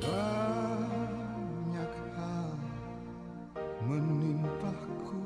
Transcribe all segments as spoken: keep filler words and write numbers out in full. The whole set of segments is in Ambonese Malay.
Banyak hal menimpaku.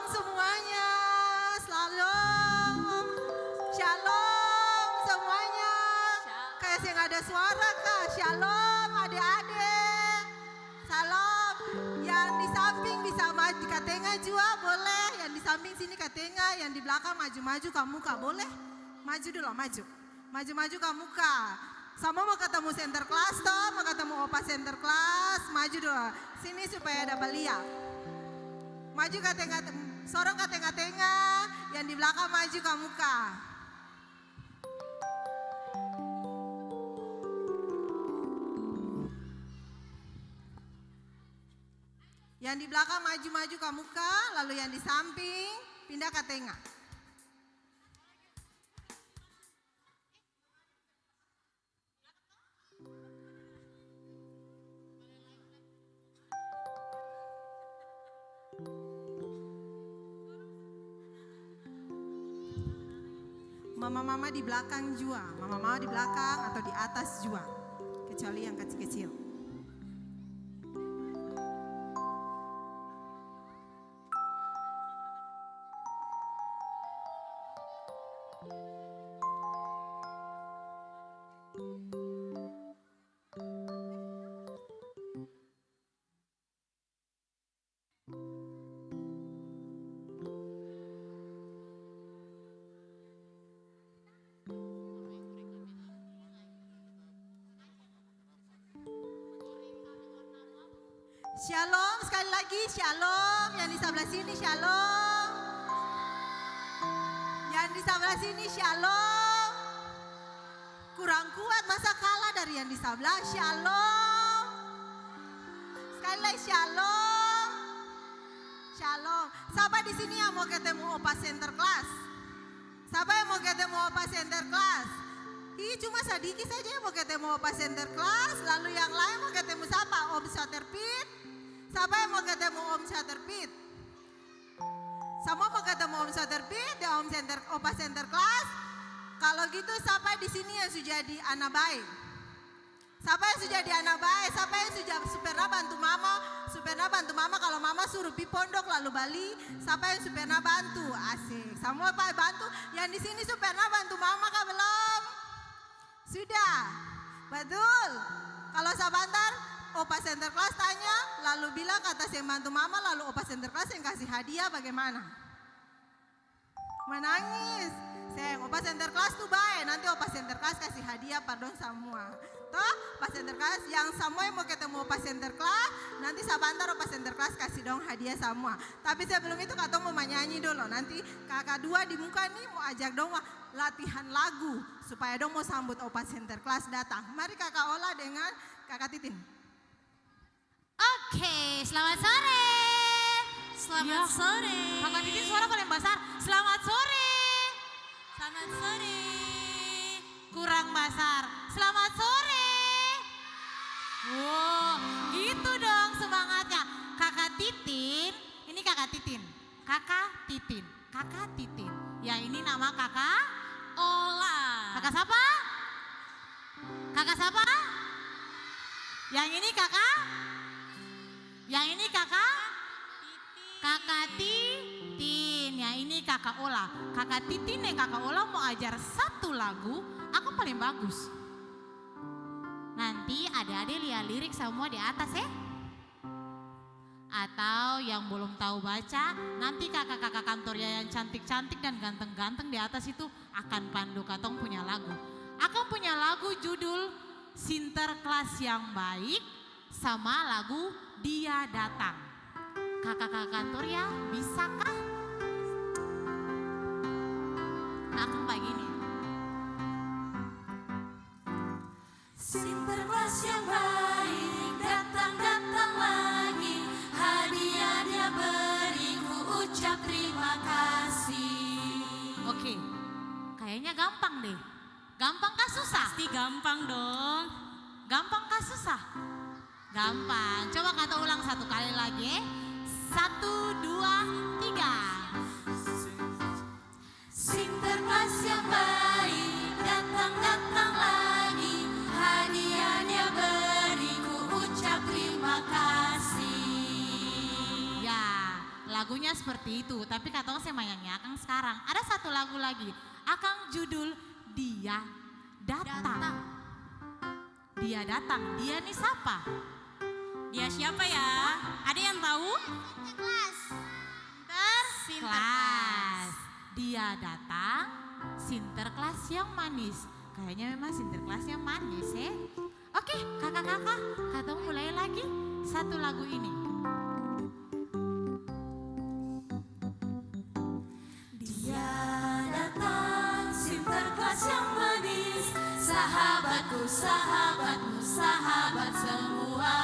Semuanya, shalom. Shalom semuanya. Shalom. Kayak seng ada suara, Kak. Shalom, ade-ade. Shalom. Yang di samping bisa maju ka tenga jua, boleh. Yang di samping sini ka tenga, yang di belakang maju-maju ka muka, boleh? Maju dolo, maju. Maju-maju ka muka. Samua mo katemu Sinterklas to, mo katemu opa Sinterklas, maju dolo. Sini supaya dapa lia. Maju ka tenga, sorong ka tenga-tenga, yang di blakang maju ka muka. Yang di blakang maju-maju ka muka, lalu yang di samping pinda ka tenga. Mama-mama di blakang jua, mama-mama di blakang atau di atas jua, kecuali yang kacil-kacil. Shalom, sekali lagi, shalom. Yang di sebelah sini, shalom. Yang di sebelah sini, shalom. Kurang kuat, masa kalah dari yang di sebelah? Shalom. Sekali lagi, shalom. Shalom. Sapa di sini yang mau ketemu Opa Sinterklas? Sapa yang mau ketemu Opa Sinterklas? Ih, cuma sadiki saja yang mau ketemu Opa Sinterklas, lalu yang lain mau ketemu sapa? Om Saterpit? Sapa yang mau ketemu Om Saterpit? Samua mau ketemu Om Saterpit deng Om Sinter-, Opa Sinterklas? Kalo gitu, sapa di sini yang su jadi ana bae? Sapa yang su jadi ana bae? Sapa yang su ja-, su pernah bantu mama? Su pernah bantu mama kalo mama suru pi pondok lalu bali? Sapa yang su pernah bantu? Asik. Samua pa bantu? Yang di sini su pernah bantu mama ka belom? Sudah. Batul. Kalo sabantar, Opa Sinterklas tanya, lalu bilang kata seng bantu mama, lalu Opa Sinterklas seng kasi hadiah, bagimana? Manangis. Seng, Opa Sinterklas tu bae, nanti Opa Sinterklas kasi hadiah par dong samua. To, Opa Sinterklas, yang samua yang mo ketemu Opa Sinterklas, nanti sabantar Opa Sinterklas kasi dong hadiah samua. Tapi sebelum itu, katong mo manyanyi dolo. Nanti kaka dua di muka ni mo ajak dong wa-, latihan lagu, supaya dong mo sambut Opa Sinterklas datang. Mari kaka Ola dengan kaka Titin. Oke, selamat sore. Selamat sore. Kakak Titin suara paling basar. Selamat sore. Selamat sore. Kurang basar. Selamat sore. Wow, gitu dong semangatnya. Kakak Titin, ini Kakak Titin. Kaka Titin, Kaka Titin. Yang ini nama Kaka Ola. Kaka sapa? Kaka sapa? Yang ini Kaka? Yang ini Kaka? Kaka Titin. Yang ini Kaka Ola. Kaka Titin deng Kaka Ola mo ajar satu lagu, akang paling bagus. Nanti ade-ade lia lirik samua di atas, e. Atau yang belum tahu baca, nanti kakak-kakak kantor ya yang cantik-cantik dan ganteng-ganteng di atas itu akan pandu katong punya lagu. Akang punya lagu judul Sinterklas yang Baik sama lagu Dia Datang. Kakak-kakak kantor ya, bisa kah? Akang bagini. Sinterklas yang baik, datang-datang lagi, hadiah dia beri, ku ucap terima kasih. Oke, kayaknya gampang deh. Gampang kah susah? Pasti gampang dong. Gampang kah susah? Gampang. Coba kata ulang satu kali lagi, eh. Satu, dua, tiga. Sinterklas yang baik, datang-datang lagi, hadiah dia beri, ku ucap terima kasih. Ya, lagunya seperti itu, tapi katong seng manyanyi akang skarang. Ada satu lagu lagi, akang judul Dia Datang. Datang. Dia datang, dia ni sapa? Dia siapa ya? Ada yang tahu? Sinterklas. Sinterklas. Sinterklas. Dia datang, Sinterklas yang manis. Kayaknya memang Sinterklas yang manis, eh. Oke, kaka-kaka, katong mulai lagi satu lagu ini. Dia datang, Sinterklas yang manis, sahabatku, sahabatmu, sahabat semua.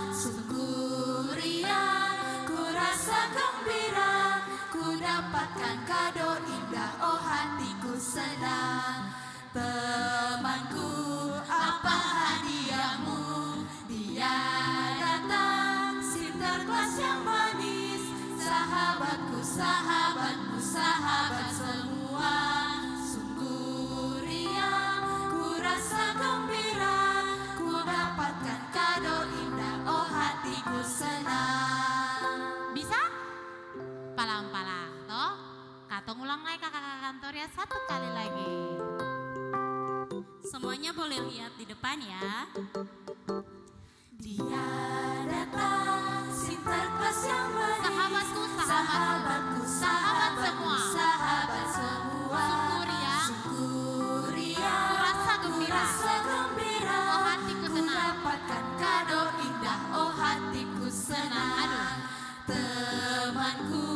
Sungguh riang, ku rasa gembira, ku dapatkan kado indah, oh hatiku senang. Temanku, apa hadiahmu? Dia datang, Sinterklas yang manis, sahabatku, sahabatmu, sahabat semua. Sungguh riang, ku rasa gembira, ku dapatkan kado indah, oh hatiku senang. Bisa? Palang-palang, to. Katong ulang lai, kaka-kaka kantor, ya, satu kali lagi. Semuanya boleh lihat di depan, ya. Dia datang, Sinterklas yang manis. Sahabatku, sahabatmu. Sahabatku, sahabatmu, sahabat semua. Sungguh riang. Sungguh riang. Ku rasa gembira. Ku rasa gembira. Oh, hatiku senang. Ku dapatkan kado indah, oh, hatiku senang. Aduh. Temanku,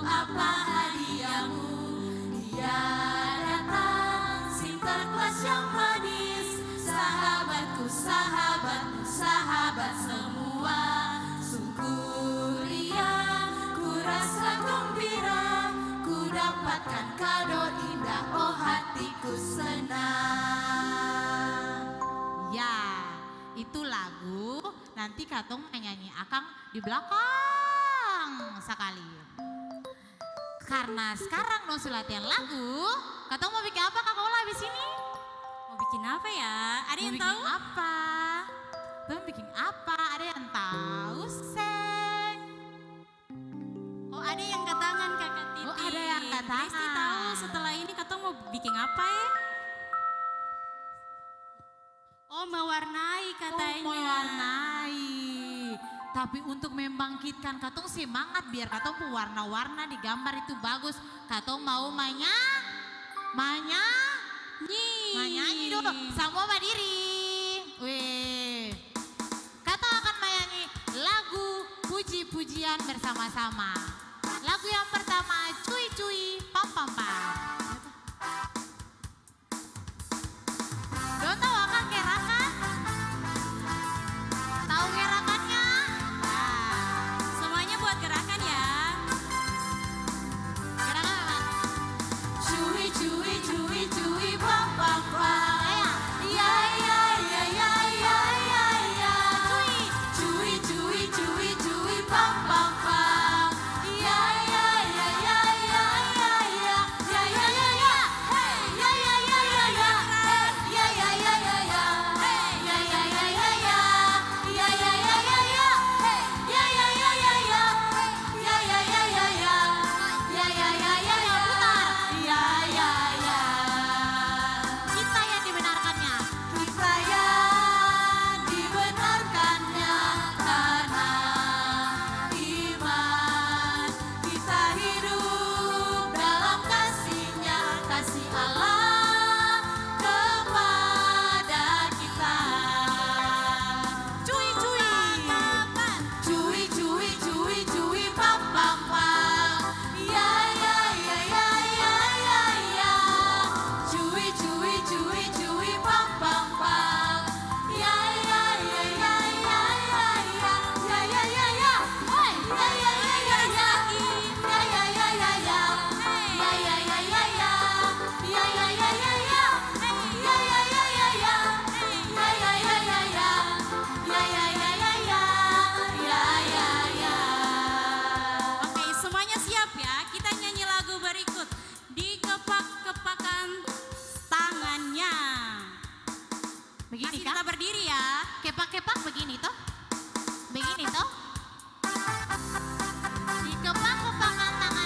apa hadiahmu? Dia datang, Sinterklas yang manis. Sahabatku, sahabatmu, sahabat semua. Sungguh riang, ku rasa gembira. Ku dapatkan kado indah, oh hatiku senang. Ya, itu lagu. Nanti katong manyanyi akang di blakang sakali. Karna skarang dong su latihan lagu, katong mo biking apa, Kaka Ola, abis ini? Mo biking apa ya? Ada yang tau? Mo biking apa? Tong biking apa? Ada yang tau seng? Oh, ada yang angka tangan, Kaka Titi. Oh, ada yang angka tangan. Desti tau, setelah ini katong mo biking apa, e? Oh, mewarnai katanya. Oh, mewarnai. Tapi untuk membangkitkan katong semangat, biar katong pung warna-warna di gambar itu bagus, katong mau manya-, manyanyi. Manyanyi dulu. Samua badiri. Weh. Katong akan manyanyi lagu puji-pujian bersama-sama. Lagu yang pertama, Cui Cui Pam Pam Pam. Dong tau akang gerakan? Tau gerakannya? Nah, semuanya buat gerakan ya. Gerakan apa? Cui, cui, cui, cui, pam, pam, pam. Ya, ya. Ya, ya, ya, ya, ya, ya. Cui. Cui, cui, cui, cui, pam, pam, pam. Ya, ya, ya, ya, ya, ya. Ya, ya, ya, ya. Hey. Ya, ya, ya, ya, ya. Hey. Ya, ya, ya, ya, ya. Hey. Ya, ya, ya, ya, ya. Ya, ya, ya, ya, ya. Hey. Ya, ya, ya, ya, ya. Hey. Ya, ya, ya, ya, ya. Ya, ya, ya, ya, ya. Putar. Ya, ya, ya. Kita yang dibenarkannya. Kita yang dibenarkannya karena iman. Kita hidup dalam kasih-Nya, kasih Allah kepada kita. Cui, cui. Cui, cui, cui, cui, pam, pam, pam. Ya, ya, ya, ya, ya, ya, ya. Cui, cui, cui, cui, pam, pam, pam. Ya, ya, ya, ya, ya, ya, ya. Ya, ya, ya, ya. Hoi. Ya, ya, ya, ya, ya. Ya, ya, ya, ya, ya. Hey. Ya, ya, ya, ya, ya. Ya, ya, ya, ya, ya. Hey. Ya, ya, ya, ya, ya. Hey. Ya, ya, ya, ya, ya. Ya, ya, ya, ya, ya. Ya, ya, ya. Oke, semuanya siap ya? Kita nyanyi lagu berikut. Dikepak-kepakan tangannya. Begini, Kak? Masih tetap berdiri ya. Kepak-kepak begini, toh? Begini, toh? Dikepak-kepakan tangannya.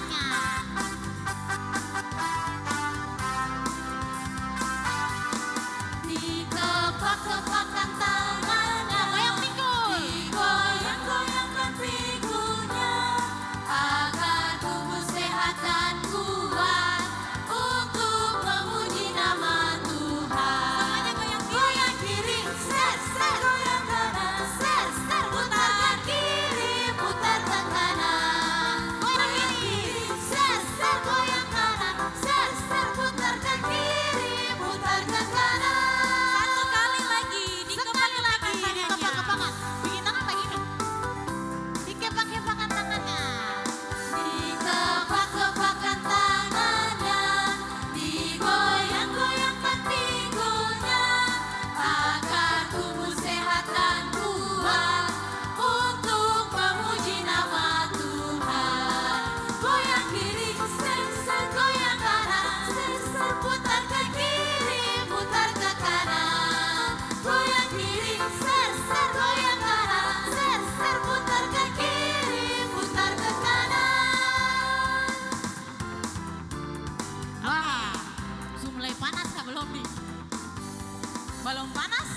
Balong panas,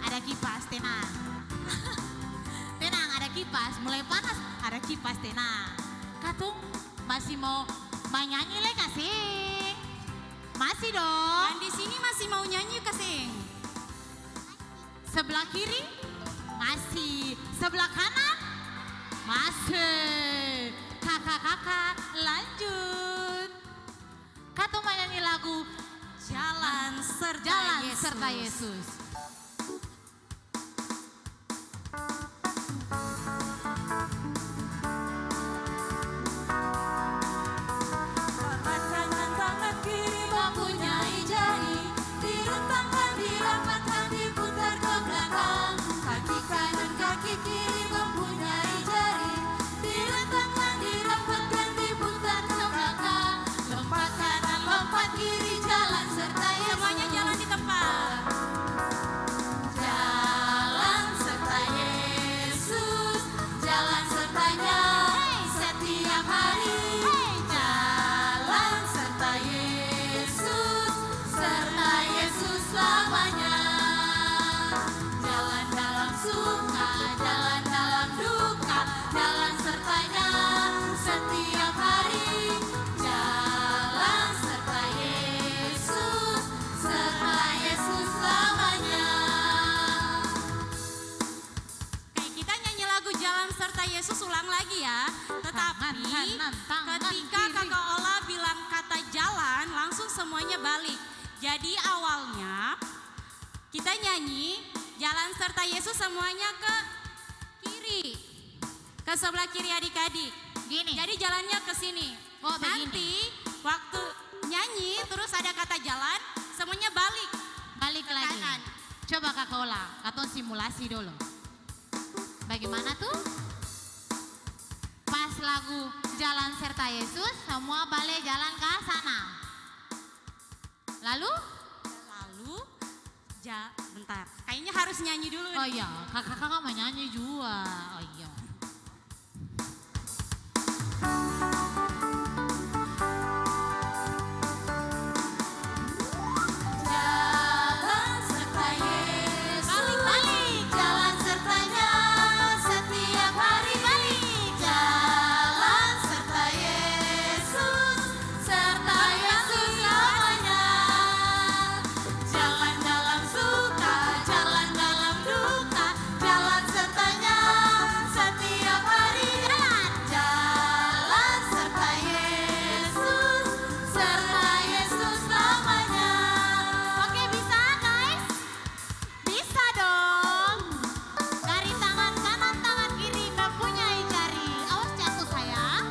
ada kipas, tenang. Tenang, ada kipas. Mulai panas, ada kipas, tenang. Katong masih mau manyanyi lai ka seng? Masih dong. Yang di sini masih mau nyanyi ka seng? Sebelah kiri, masih. Sebelah kanan, masih. Kaka-kaka, lanjut. Katong manyanyi lagu Jalan Serta Jalan Yesus. Serta Yesus. Tangan, tangan kiri mempunyai jari, direntangkan, dirapatkan, diputar ke belakang. Kaki kanan, kaki kiri mempunyai jari, direntangkan, dirapatkan, diputar ke belakang. Lompat kanan, lompat kiri, jalan serta Yesus. Semuanya jalan di tempat. Jalan serta Yesus, jalan sertanya setiap hari. Jalan serta Yesus, serta Yesus selamanya. Jalan dalam suka, jalan dalam duka, jalan sertanya setiap hari. Jalan serta Yesus, serta Yesus selamanya. Oke, kita nyanyi lagu Jalan Serta Yesus ulang lagi ya. Tetapi, tangan kanan, tangan ketika kiri. Kakak Ola bilang kata jalan, langsung semuanya balik. Jadi awalnya kita nyanyi Jalan Serta Yesus semuanya ke kiri. Ke sebelah kiri adik-adik. Gini. Jadi jalannya ke sini. Oh, begini. Nanti waktu nyanyi terus ada kata jalan, semuanya balik. Balik lagi. Ke kanan. Coba Kak Ola, katong simulasi dolo. Bagaimana tuh? Pas lagu Jalan Serta Yesus, semua bale jalan ka sana. Lalu? Lalu, ja-, bentar. Kayaknya harus nyanyi dulu nih. Oh iya, kakak-kakak mau nyanyi jua. Oh iya. Jalan serta Yesus. Balik, balik. Jalan sertanya setiap hari. Balik. Jalan serta Yesus. Serta Yesus selamanya. Jalan dalam suka, jalan dalam duka, jalan sertanya setiap hari. Jalan. Jalan serta Yesus, serta Yesus selamanya. Oke, bisa, guys? Bisa dong. Dari tangan kanan, tangan kiri mempunyai jari. Awas jatuh, sayang.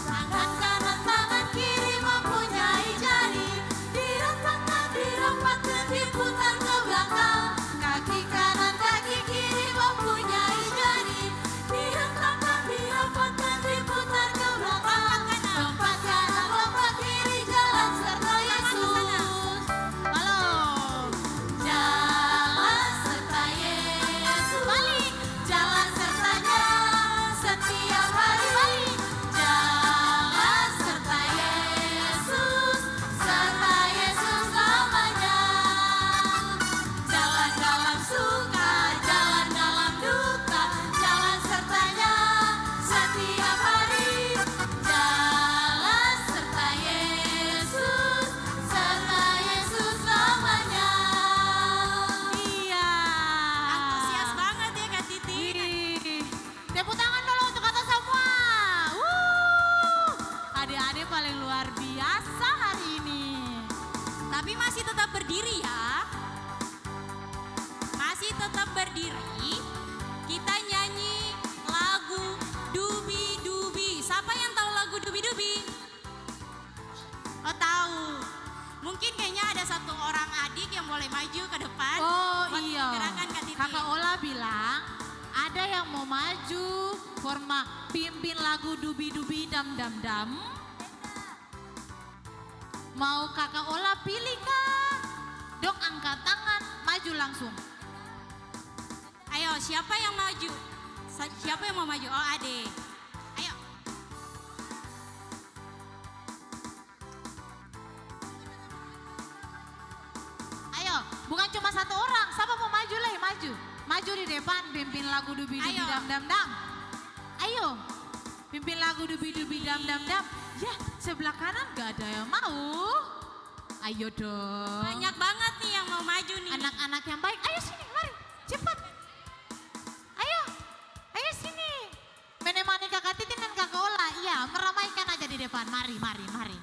Tangan kanan, tangan kiri mempunyai jari. Direntangkan, dirapatkan, diputar ke belakang. Kaki kanan, kaki kiri mempunyai jari. Direntangkan, dirapatkan, diputar ke belakang. Lompat kanan, lompat kiri, jalan serta Yesus. Balong. Jalan serta Yesus. Balik. Jalan sertanya setiap hari. Balik. Jalan serta Yesus, serta Yesus selamanya. Jalan dalam suka, jalan dalam duka, jalan sertanya setiap hari. Jalan serta Yesus, serta Yesus selamanya. Iya. Antusias banget ya, Kak Titi. Wih. Tepuk tangan dulu untuk kata semua. Wuh. Ade-ade paling luar biasa hari ini. Tapi masih tetap berdiri ya. Masih tetap berdiri. Kita nyanyi lagu Dubi-Dubi. Siapa yang tahu lagu Dubi-Dubi? Oh, tahu. Mungkin kayaknya ada satu orang adik yang boleh maju ke depan. Oh, buat iya. Gerakan Kak Titi. Kakak Ola bilang, ada yang mau maju, forma pimpin lagu Dubi-Dubi Dam Dam Dam. Mau Kakak Ola pilih kah? Dong angkat tangan, maju langsung. Ayo, siapa yang maju? Sa-, siapa yang mau maju? Oh, ade. Ayo. Ayo, Bukan cuma satu orang, sapa mo maju lai? Maju. Maju di depan, pimpin lagu dubi-dubi. Ayo. Dam dam dam. Ayo. Pimpin lagu dubi-dubi dam dam dam. Ya, sebelah kanan gak ada yang mau? Ayo dong. Banyak banget nih yang mau maju nih. Anak-anak yang baik, ayo sini, mari. Cepat. Ayo. Ayo sini. Menemani Kakak Titin dan Kakak Ola. Iya, meramaikan aja di depan. Mari, mari, mari.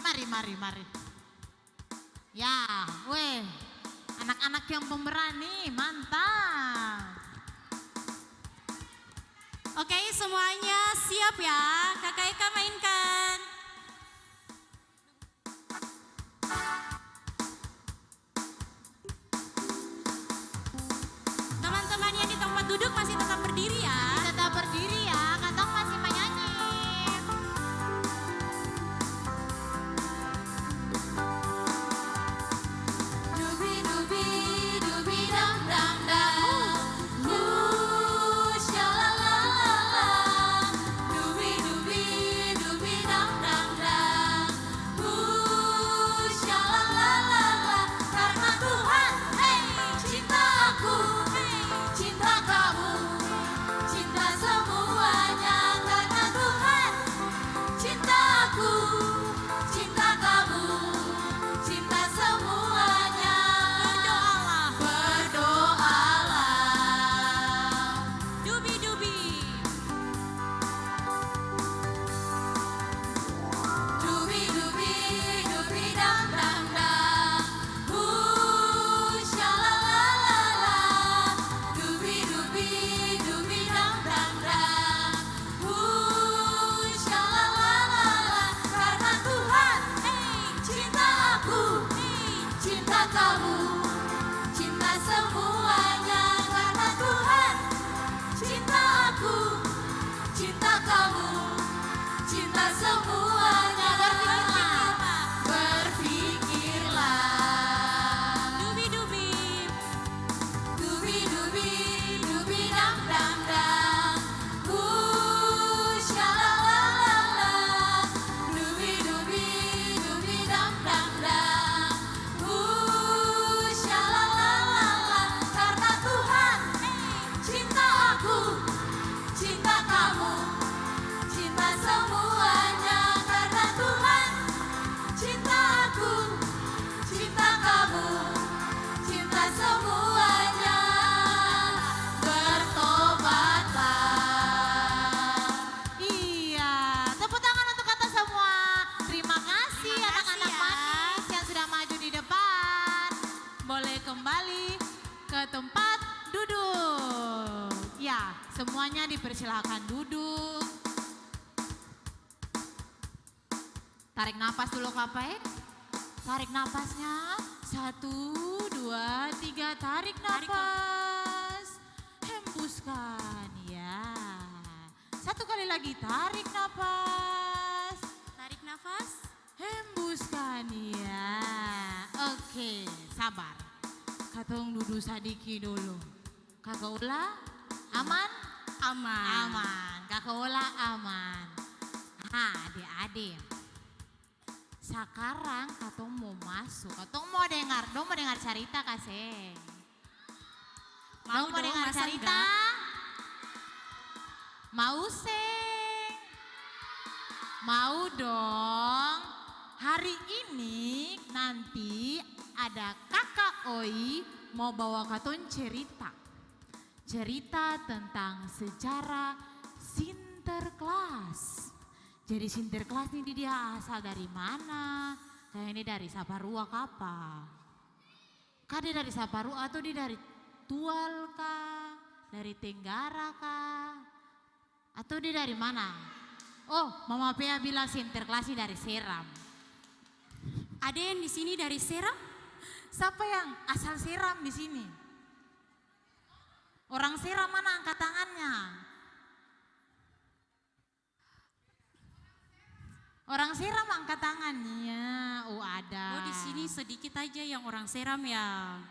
Mari, mari, mari. Ya, weh. Anak-anak yang pemberani, mantap. Oke, semuanya siap ya? Kakak Eka mainkan. Teman-teman yang di tempat duduk masih tetap berdiri ya. Masih tetap berdiri ya, katong masih menyanyi. Dubi dubi dubi dang dang dang. Ooh, sha la la la la. Dubi dubi dubi dang dang dang. Ooh, sha la la la la. Karena Tuhan, hey, cinta aku, hey, cinta kamu, cinta semuanya. Karena Tuhan, cinta aku, cinta kamu, cinta semuanya. Berdoalah. Berdoalah. Dubi dubi. Dubi dubi dubi dang dang dang. Ooh, sha la la la la. Dubi dubi dubi dang dang dang. Ooh, sha la la la la. Karena Tuhan, hey, cinta aku, hey, cinta kamu, cinta semuanya. Karena Tuhan, cinta aku, cinta kamu, cinta semuanya. Berpikirlah. Dubi dubi. Dubi dubi dubi dang dang dang. Ooh, sha la la la la. Dubi dubi dubi dang dang dang. Ooh, sha la la la la. Karena Tuhan, cinta aku, cinta kamu, cinta semuanya. Karena Tuhan, cinta aku, cinta kamu, cinta semuanya. Bertobatlah. Iya, tepuk tangan untuk kata semua. Terima kasih, terima kasih anak-anak ya, manis yang sudah maju di depan. Boleh kembali ke tempat duduk. Ya, semuanya dipersilakan duduk. Tarik napas dulu, Kak Pae. Tarik napasnya. Satu, dua, tiga. Tarik napas. Tarik, Kak. Hembuskan. Ya. Satu kali lagi. Tarik napas. Tarik nafas. Hembuskan. Ya. Oke, sabar. Katong dudu sadiki dulu. Kaka Ola, aman? Aman. Aman. Kaka Ola, aman. Ha, ade-ade. Sakarang katong mo maso. Katong mo dengar, dong mo dengar carita ka seng? Dong mo dengar carita? Mau seng? Mau dong. Hari ini nanti ada Kaka Oi mo bawa katong cerita. Cerita tentang sejarah Sinterklas. Jadi Sinterklas ni dia asal dari mana? Kayaknya dari Saparua kapa? Ka dia dari Saparua atau dia dari Tual ka? Dari Tenggara ka? Atau dia dari mana? Oh, Mama Pea bilang Sinterklas ni dari Seram. Ada yang di sini dari Seram? Sapa yang asal Seram di sini? Orang Seram mana angkat tangannya? Orang Seram angkat tangan, iya. Oh, ada. Oh, di sini sedikit aja yang orang Seram ya.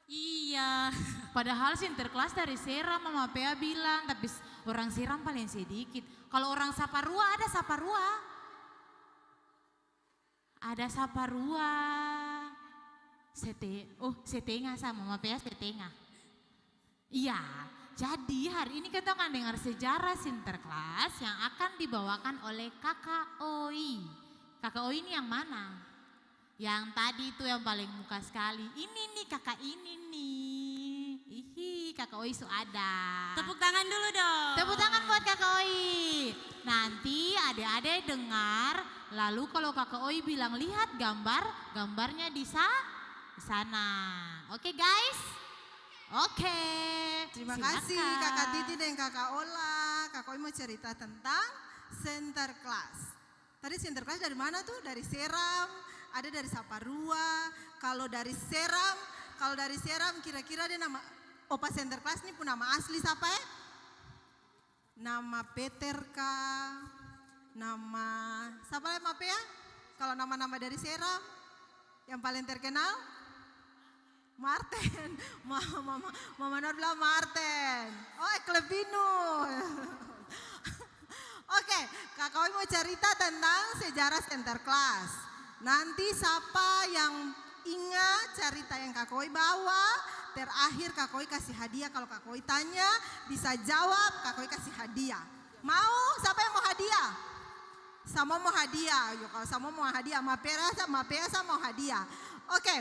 Iya. Padahal Sinterklas dari Seram, Mama Pea bilang, tapi s-, orang Seram paling sedikit. Kalau orang Saparua, ada Saparua? Ada saparua. Sete-, oh, setengah sa, Mama Pea setengah. Iya, jadi hari ini katong akan dengar sejarah Sinterklas yang akan dibawakan oleh Kaka Oi. Kaka Oi ini yang mana? Yang tadi itu yang paling muka sekali. Ini nih, Kaka ini nih. Ihi, Kaka Oi su ada. Tepuk tangan dulu dong. Tepuk tangan buat Kaka Oi. Nanti ade-ade dengar, lalu kalau Kaka Oi bilang, "Lihat gambar, gambarnya di sa-, di sana." Oke, guys? Oke. Terima kasih, Kaka Titi dan Kaka Ola. Kaka Oi mau cerita tentang Sinterklas. Tadi Sinterklas dari mana tuh? Dari Seram, ada dari Saparua. Kalau dari Seram, kalau dari Seram kira-kira dia nama, Opa Sinterklas ni pung nama asli sapa e? Nama Peter ka? Nama sapa lai, Mapea? Kalau nama-nama dari Seram yang paling terkenal? Marten. Ma-, mama, Mama Nur bilang Marten. Oh, Eklebinu. Oke, Kaka Oi mau carita tentang sejarah Sinterklas. Nanti sapa yang inga carita yang Kaka Oi bawa, terakhir Kaka Oi kasi hadiah. Kalau Kaka Oi tanya, bisa jawab, Kaka Oi kasi hadiah. Mau? Sapa yang mau hadiah? Samua mau hadiah. Ayo, kalau samua mau hadiah, Mapea sa, Mapea sa mau hadiah. Oke,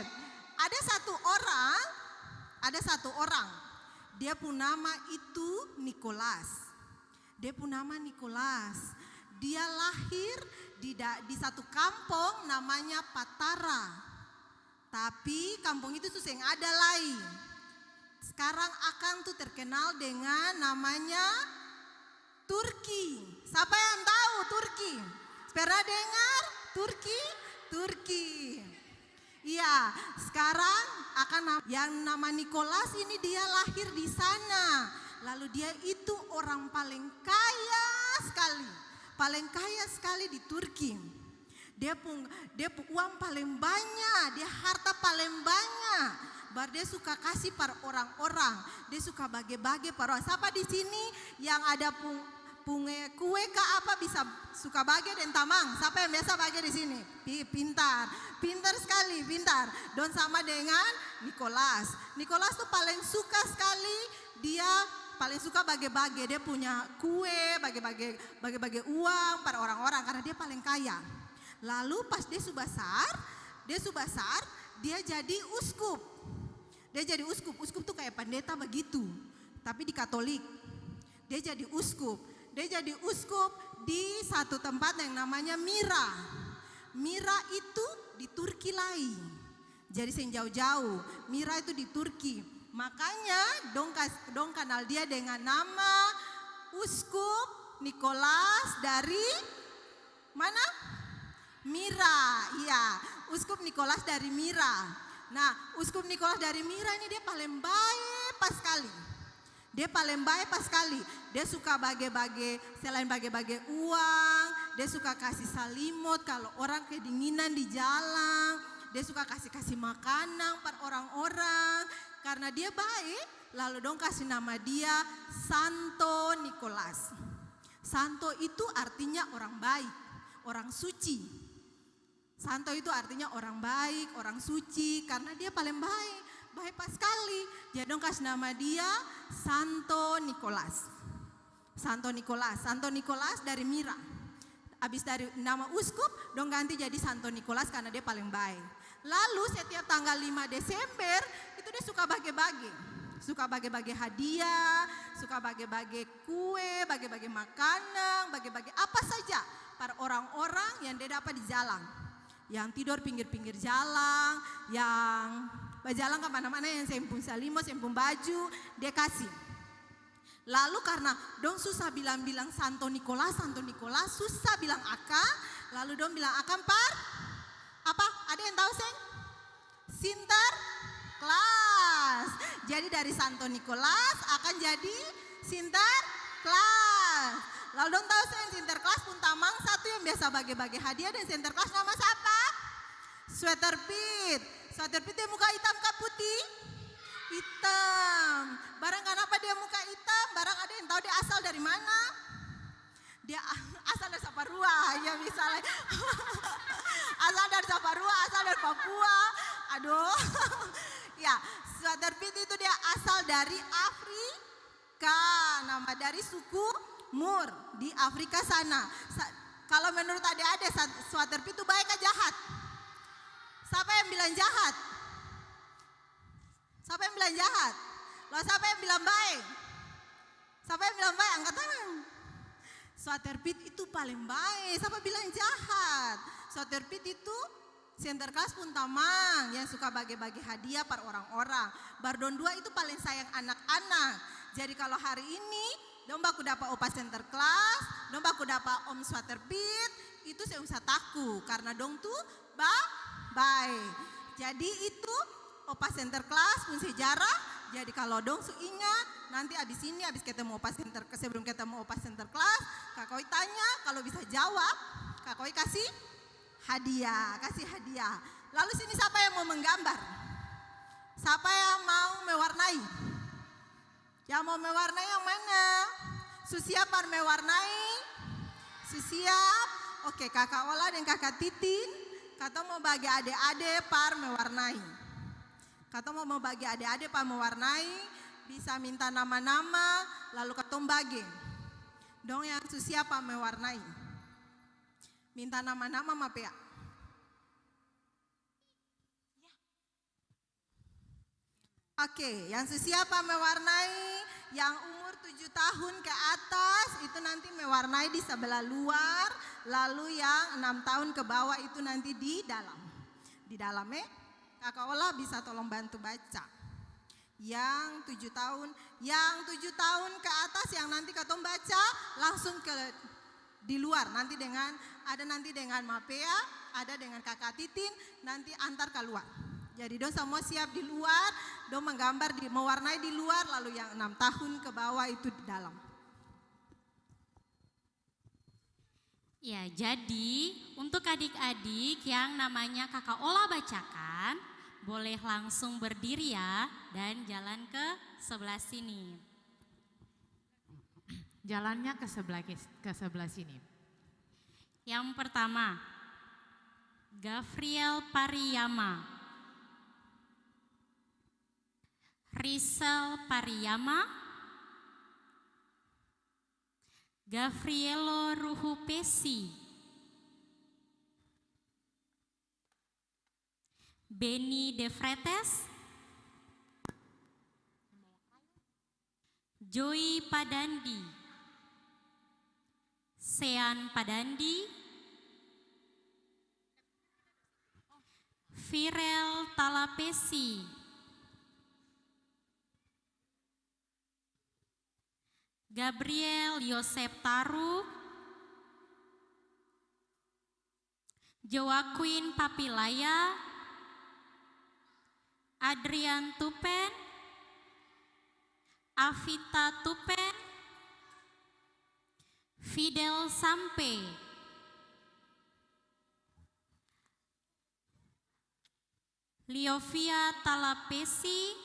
ada satu orang, ada satu orang, dia pung nama itu Nikolas. Dia pung nama Nikolas. Dia lahir di da-, di satu kampong namanya Patara. Tapi kampong itu su seng ada lai. Skarang akang tu terkenal dengan namanya Turki. Sapa yang tau Turki? Pernah dengar? Turki? Turki. Iya, skarang akang nam-, yang nama Nikolas ini dia lahir di sana. Lalu dia itu orang paling kaya skali. Paling kaya skali di Turki. Dia pung, dia pung uang paleng banya, dia harta paleng banya. Baru dia suka kasi par orang-orang, dia suka bage-bage par orang. Sapa di sini yang ada pung, pung, eh, kue ka apa bisa suka bage deng tamang? Sapa yang biasa bage di sini? Pi-, pintar, pintar skali, pintar. Dong sama dengan Nikolas. Nikolas tu paleng suka skali, dia paleng suka bage-bage. Dia punya kue, bage-bage, bage-bage uang par orang-orang karna dia paleng kaya. Lalu pas dia su basar, dia su basar, dia jadi uskup. Dia jadi uskup, uskup tu kaya pandeta bagitu, tapi di Katolik. Dia jadi uskup, dia jadi uskup di satu tempat yang namanya Mira. Mira itu di Turki lai. Jadi seng jauh-jauh, Mira itu di Turki. Makanya dong kas-, dong kanal dia dengan nama Uskup Nikolas dari mana? Mira, iya. Uskup Nikolas dari Mira. Nah, Uskup Nikolas dari Mira ini dia paleng bae pa skali. Dia paleng bae pa skali. Dia suka bage-bage, selain bage-bage uang, dia suka kasi salimot kalo orang kedinginan di jalang. Dia suka kasi-kasi makanang par orang-orang. Karna dia bae, lalu dong kasi nama dia Santo Nikolas. Santo itu artinya orang baik, orang suci. Santo itu artinya orang baik, orang suci, karna dia paleng bae, bae pa skali. Jadi dong kas nama dia Santo Nikolas. Santo Nikolas, Santo Nikolas dari Mira. Abis dari nama uskup, dong ganti jadi Santo Nikolas karna dia paleng bae. Lalu setiap tanggal lima Desember, itu dia suka bage-bage. Suka bage-bage hadiah, suka bage-bage kue, bage-bage makanang, bage-bage apa saja par orang-orang yang dia dapa di jalang. Yang tidor pinggir-pinggir jalang, yang bajalang kamana-mana, yang seng pung salimot, seng pung baju, dia kasi. Lalu karna dong susah bilang-bilang Santo Nikolas, Santo Nikolas, susah bilang akang, lalu dong bilang akang par apa? Ada yang tau seng? Sinterklas. Jadi dari Santo Nikolas akang jadi Sinterklas. Lalu dong tau seng Sinterklas pung tamang satu yang biasa bage-bage hadiah deng Sinterklas nama sapa? Sweater Pit. Sweater Pit dia muka itam ka puti? Itam. Barang kanapa dia muka itam? Barang ada yang tau dia asal dari mana? Dia asal dari Saparua, ya misalnya. Asal dari Papua. Aduh. Ya, Swaterpit itu dia asal dari Afrika, nama dari suku Mur di Afrika sana. Sa-, kalau menurut ade-ade, Sa-, Swaterpit itu bae ka jahat? Sapa yang bilang jahat? Sapa yang bilang jahat? Lo sapa yang bilang bae? Sapa yang bilang bae? Angka tangan. Swaterpit itu paleng bae. Sapa bilang jahat? Swaterpit itu Sinterklas pung tamang yang suka bage-bage hadiah par orang-orang. Baru dong dua itu paleng sayang anak-anak. Jadi kalo hari ini dong baku dapa opa Sinterklas, dong baku dapa om Swaterpit, itu seng usah taku karna dong tu ba-, bae. Jadi itu opa Sinterklas pung sejarah. Jadi kalo dong su ingat, nanti abis ini, abis ketemu opa Sinter-, sebelum ketemu opa Sinterklas, Kak Oi tanya, kalo bisa jawab, Kak Oi kasi hadiah, kasi hadiah. Lalu sini sapa yang mau menggambar? Sapa yang mau mewarnai? Yang mau mewarnai yang mana? Su siap par mewarnai? Su siap? Oke, Kaka Ola deng Kaka Titin, katong mo bage ade-ade par mewarnai. Katong mo, mo bage ade-ade par mewarnai, bisa minta nama-nama, lalu katong bage. Dong yang su siap par mewarnai. Minta nama-nama, Mapea. Oke, yang su siap mewarnai, yang umur tujuh tahun ke atas, itu nanti mewarnai di sebelah luar, lalu yang enam tahun ke bawah itu nanti di dalam. Di dalam, eh. Kaka Ola bisa tolong bantu baca. Yang tujuh tahun, yang tujuh tahun ke atas yang nanti katong baca, langsung ke di luar, nanti dengan, ada nanti dengan Mapea, ada dengan Kaka Titin, nanti antar kaluar. Jadi dong samua siap di luar, dong menggambar di, mewarnai di luar, lalu yang enam tahun ke bawah itu di dalam. Ya, jadi untuk adik-adik yang namanya Kaka Ola bacakan, boleh langsung berdiri ya, dan jalan ke sebelah sini. Jalannya ke sebelah kis-, ke sebelah sini. Yang pertama, Gafriel Pariyama, Risel Pariyama, Gafrielo Ruhupesi, Beni De Freitas, Joy Padandi, Sean Padandi, Firel Talapesi, Gabriel Yosep Taruk, Joaquin Papilaya, Adrian Tupen, Avita Tupen, Fidel Sampe, Liovia Talapesi,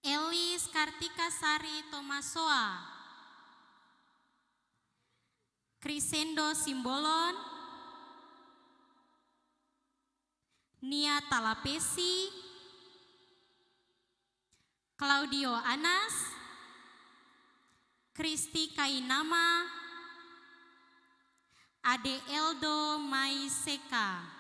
Elis Kartika Sari Tomasoa, Crisendo Simbolon, Nia Talapesi, Claudio Anas, Kristi Kainama, Ade Eldo Maiseka.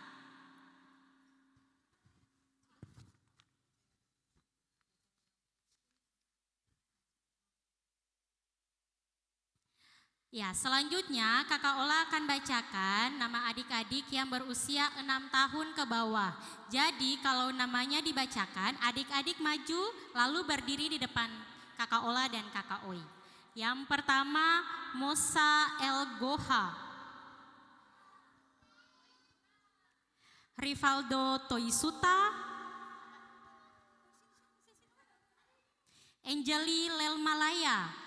Ya, selanjutnya Kaka Ola akan bacakan nama adik-adik yang berusia enam tahun ke bawah. Jadi, kalau namanya dibacakan, adik-adik maju lalu berdiri di depan Kaka Ola dan Kaka Oi. Yang pertama, Mosa El Goha. Rivaldo Toisuta, Angeli Lelmalaya,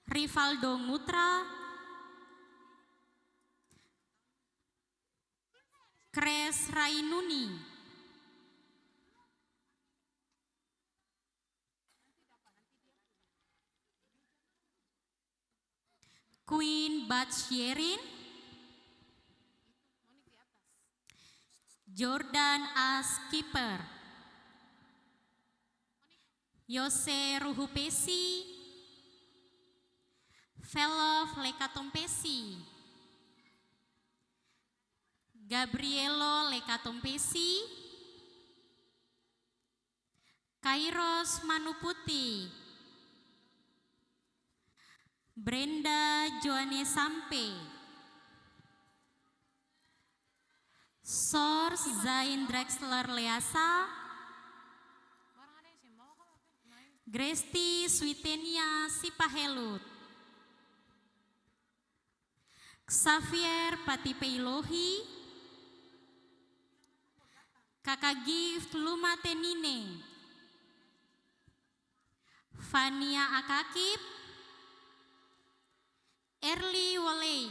Rivaldo Ngutra, Kres Rainuni. Queen Batshierin, Jordan A. Skipper, Yose Ruhupesi, Velof Lekatompesi, Gabrielo Lekatompesi, Kairos Manuputi, Brenda Joane Sampe, Sors Zain Drexler Leasa, Gresti Switenia Sipahelut, Xavier Patipeilohi, Kaka Gift Lumatenine, Fania Akakip, Erli Wolei,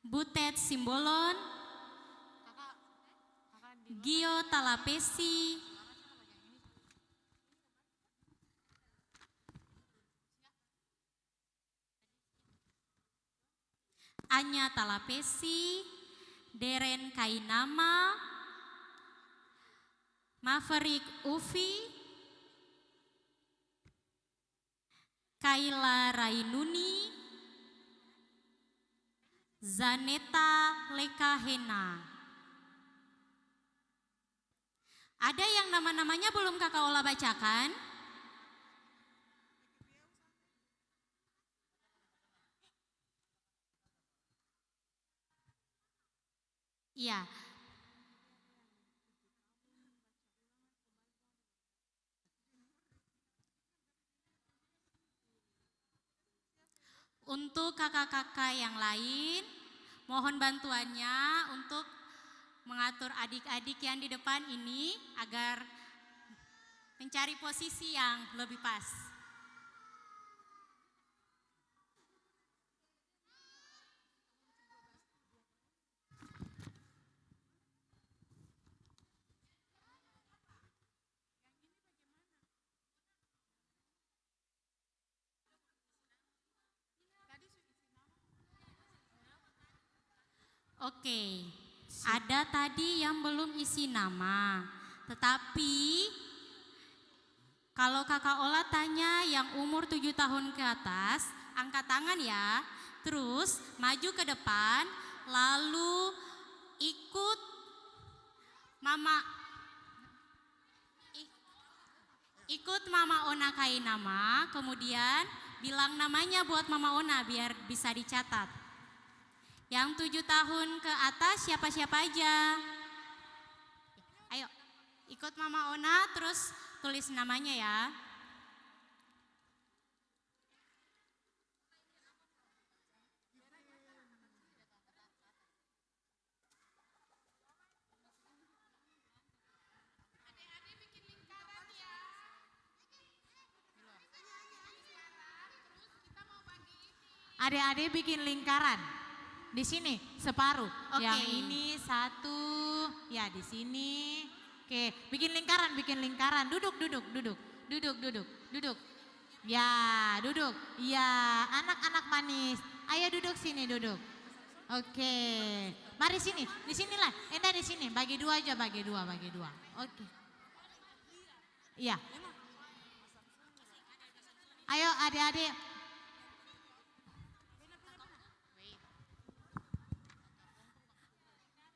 Butet Simbolon, Gio Talapesi, Anya Talapesi, Deren Kainama, Maverick Ufi, Kaila Rainuni, Zaneta Lekahena. Ada yang nama-namanya belum Kaka Ola bacakan? Iya. Untuk kaka-kaka yang lain, mohon bantuannya untuk mengatur adik-adik yang di depan ini agar mencari posisi yang lebih pas. Oke, ada tadi yang belum isi nama, tetapi kalo Kaka Ola tanya yang umur tujuh tahun ke atas, angkat tangan ya. Terus maju ke depan, lalu ikut mama, i-, ikut Mama Ona Kainama, kemudian bilang namanya buat Mama Ona biar bisa dicatat. Yang tujuh tahun ke atas siapa-siapa aja? Ayo, ikut Mama Ona, terus tulis namanya ya. Ade-ade bikin lingkaran. Di sini, separuh. Oke. Yang ini satu, ya, di sini. Oke, bikin lingkaran, bikin lingkaran. Duduk, duduk, duduk. Duduk, duduk, duduk. Ya, duduk. Ya, anak-anak manis. Ayo duduk sini, duduk. Oke. Mari sini, di sinilah. Enda di sini, bagi dua aja, bagi dua, bagi dua. Oke. Iya. Ayo, ade-ade.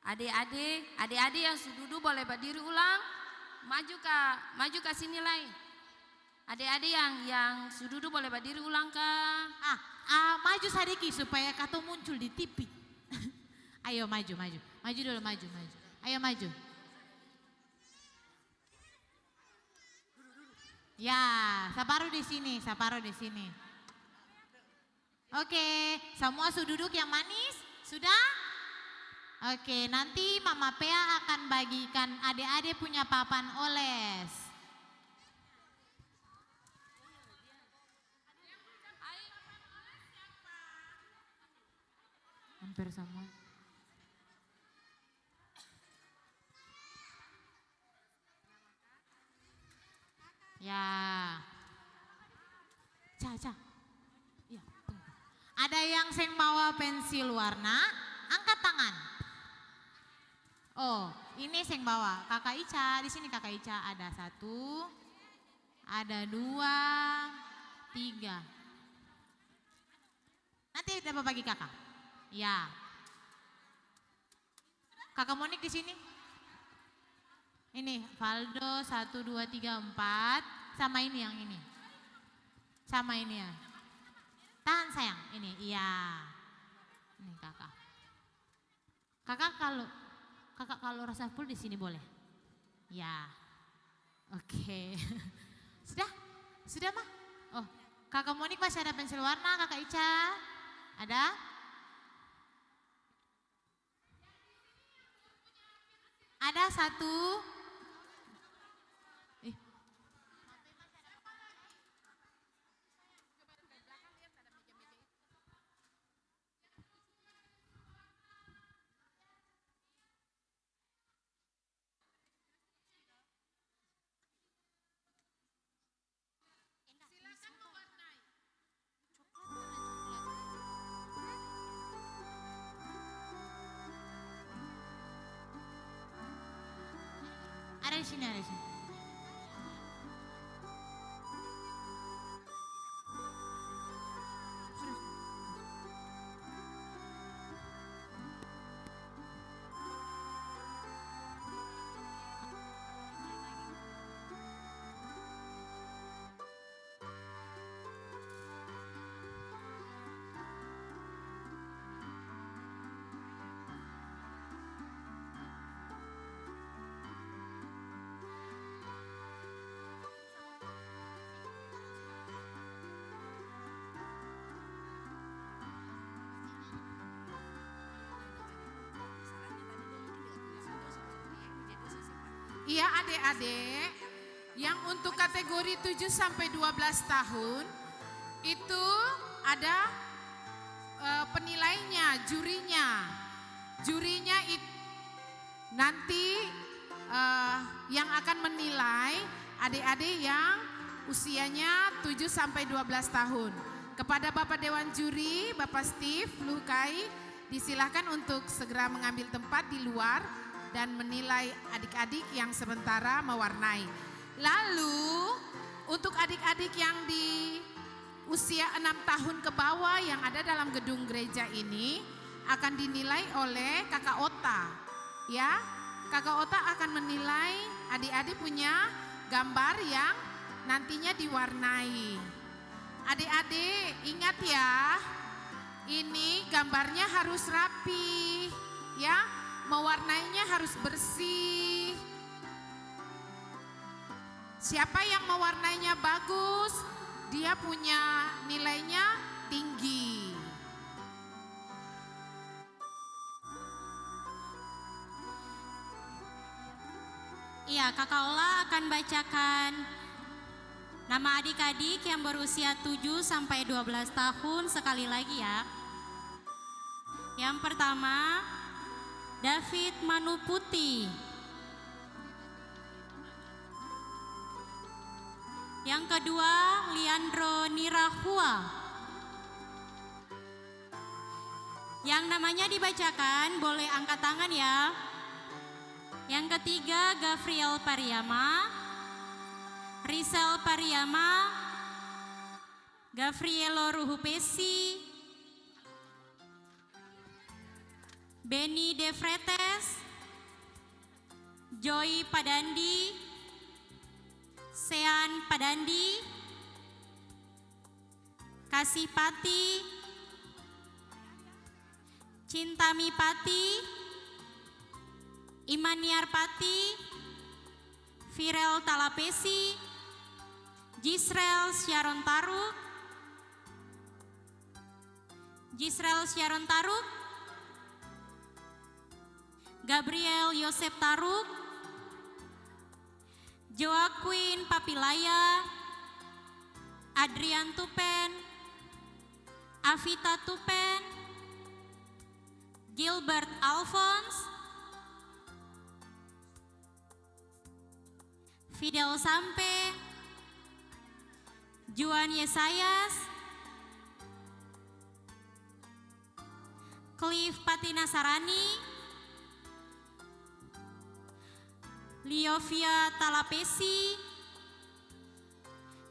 Ade-ade, ade-ade yang su dudu boleh badiri ulang, maju ka, maju ka sini lai. Ade-ade yang, yang su dudu boleh badiri ulang ka. Ah, ah, maju sadiki supaya katong muncul di T V. Ayo maju, maju. Maju dulu, maju, maju. Ayo maju. Ya, saparu di sini, saparu di sini. Oke, samua su duduk yang manis? Sudah? Oke, nanti Mama Pea akan bagikan ade-ade punya papan oles. Amper samua. Ya. Ica. Iya, tunggu. Ada yang seng bawa pensil warna, angkat tangan. Oh, ini seng bawa. Kakak Ica, di sini Kakak Ica ada satu, ada dua, tiga. Nanti dapat bagi Kakak. Ya. Kakak Monik di sini. Ini, Valdo, satu, dua, tiga, empat. Sama ini yang ini. Sama ini ya. Tahan, sayang. Ini, iya. Ini, Kakak. Kakak kalau, Kakak kalau rasa full di sini boleh. Ya. Oke. Sudah? Sudah, Ma? Oh, Kakak Monik masih ada pensil warna, Kakak Ica? Ada? Ada satu. Eh. Ada di sini, ada di sini. Iya, ade-ade, yang untuk kategori tujuh sampai dua belas tahun, itu ada, eh, penilainya, jurinya. Jurinya it-, Nanti, eh, yang akan menilai ade-ade yang usianya tujuh sampai dua belas tahun. Kepada Bapak Dewan Juri, Bapak Steve Luhukai, disilahkan untuk segera mengambil tempat di luar dan menilai adik-adik yang sementara mewarnai. Lalu, untuk adik-adik yang di usia enam tahun ke bawah yang ada dalam gedung gereja ini akan dinilai oleh Kakak Ota, ya. Kakak Ota akan menilai adik-adik punya gambar yang nantinya diwarnai. Adik-adik, ingat ya, ini gambarnya harus rapi, ya. Mewarnainya harus bersih. Siapa yang mewarnainya bagus, dia punya nilainya tinggi. Iya, Kakak Ola akan bacakan nama adik-adik yang berusia tujuh sampai dua belas tahun sekali lagi ya. Yang pertama, David Manuputi. Yang kedua, Leandro Nirahua. Yang namanya dibacakan, boleh angkat tangan ya. Yang ketiga, Gafriel Pariama, Rizal Pariama, Gafrielo Ruhupesi, Beni De Fretes, Joy Padandi, Sean Padandi, Kasih Pati, Cintami Pati, Imaniar Pati, Firel Talapesi, Jisrel Syaron Taruk, Jisrel Syaron Taruk, Gabriel Yosep Taruk, Joaquin Papilaya, Adrian Tupen, Avita Tupen, Gilbert Alphonse, Fidel Sampe, Juan Yesayas, Cliff Patina Sarani, Liovia Talapesi,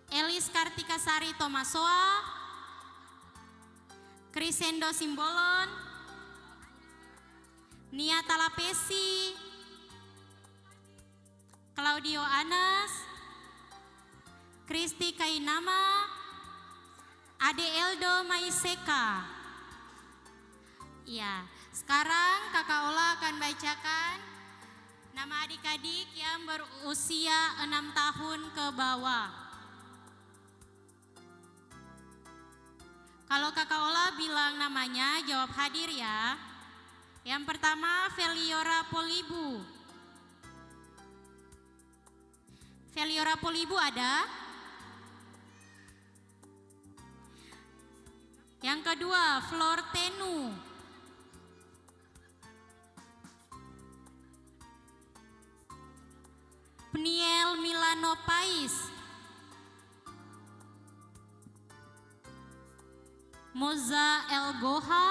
Elis Kartika Sari Tomasoa, Crescendo Simbolon, Nia Talapesi, Claudio Anas, Kristi Kainama, Ade Eldo Maiseka. Iya, sekarang Kaka Ola akan bacakan nama adik-adik yang berusia enam tahun ke bawah. Kalau Kaka Ola bilang namanya, jawab hadir ya. Yang pertama, Feliora Polibu. Feliora Polibu ada? Yang kedua, Flor Tenu. Pniel Milano Pais. Moza Elgoha.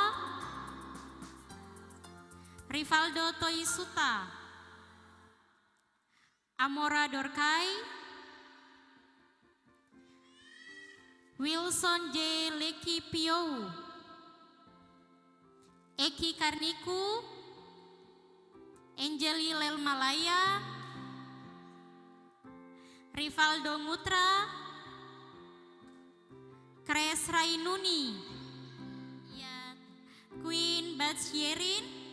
Rivaldo Toisuta. Amora Dorkai, Wilson J Leki Piou, Eki Karniku, Angeli Lelmalaya, Rivaldo Mutra, Kres Rainuni. Iya. Queen Batch Yerin.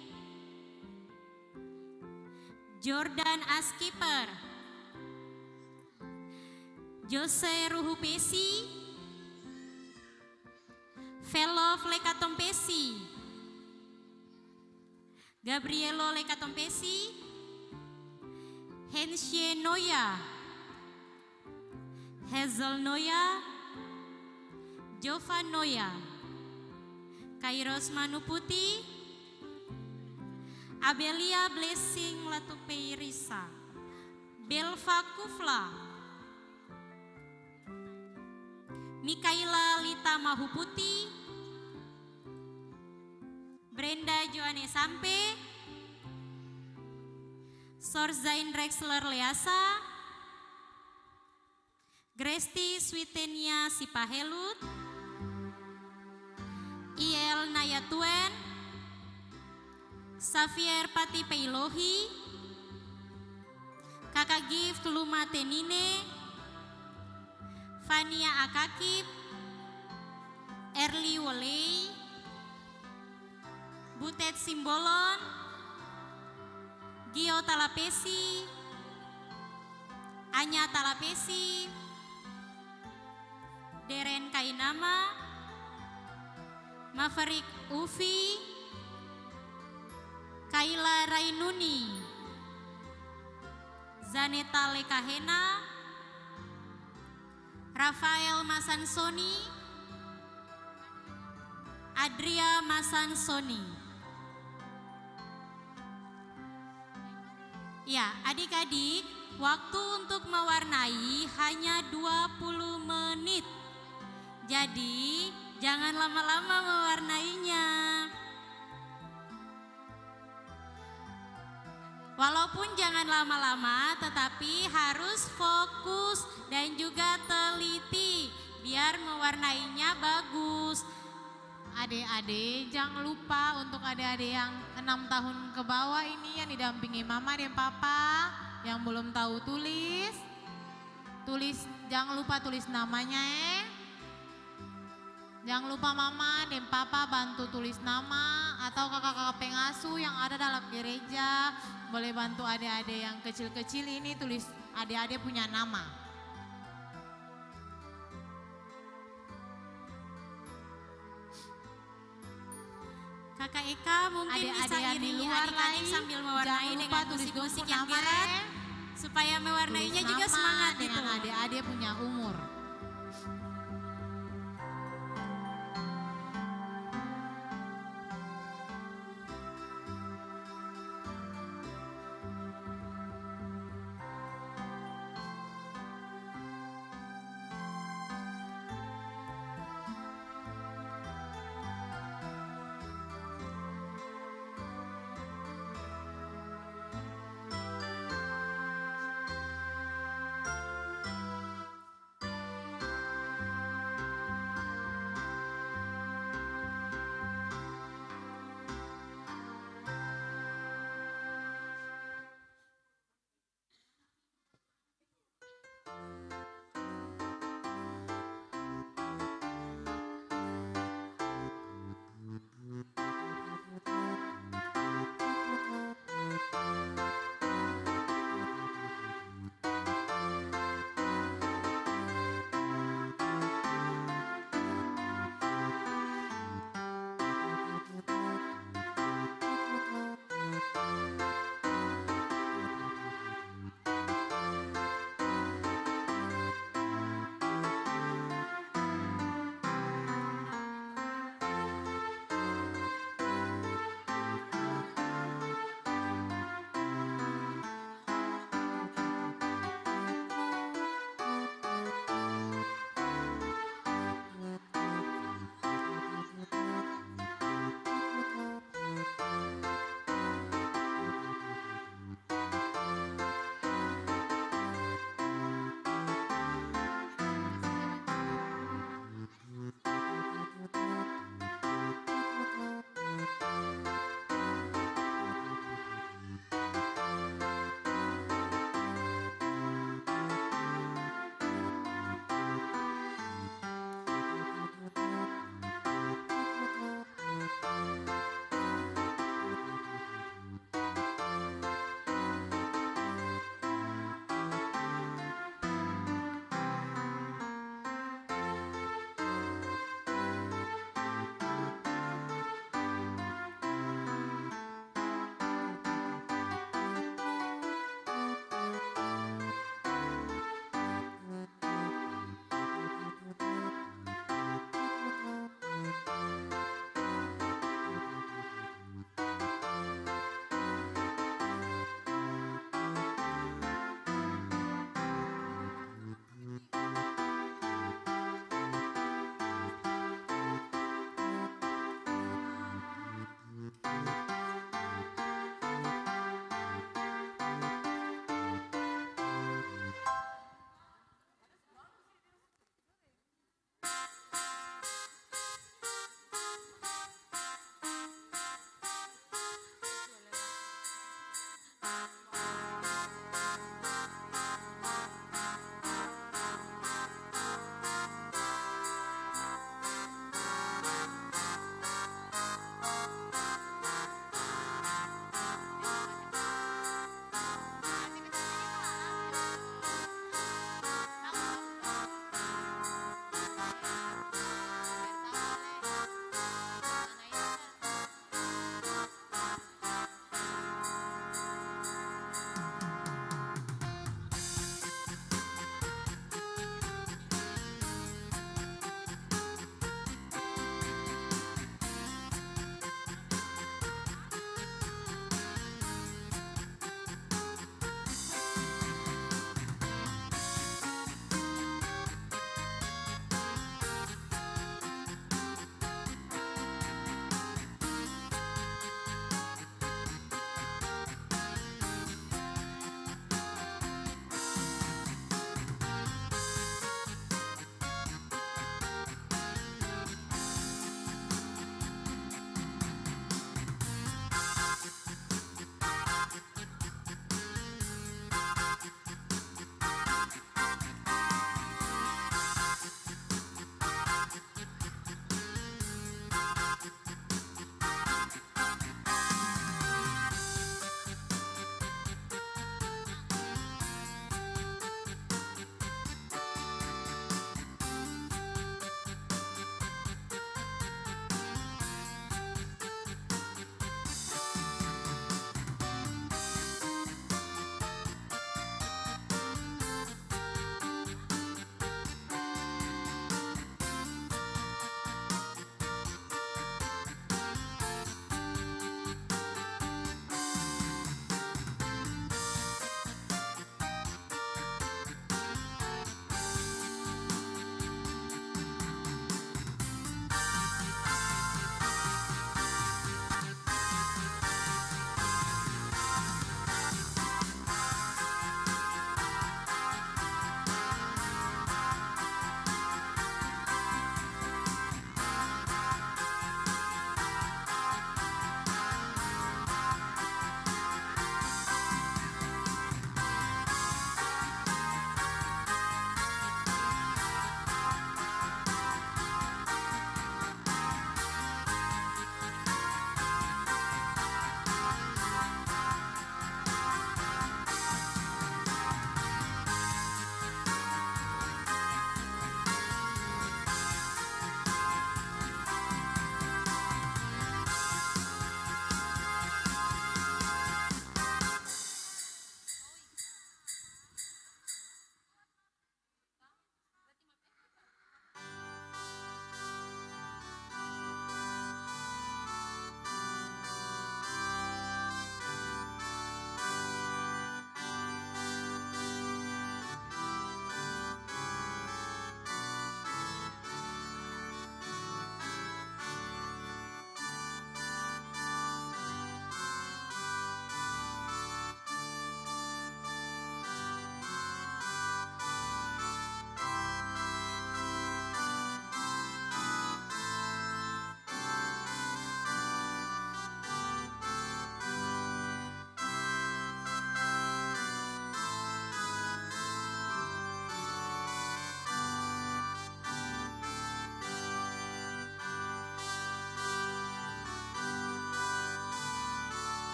Jordan Askiper. Jose Ruhupesi. Velov Lekatompesi. Gabrielo Lekatompesi, Hensie Noya, Hazel Noya, Jova Noya, Kairos Manuputi, Abelia Blessing Latupeirisa, Belva Kufla, Mikaila Lita Mahuputi, Brenda Joane Sampe, Sorzain Rexler Leasa, Gresti Switenia Sipahelut, I L Nayatuen, Xavier Pati Peilohi, Kaka Gift Luma Tenine, Fania Akakip, Erli Wolei, Butet Simbolon, Gio Talapesi, Anya Talapesi, Deren Kainama, Maverick Ufi, Kaila Rainuni, Zaneta Lekahena, Rafael Masansoni, Adria Masansoni. Ya, adik-adik, waktu untuk mewarnai hanya dua puluh menit. Jadi, jangan lama-lama mewarnainya. Walaupun jangan lama-lama, tetapi harus fokus dan juga teliti biar mewarnainya bagus. Ade-ade, jang lupa untuk ade-ade yang enam tahun ke bawah ini yang didampingi mama deng papa, yang belum tahu tulis, tulis, jang lupa tulis namanya, eh. Jang lupa mama deng papa bantu tulis nama, atau kaka-kaka pengasuh yang ada dalam gereja boleh bantu ade-ade yang kecil-kecil ini tulis ade-ade punya nama. Kaka Eka mungkin bisa iringi adik-adik sambil mewarnai dengan musik-musik yang gerak, supaya mewarnainya juga semangat gitu. Ade-ade punya umur.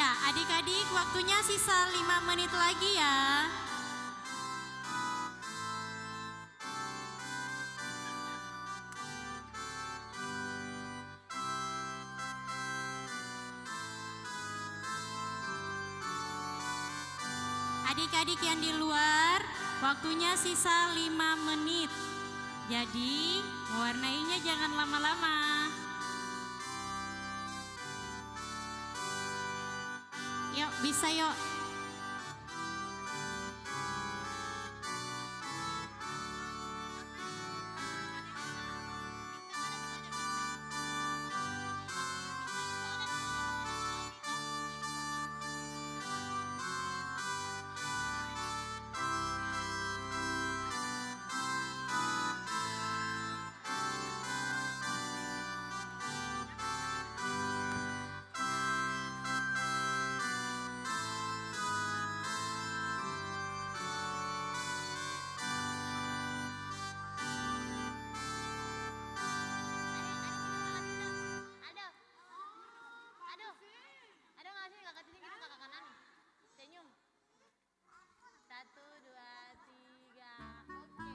Adik-adik, waktunya sisa lima menit lagi ya. Adik-adik yang di luar, waktunya sisa lima menit. Jadi, mewarnainya jangan lama-lama. Yuk, bisa yuk. Ada. Ada. Ada nggak sih kakak Tini gitu, kakak Nani? Senyum. Satu, dua, tiga, oke.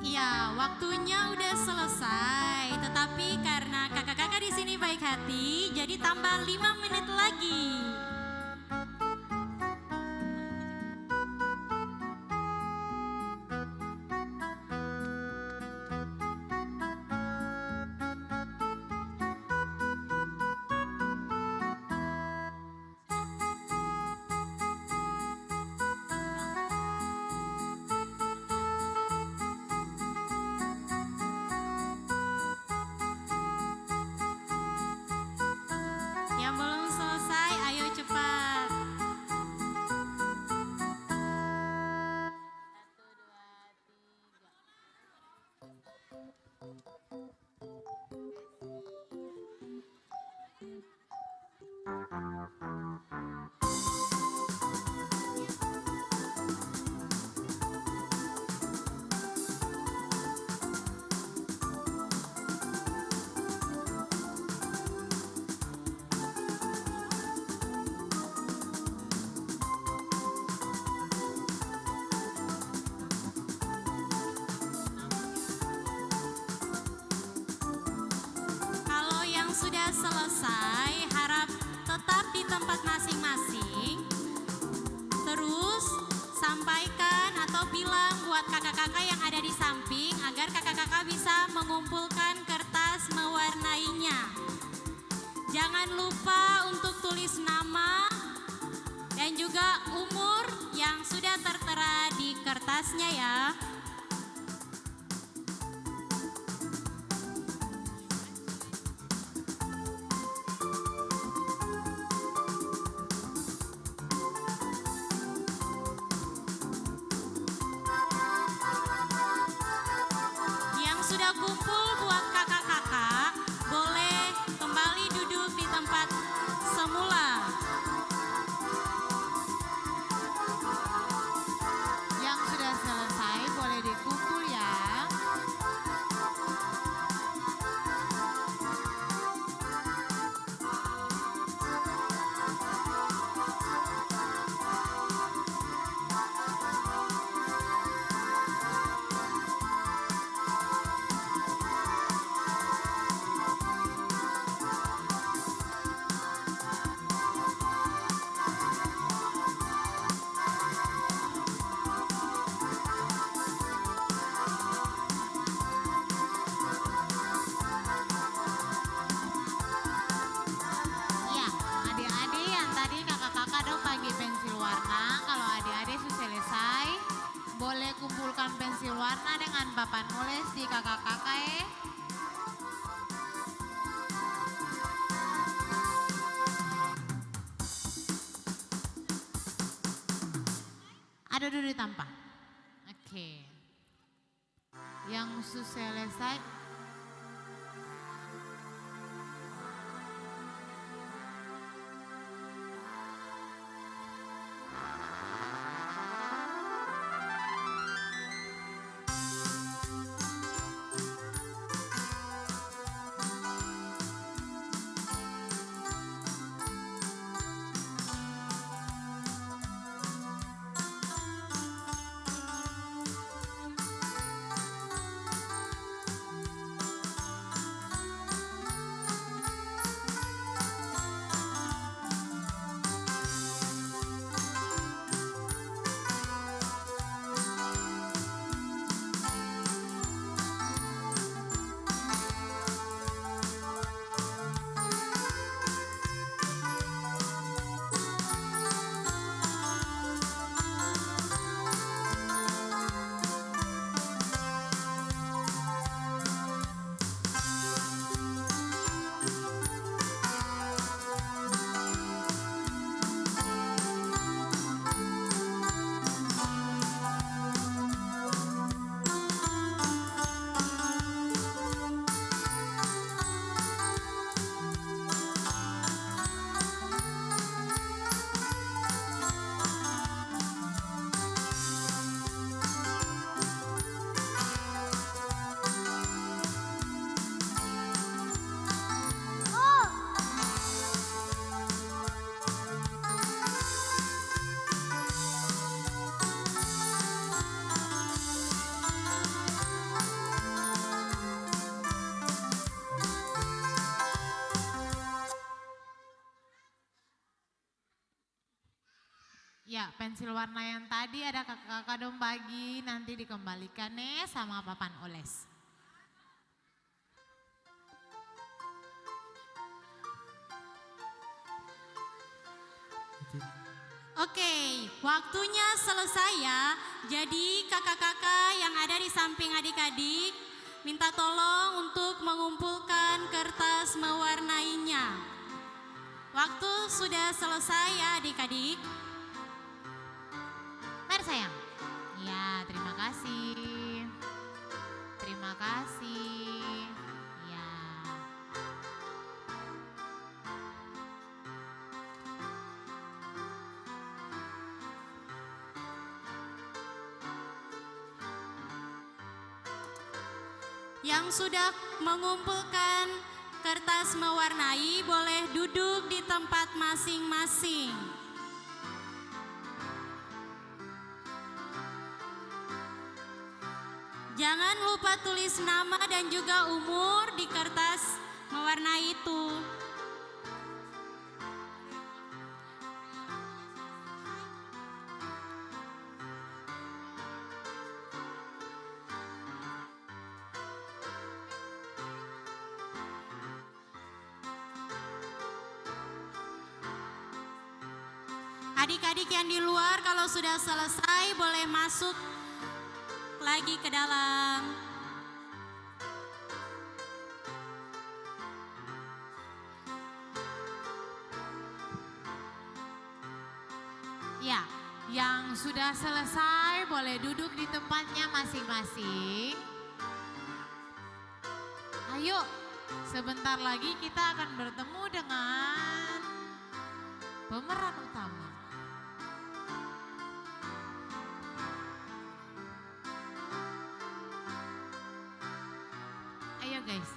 Iya, waktunya udah selesai, tetapi karena kakak-kakak di sini baik hati, jadi tambah lima menit lagi. Yang belum selesai, ayo cepat. Satu, dua, tiga. Kalau yang sudah selesai, harap tetap di tempat masing-masing. Terus, sampaikan atau bilang buat kakak-kakak yang ada di samping agar kakak-kakak bisa mengumpulkan kertas mewarnainya. Jangan lupa untuk tulis nama dan juga umur yang sudah tertera di kertasnya, ya. Yang sudah kumpul buat kakak-kakak, boleh kembali duduk di tempat semula. Yang sudah selesai, boleh Papa Nulis di kaka-kaka, e. Ada dudu di tampa. Oke. Yang su selesai. Ya, pensil warna yang tadi ada kaka-kaka dong bagi, nanti dikembalikan e sama papan oles. Oke, waktunya selesai ya. Jadi kaka-kaka yang ada di samping adik-adik, minta tolong untuk mengumpulkan kertas mewarnainya. Waktu sudah selesai ya, adik-adik. Mari, sayang. Ya, terima kasih. Terima kasih. Ya. Yang sudah mengumpulkan kertas mewarnai, boleh duduk di tempat masing-masing. Jangan lupa tulis nama dan juga umur di kertas mewarnai itu. Adik-adik yang di luar, kalau sudah selesai, boleh masuk lagi ke dalam. Ya, yang sudah selesai boleh duduk di tempatnya masing-masing. Ayo, sebentar lagi kita akan bertemu dengan pemeran utama. Ayo, guys.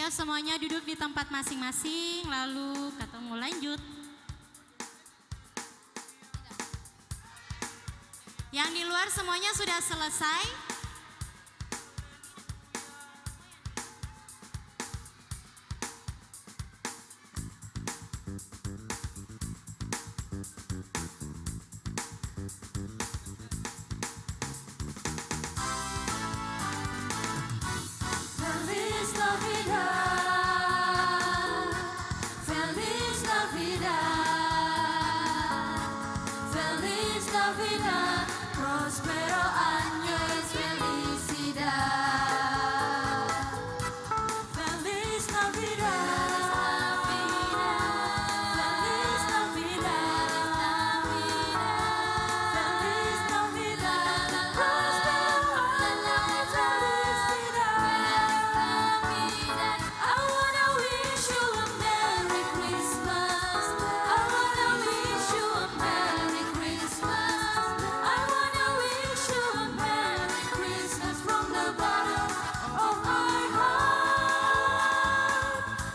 Semuanya duduk di tempat masing-masing, lalu katong mo lanjut. Yang di luar semuanya sudah selesai? Feliz Navidad, Feliz Navidad, Feliz Navidad, próspero año y felicidad. Feliz Navidad. Feliz Navidad. Feliz Navidad. Próspero año y felicidad. I wanna wish you a Merry Christmas. I wanna wish you a Merry Christmas. I wanna wish you a Merry Christmas from the bottom of my heart.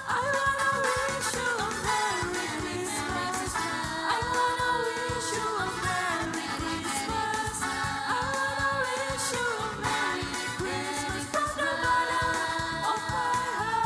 I wanna wish you a Merry Christmas. I wanna wish you a Merry Christmas. I wanna wish you a Merry Christmas from the bottom of my heart.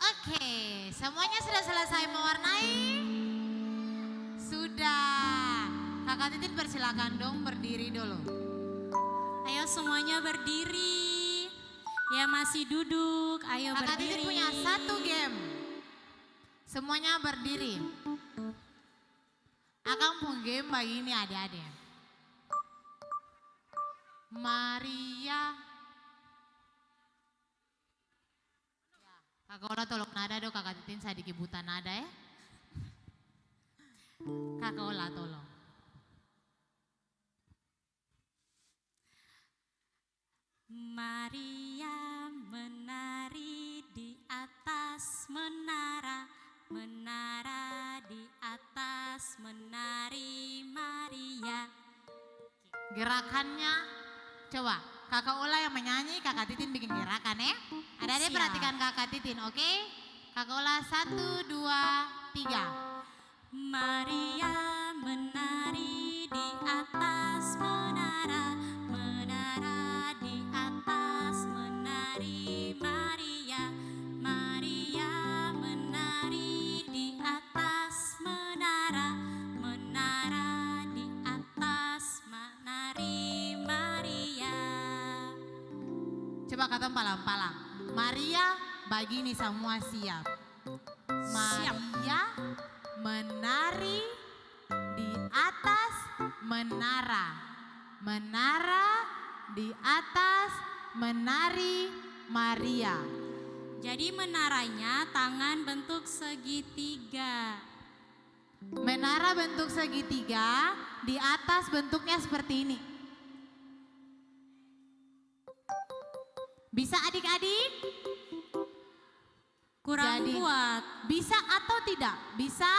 Oke, semuanya sudah selesai mewarnai? Sudah. Kakak Titin persilakan dong berdiri dulu. Ayo semuanya berdiri. Ya masih duduk, ayo berdiri. Kakak Titin punya satu game. Semuanya berdiri. Akang pung game bagini, ade-ade. Maria. Kaka Ola tolong nada do, Kaka Titin sadiki buta nada, e. Kaka Ola, tolong. Maria menari di atas menara, menara di atas menari Maria. Gerakannya, coba, Kaka Ola yang menyanyi, Kaka Titin bikin gerakan, e. Ade-ade perhatikan Kaka Titin, oke? Kaka Ola, satu, dua, tiga. Maria menari di atas menara, menara di atas menari Maria, Maria menari di atas menara, menara di atas menari Maria. Coba katong palang-palang. Maria bagini samua siap. Siap. Maria menari di atas menara. Menara di atas menari Maria. Jadi menaranya tangan bentuk segitiga. Menara bentuk segitiga, di atas bentuknya seperti ini. Bisa adik-adik? Kurang kuat. Bisa atau tidak? Bisa?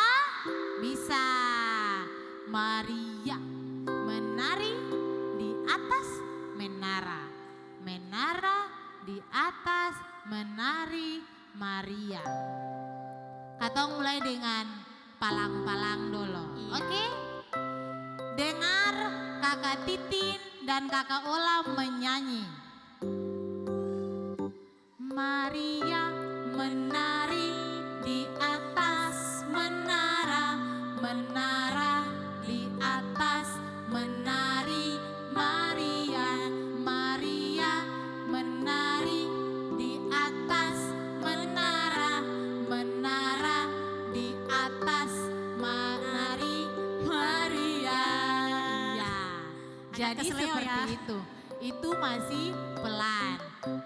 Bisa. Maria menari di atas menara. Menara di atas menari Maria. Katong mulai dengan palang-palang dolo, oke? Dengar Kaka Titin dan Kaka Ola menyanyi. Maria menari di atas menara, menara di atas menari Maria, Maria menari di atas menara, menara di atas menari Maria. Jadi seperti itu. Itu masih pelan.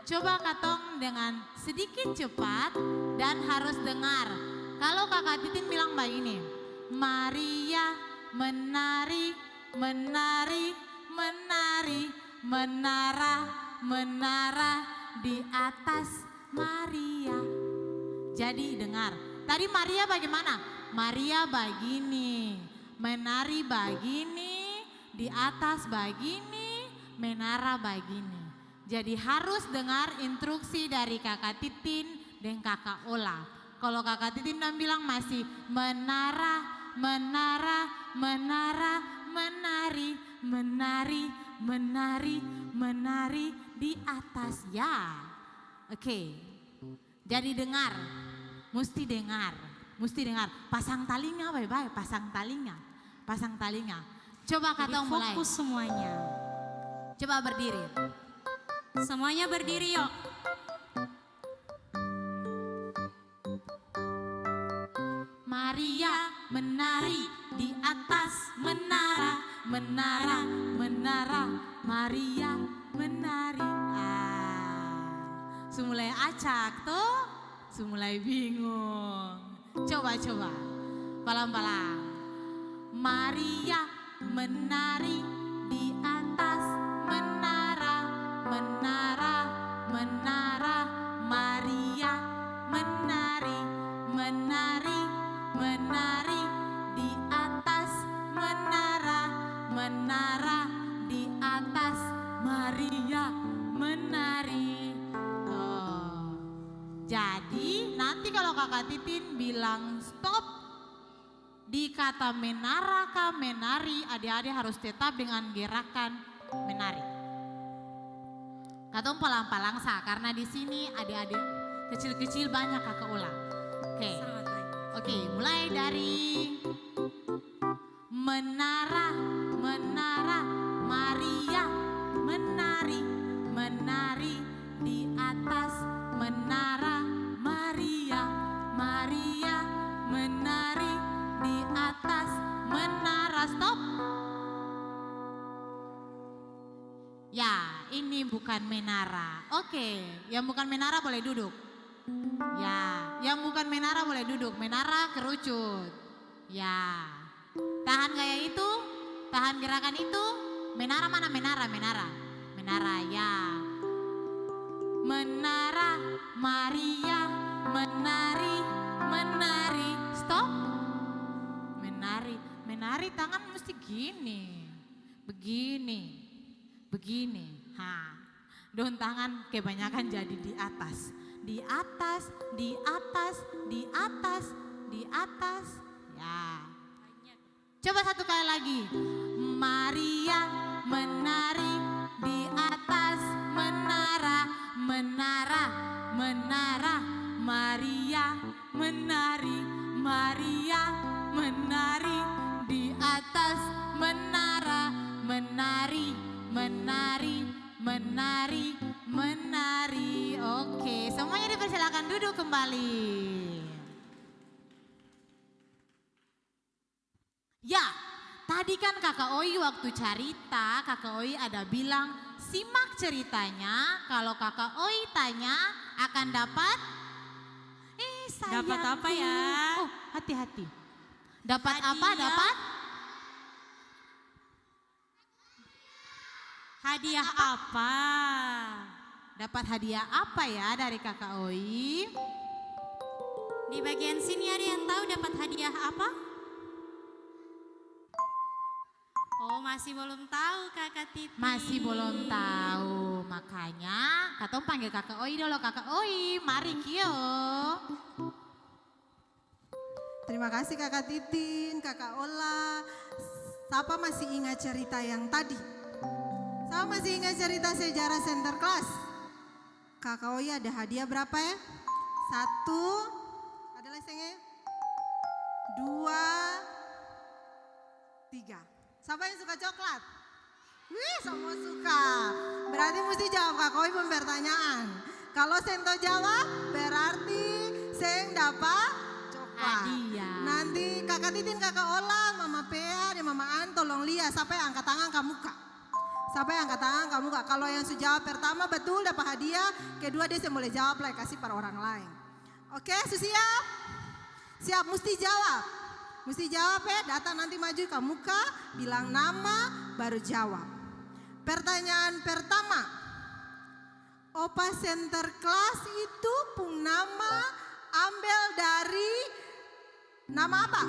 Coba katong dengan sedikit cepat dan harus dengar. Kalau Kakak Titin bilang bagini, "Maria menari, menari, menari, menara, menara di atas Maria." Jadi dengar. Tadi Maria bagaimana? Maria bagini, menari bagini, di atas bagini, menara bagini. Jadi harus dengar instruksi dari Kaka Titin deng Kaka Ola. Kalo Kaka Titin dong bilang masih menara, menara, menara, menari, menari, menari, menari di atas, ya. Oke. Jadi dengar, musti dengar, musti dengar. Pasang talinga bae-bae, pasang talinga, pasang talinga. Coba katong mulai. Jadi fokus semuanya. Coba berdiri. Semuanya berdiri, yok. Maria menari di atas menara, menara, menara, Maria menari. Ah, su mulai acak to, su mulai bingung. Coba, coba, palang-palang. Maria menari di atas menara, menara, menara, Maria menari, menari, menari di atas menara, menara di atas Maria menari. Tuh. Jadi, nanti kalau Kakak Titin bilang stop, di kata menara ka menari, ade-ade harus tetap dengan gerakan menari. Katong palang-palang sa, karna di sini ade-ade kecil-kecil banyak kaka ulang. Oke. Sangat banyak. Oke, mulai dari menara, menara, Maria, menari, menari. Di atas menara Maria, Maria menari di atas menara. Stop. Ya, ini bukan menara. Oke, yang bukan menara boleh duduk. Ya, yang bukan menara boleh duduk. Menara kerucut. Ya. Tahan gaya itu, tahan gerakan itu. Menara mana? Menara, menara. Menara, ya. Menara, Maria, menari, menari. Stop. Menari, menari tangan mesti gini. Begini. Begini. Ha. Dong tangan kebanyakan jadi di atas. Di atas, di atas, di atas, di atas. Ya. Coba satu kali lagi. Maria menari di atas menara, menara, menara. Maria menari, Maria menari di atas menara, menari, menari, menari, menari. Oke, semuanya dipersilakan duduk kembali. Ya, tadi kan Kaka Oi waktu carita, Kaka Oi ada bilang, "Simak ceritanya, kalo Kaka Oi tanya akan dapat," eh, sayangku. Dapat apa ya? Oh, hati-hati. Dapat apa? Hadiah. Dapat? Hadiah apa? Dapat hadiah apa ya dari Kaka Oi? Di bagian sini ada yang tahu dapat hadiah apa? Oh, masih belum tahu, Kaka Titi. Masih belum tahu, makanya katong panggil Kaka Oi dolo. Kaka Oi, mari kio. Terima kasih Kaka Titin, Kaka Ola. Sapa masih ingat cerita yang tadi? Sapa masih ingat cerita sejarah Sinterklaas? Kaka Oi ada hadiah berapa e? Satu, ada lai seng e? Dua, tiga. Sapa yang suka coklat? Wih, samua suka. Berarti musti jawab Kaka Oi pung pertanyaan. Kalo seng tau jawab, berarti seng dapa coklat. Hadiah. Nanti Kaka Titin, Kaka Ola, Mama Pea, deng Mama An, tolong lia sapa yang angka tangan ka muka. Sapa yang angka tangan kamuka? Kalo yang su jawab pertama betul dapa hadiah, kedua dia seng boleh jawab lai, kasi par orang laeng. Oke, su siap? Siap, musti jawab. Musti jawab e, datang nanti maju kamuka, bilang nama, baru jawab. Pertanyaan pertama, opa center class itu pung nama ambel dari nama apa?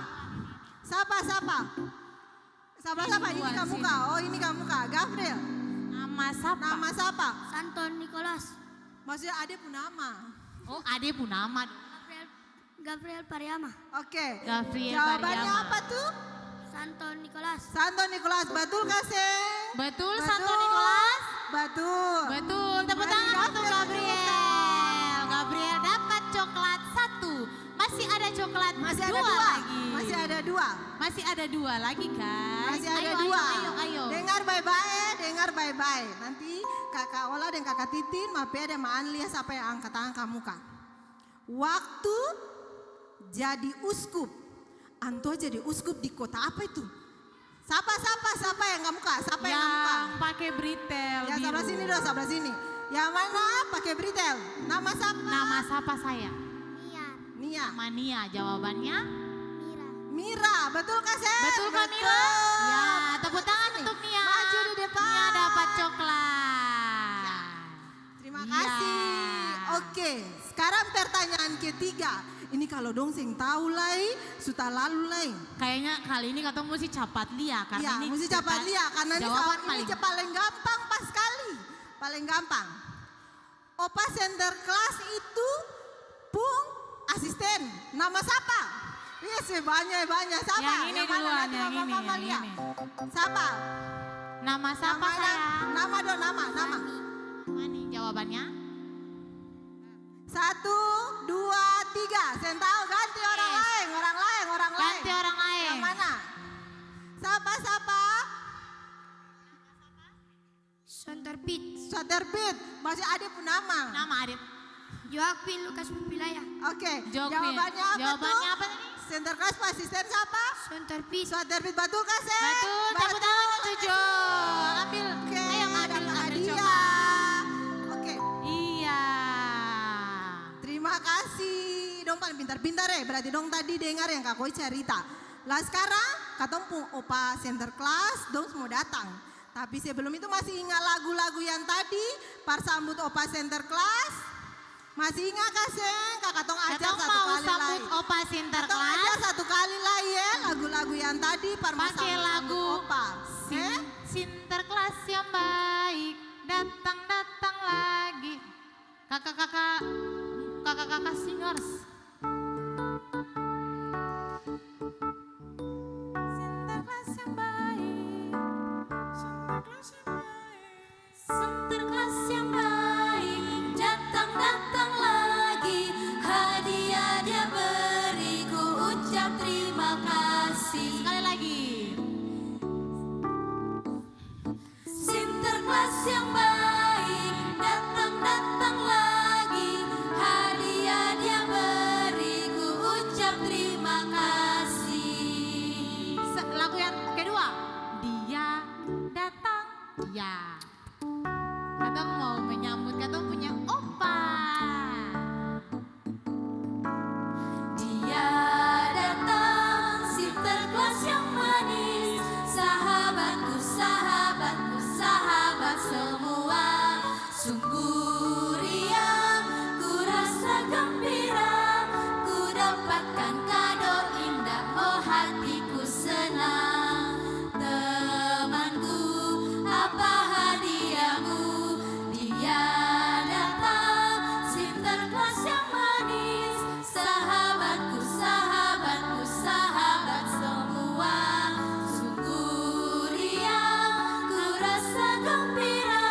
Sapa, sapa? Sapa, sapa? Ini kamuka. Oh, ini kamuka. Gabriel. Nama sapa? Nama sapa? Santo Nicolas. Maksudnya ade pung nama. Oh, ade pung nama. Gabriel, Gabriel Pariama. Oke. Gabriel Jawabannya Pariama. Apa tuh? Santo Nicolas. Santo Nicolas, batul ka seng? Betul, Santo Nicolas. Batul. Betul. Tepuk tangan untuk Gabriel. Gabriel dapat coklat satu. Masih ada coklat dua lagi. Masih ada dua. Masih ada dua lagi, guys. Masih ada dua. Ayo, ayo, ayo, ayo. Dengar bae-bae, dengar bae-bae. Nanti Kaka Ola deng Kaka Titin, Ma Pea deng Ma Anli, sapa yang angka tangan kamuka. Waktu jadi uskup, antua jadi uskup di kota apa itu? Sapa, sapa, sapa yang kamuka? Sapa yang kamuka? Yang pake britel biru. Yang sebelah sini dong, sebelah sini. Yang mana pake britel? Nama sapa? Nama sapa saya? Nia. Nia. Nama Nia, jawabannya? Mira. Mira, betul ka seng? Betul ka, Mira? Betul. Ya, tepuk tangan untuk Nia. Maju di depan. Nia dapat coklat. Ya. Terima kasih. Iya. Oke, sekarang pertanyaan ketiga. Ini kalo dong seng tau lai, su talalu lai. Kayaknya kali ini katong musti capat lia, karena ini musti capat lia, karena ini jawaban paling gampang pas skali. Paling gampang. Opa center class itu pung asisten. Nama sapa? Iya sih, banya, banya. Sapa? Yang ini duluan, yang ini, yang ini. Sapa? Nama sapa saya? Nama dong, nama, nama. Fani jawabannya. Satu, dua, tiga. Seng tau, ganti orang laeng, orang laeng, orang laeng. Ganti orang laeng. Yang mana? Sapa, sapa? Santerpit. Santerpit. Maksudnya ade pung nama. Nama ade. Joaquin Lucas Pupilaya. Oke, jawabannya apa tuh? Jawabannya apa tadi? Center class pung asisten sapa? Santerpit. Santerpit, batul ka seng? Batul, tepuk tangan untuk Jo. Ambil. Oke, ayo, ambil, dapat ambil hadiah. Oke. Iya. Terima kasih. Dong paling pintar-pintar e, berarti dong tadi dengar yang Kak Koi carita. Lah skarang, katong pung opa center class, dong su mo datang. Tapi sebelum itu masih inga lagu-lagu yang tadi, par sambut opa center class? Masih inga ka seng? Ka katong ajar satu kali lai. Katong mau sambut opa center class. Katong ajar satu kali lai e, lagu-lagu yang tadi, par mo sambut opa. Pake lagu Sin-, Sinterklas yang baik, datang-datang lagi. Kaka-kaka, kaka-kaka singers. Sinterklas yang baik, Sinterklas yang baik. Sinterklas yang baik, datang-datang lagi. Hadiah dia beri, ku ucap terima kasih. Sekali lagi. Sinterklas yang baik, datang-datang lagi. Hadiah dia beri, ku ucap terima kasih. Se-, lagu yang kedua, Dia Datang. Ya. Katong mau menyambut katong punya opa. Dia datang, Sinterklas yang manis, sahabatku, sahabatku, sahabat semua. Sungguh riang, ku rasa gembira, ku dapatkan kado indah, oh hatiku senang. Temanku, apa hadiahmu? Dia datang, Sinterklas yang manis. Sahabatku, sahabatku, sahabat semua. Sungguh riang, ku rasa gembira,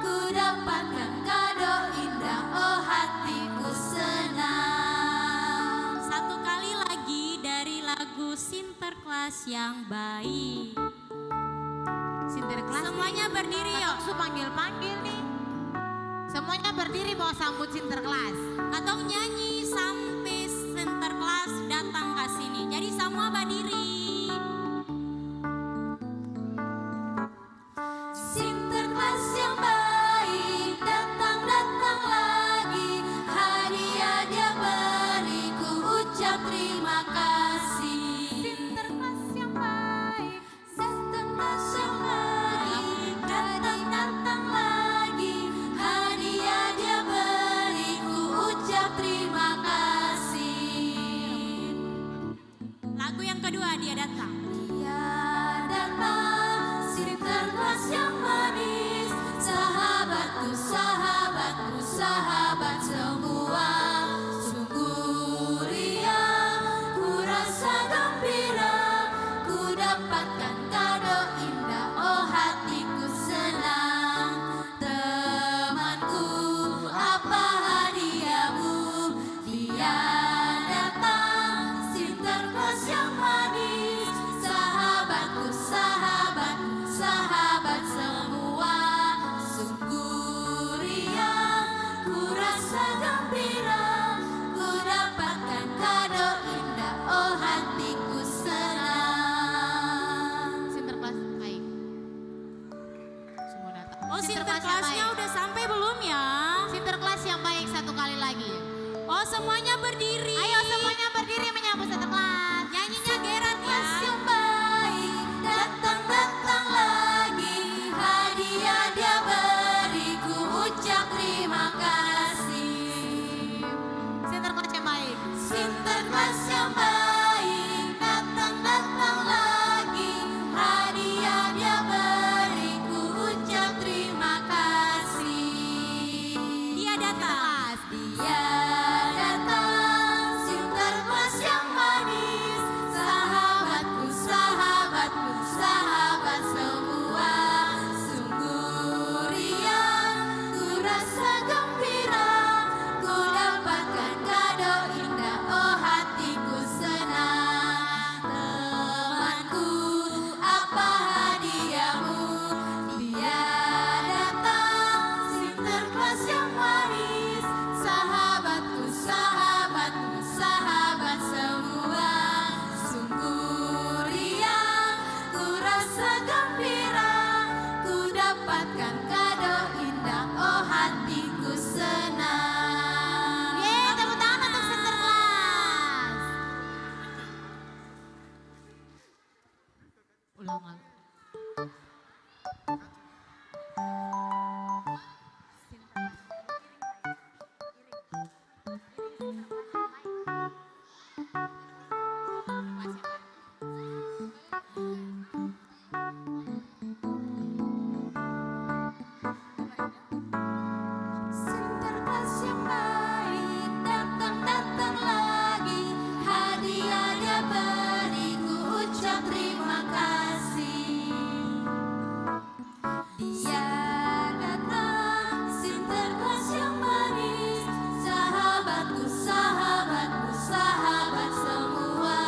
ku dapatkan kado indah, oh hatiku senang. Satu kali lagi dari lagu Sinterklas yang baik. Sinterklas. Semuanya berdiri, yuk. Katong su panggil-panggil nih. Semuanya berdiri, bawa sambut Sinterklas. Katong nyanyi sampe Sinterklas datang ka sini. Jadi, samua badiri. Sinterklas Dua, dia datang. Dia datang, Sinterklas yang manis, sahabatku, sahabatku, sahabat semua. Sungguh riang, ku rasa gembira, ku dapatkan kado indah, oh hatiku senang. Temanku, apa hadiahmu? Dia datang, Sinterklas yang manis. Sahabatku, sahabatku, sahabat semua. Sungguh riang, ku rasa gembira, ku dapatkan kado indah, oh hatiku senang. Sinterklas, baik. Semua datang. Oh, Sinterklas yang Sinterklasnya baik. Udah sampai belum ya? Sinterklas yang baik satu kali lagi. Oh, semuanya berdiri. Ayo, semuanya berdiri menyambut Sinterklas. Nyanyinya gerak ya. Sinterklas yang baik, datang, datang lagi. Hadiah dia beri, ku ucap terima kasih. Sinterklas yang baik. Sinterklas yang baik, datang, datang lagi. Hadiah dia beri, ku ucap terima kasih. Dia datang. Dia datang, Sinterklas yang manis. Sahabatku, sahabatku, sahabat semua. Sungguh riang, ku rasa gembira, ku dapatkan kado indah, oh hatiku senang. Temanku, apa hadiahmu? Dia datang, Sinterklas yang manis. Sahabatku, sahabatku, sahabat semua. Sungguh riang, ku rasa gembira, ku dapatkan kado indah, oh hatiku senang. Yeay, tepuk tangan untuk Sinterklas. Ulang lagi. Sinterklas yang baik, datang, datang lagi. Hadiah dia beri, ku ucap terima kasih. Dia datang, Sinterklas yang manis, sahabatku, sahabatku, sahabat semua.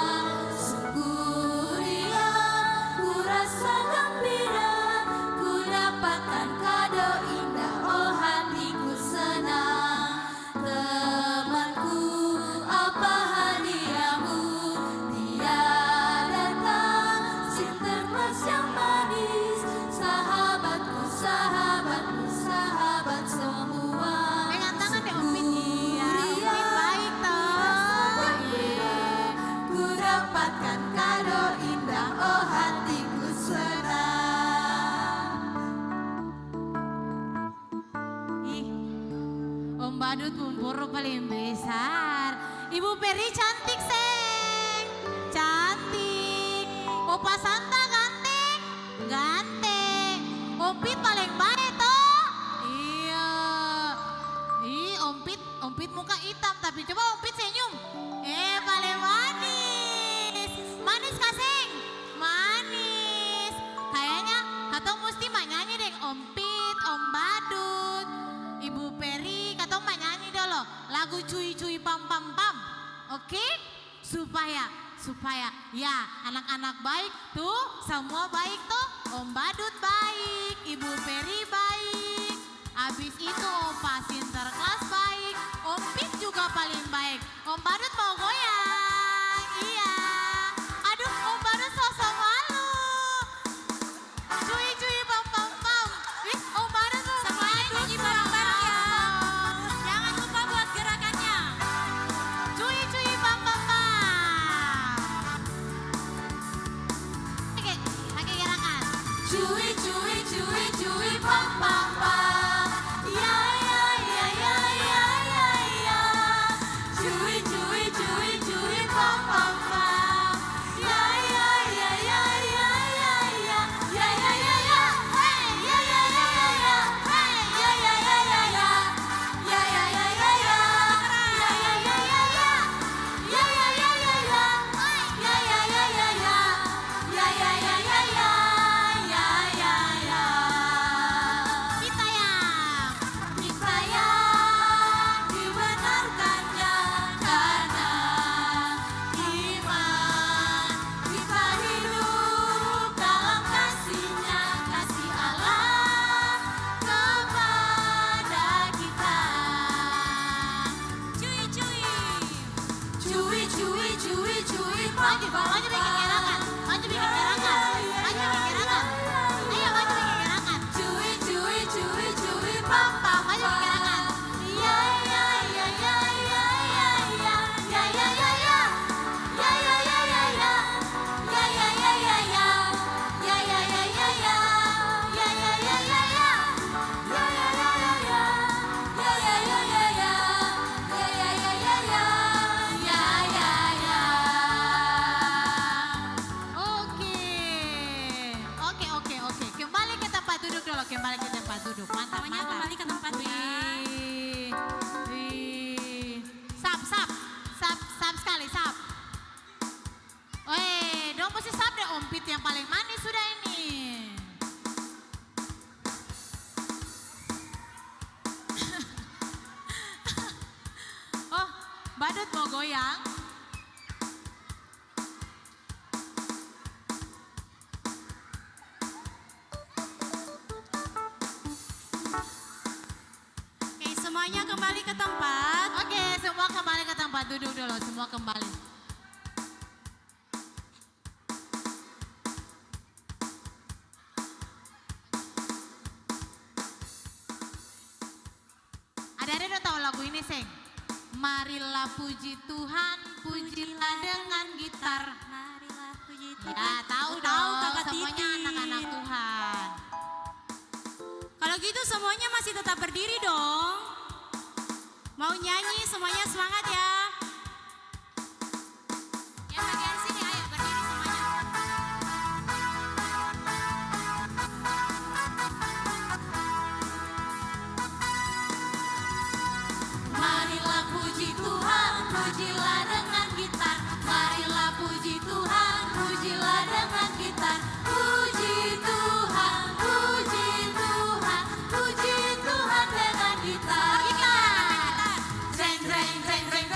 Sungguh riang, ku rasa gembira, ku dapatkan kado indah, oh hatiku senang. Temanku, apa hadiahmu? Dia datang, Sinterklas yang manis, sahabatku, sahabatku, sahabat semua. Pegang tangan deh, Om Pit. Iya, Om Pit baik, toh. Ku dapatkan kado indah, oh, hatiku senang. Ih, Om Badut pung poro paling besar. Ibu Peri cantik, seng? Cantik. Opa Santa ganteng? Ganteng. Om Pit paling bae to? Iya. Ih, Om Pit, Om Pit muka itam, tapi coba Om Pit senyum. Eh, paling manis. Manis ka seng? Manis. Kayaknya katong musti manyanyi deng Om Pit, Om Badut, Ibu Peri, katong manyanyi dolo lagu Cui Cui Pam Pam Pam. Oke? Supaya, supaya, ya, anak-anak baik tuh, semua baik tuh, Om Badut baik, Ibu Peri baik, abis itu Opa Sinterklas baik, Om Pit juga paling baik. Om Badut mau goyang. Iya. Aduh, Om Badut sosok malu. Cui, cui, pam, pam, pam. Ih, Om Badut mau malu. Semuanya nyanyi bareng-bareng ya. Jangan lupa buat gerakannya. Cui, cui, pam, pam, pam. Oke, pake gerakan. Cui, cui, cui, cui, pam, pam, pam. Ya, ya, ya. Cui, cui, cui, cui, pam, pam, pam. Ya, Ompit yang paling manis sudah ini. Oh, badut mau goyang. Oke, semuanya kembali ke tempat. Oke, semua kembali ke tempat. Duduk dulu, semua kembali. Ade-ade dong tau lagu ini, seng? Marilah puji Tuhan, pujilah dengan gitar. Marilah puji Tuhan. Ya, tahu dong, semuanya anak-anak Tuhan. Kalau gitu semuanya masih tetap berdiri dong. Mau nyanyi, semuanya semangat ya. Yang bagian sini, ayo berdiri semuanya. Marilah puji Tuhan, pujilah dengan gitar. Marilah puji Tuhan, pujilah dengan gitar. Puji Tuhan, puji Tuhan, puji Tuhan dengan gitar. Lagi, gitar, dengan gitar. Jreng, jreng, jreng.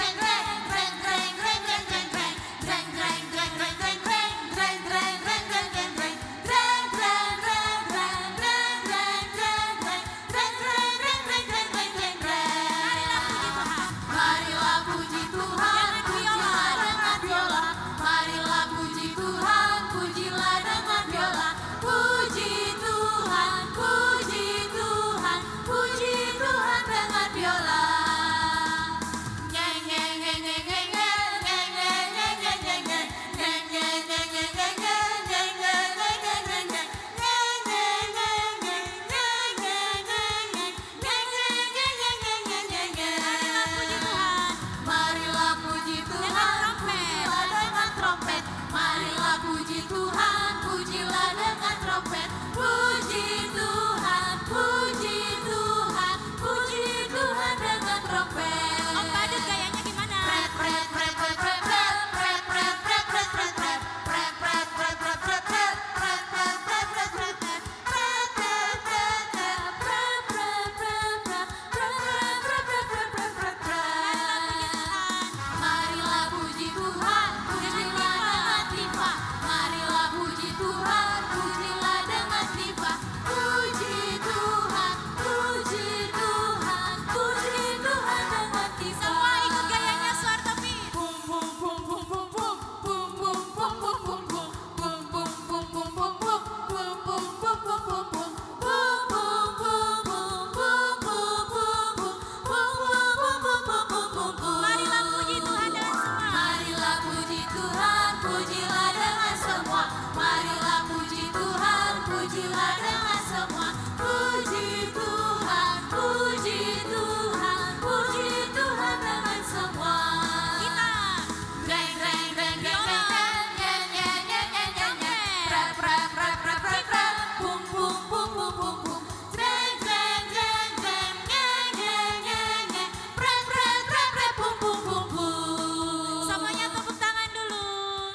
Marilah puji Tuhan, pujilah dengan biola. Marilah puji Tuhan, pujilah dengan biola. Puji Tuhan, puji Tuhan, puji Tuhan dengan biola. Marilah puji Tuhan, pujilah dengan trompet. Marilah puji Tuhan, pujilah dengan trompet. Puji Tuhan, puji Tuhan, puji Tuhan dengan trompet. Om Badut gayanya gimana? Pret, pret, pret. Marilah puji Tuhan, pujilah dengan tifa. Marilah puji Tuhan, pujilah dengan tifa. Puji Tuhan, puji Tuhan, puji Tuhan dengan tifa. Semua ikut gayanya Suharto Fit. Pum, pum, pum. Marilah puji Tuhan dengan semua. Marilah puji Tuhan, pujilah dengan semua. Marilah puji Tuhan, pujilah dengan semua. Puji Tuhan, puji Tuhan, puji Tuhan dengan semua. Kita. Jreng, jreng, jreng, jreng, jreng, jreng. Biola. Nye, nye, nye. Trompet. Pret, pret, pret, pret, pret, pret. Pum, pum, pum, pum, pum, pum. Jreng, jreng, jreng, jreng. Nye, nye, nye, nye, nye. Pret, pret, pret, pret. Pum, pum, pum, pum. Semuanya tepuk tangan dulu.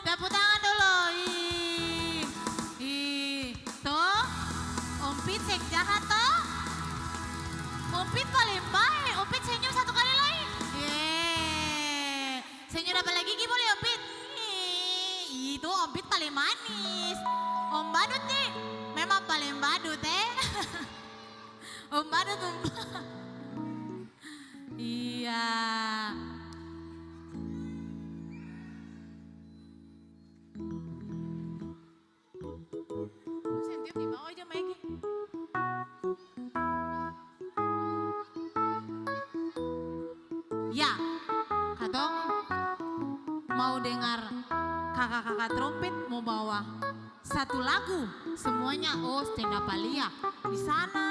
Tepuk tangan dulu. Ih. Ih. Tuh. Om Pit seng jahat, to. Om Pit paling bae. Om Pit senyum satu kali lai. Yeay. Senyum dapa lagi gigi boleh, Om Pit? Ih, itu Om Pit paling manis. Om Badut nih, memang paling badut, eh. Om Badut, Om. Iya. Seng tiup di bawah aja, Maegi. Ya, katong mau dengar kaka-kaka trompet mo bawa satu lagu, semuanya, oh, stand up alia di sana.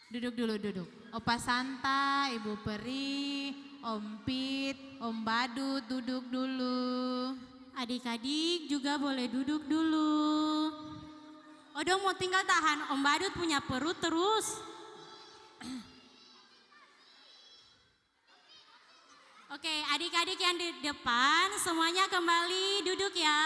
Duduk dulu, duduk. Opa Santa, Ibu Peri, Om Pit, Om Badut, duduk dulu. Adik-adik juga boleh duduk dulu. Oh, dong mau tinggal tahan Om Badut punya perut terus. Oke, adik-adik yang di depan, semuanya kembali duduk ya.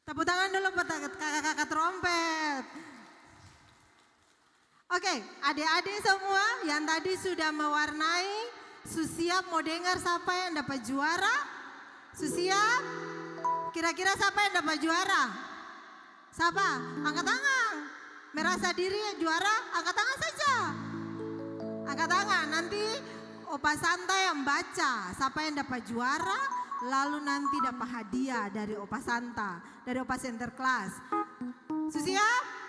Tepuk tangan dulu buat kaka-kaka trompet. Oke, adik-adik semua yang tadi sudah mewarnai, su siap mau dengar siapa yang dapat juara? Su siap? Kira-kira siapa yang dapat juara? Sapa? Angka tangang. Merasa diri juara, angka tangang saja. Angka tangang. Nanti Opa Santa yang baca sapa yang dapa juara, lalu nanti dapa hadiah dari Opa Santa, dari Opa Center Class. Su siap?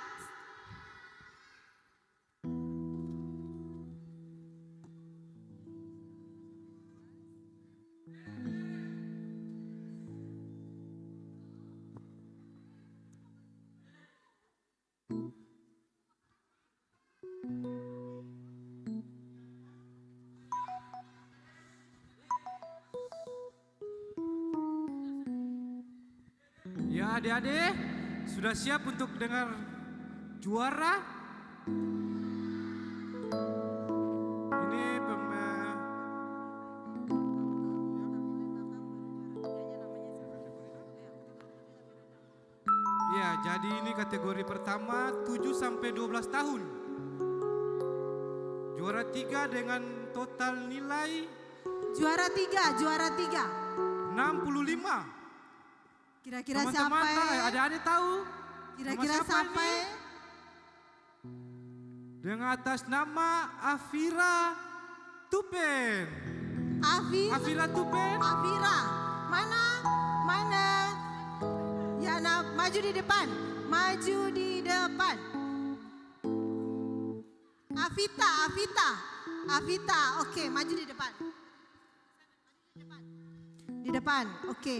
Ya, ade-ade, sudah siap untuk dengar juara? Ini pema-, ya, jadi ini kategori pertama, tujuh sampe dua belas tahun. Juara tiga dengan total nilai Juara tiga, juara tiga. Enam puluh lima. Kira-kira siapa, eh? Teman-teman, ade-ade tahu? Kira-kira siapa, eh? Dengan atas nama Afira Tupen. Afi-, Afira Tupen. Afira. Mana? Mana? Ya, nah, maju di depan. Maju di depan. Afita, Afita, Afita, oke, maju di depan. Di depan, oke.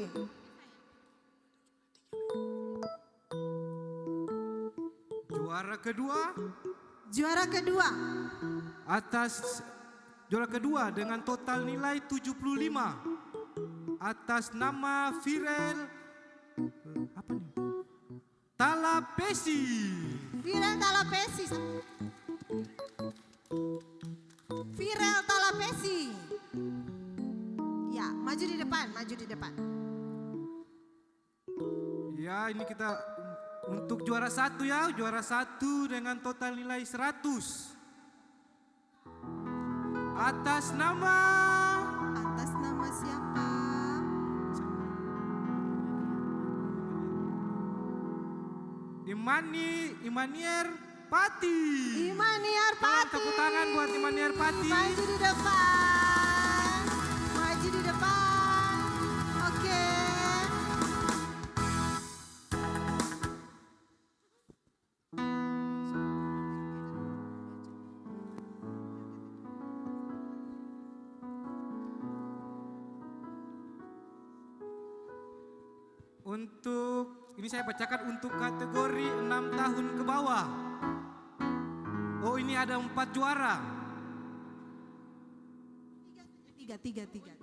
Juara kedua. Juara kedua. Atas, juara kedua dengan total nilai tujuh puluh lima. Atas nama Firel, apa nih? Talapesi. Firel Talapesi. Firel Talapesi. Ya, maju di depan, maju di depan. Ya, ini kita untuk juara satu ya, juara satu dengan total nilai seratus. Atas nama. Atas nama siapa? Imani, Imanier Pati. Imanier Pati. Tolong tepuk tangan buat Imanier Pati. Maju di depan. Maju di depan. Oke. Untuk, ini saya bacakan untuk kategori enam tahun ke bawah. Oh, ini ada empat juara. Tiga, tiga, tiga.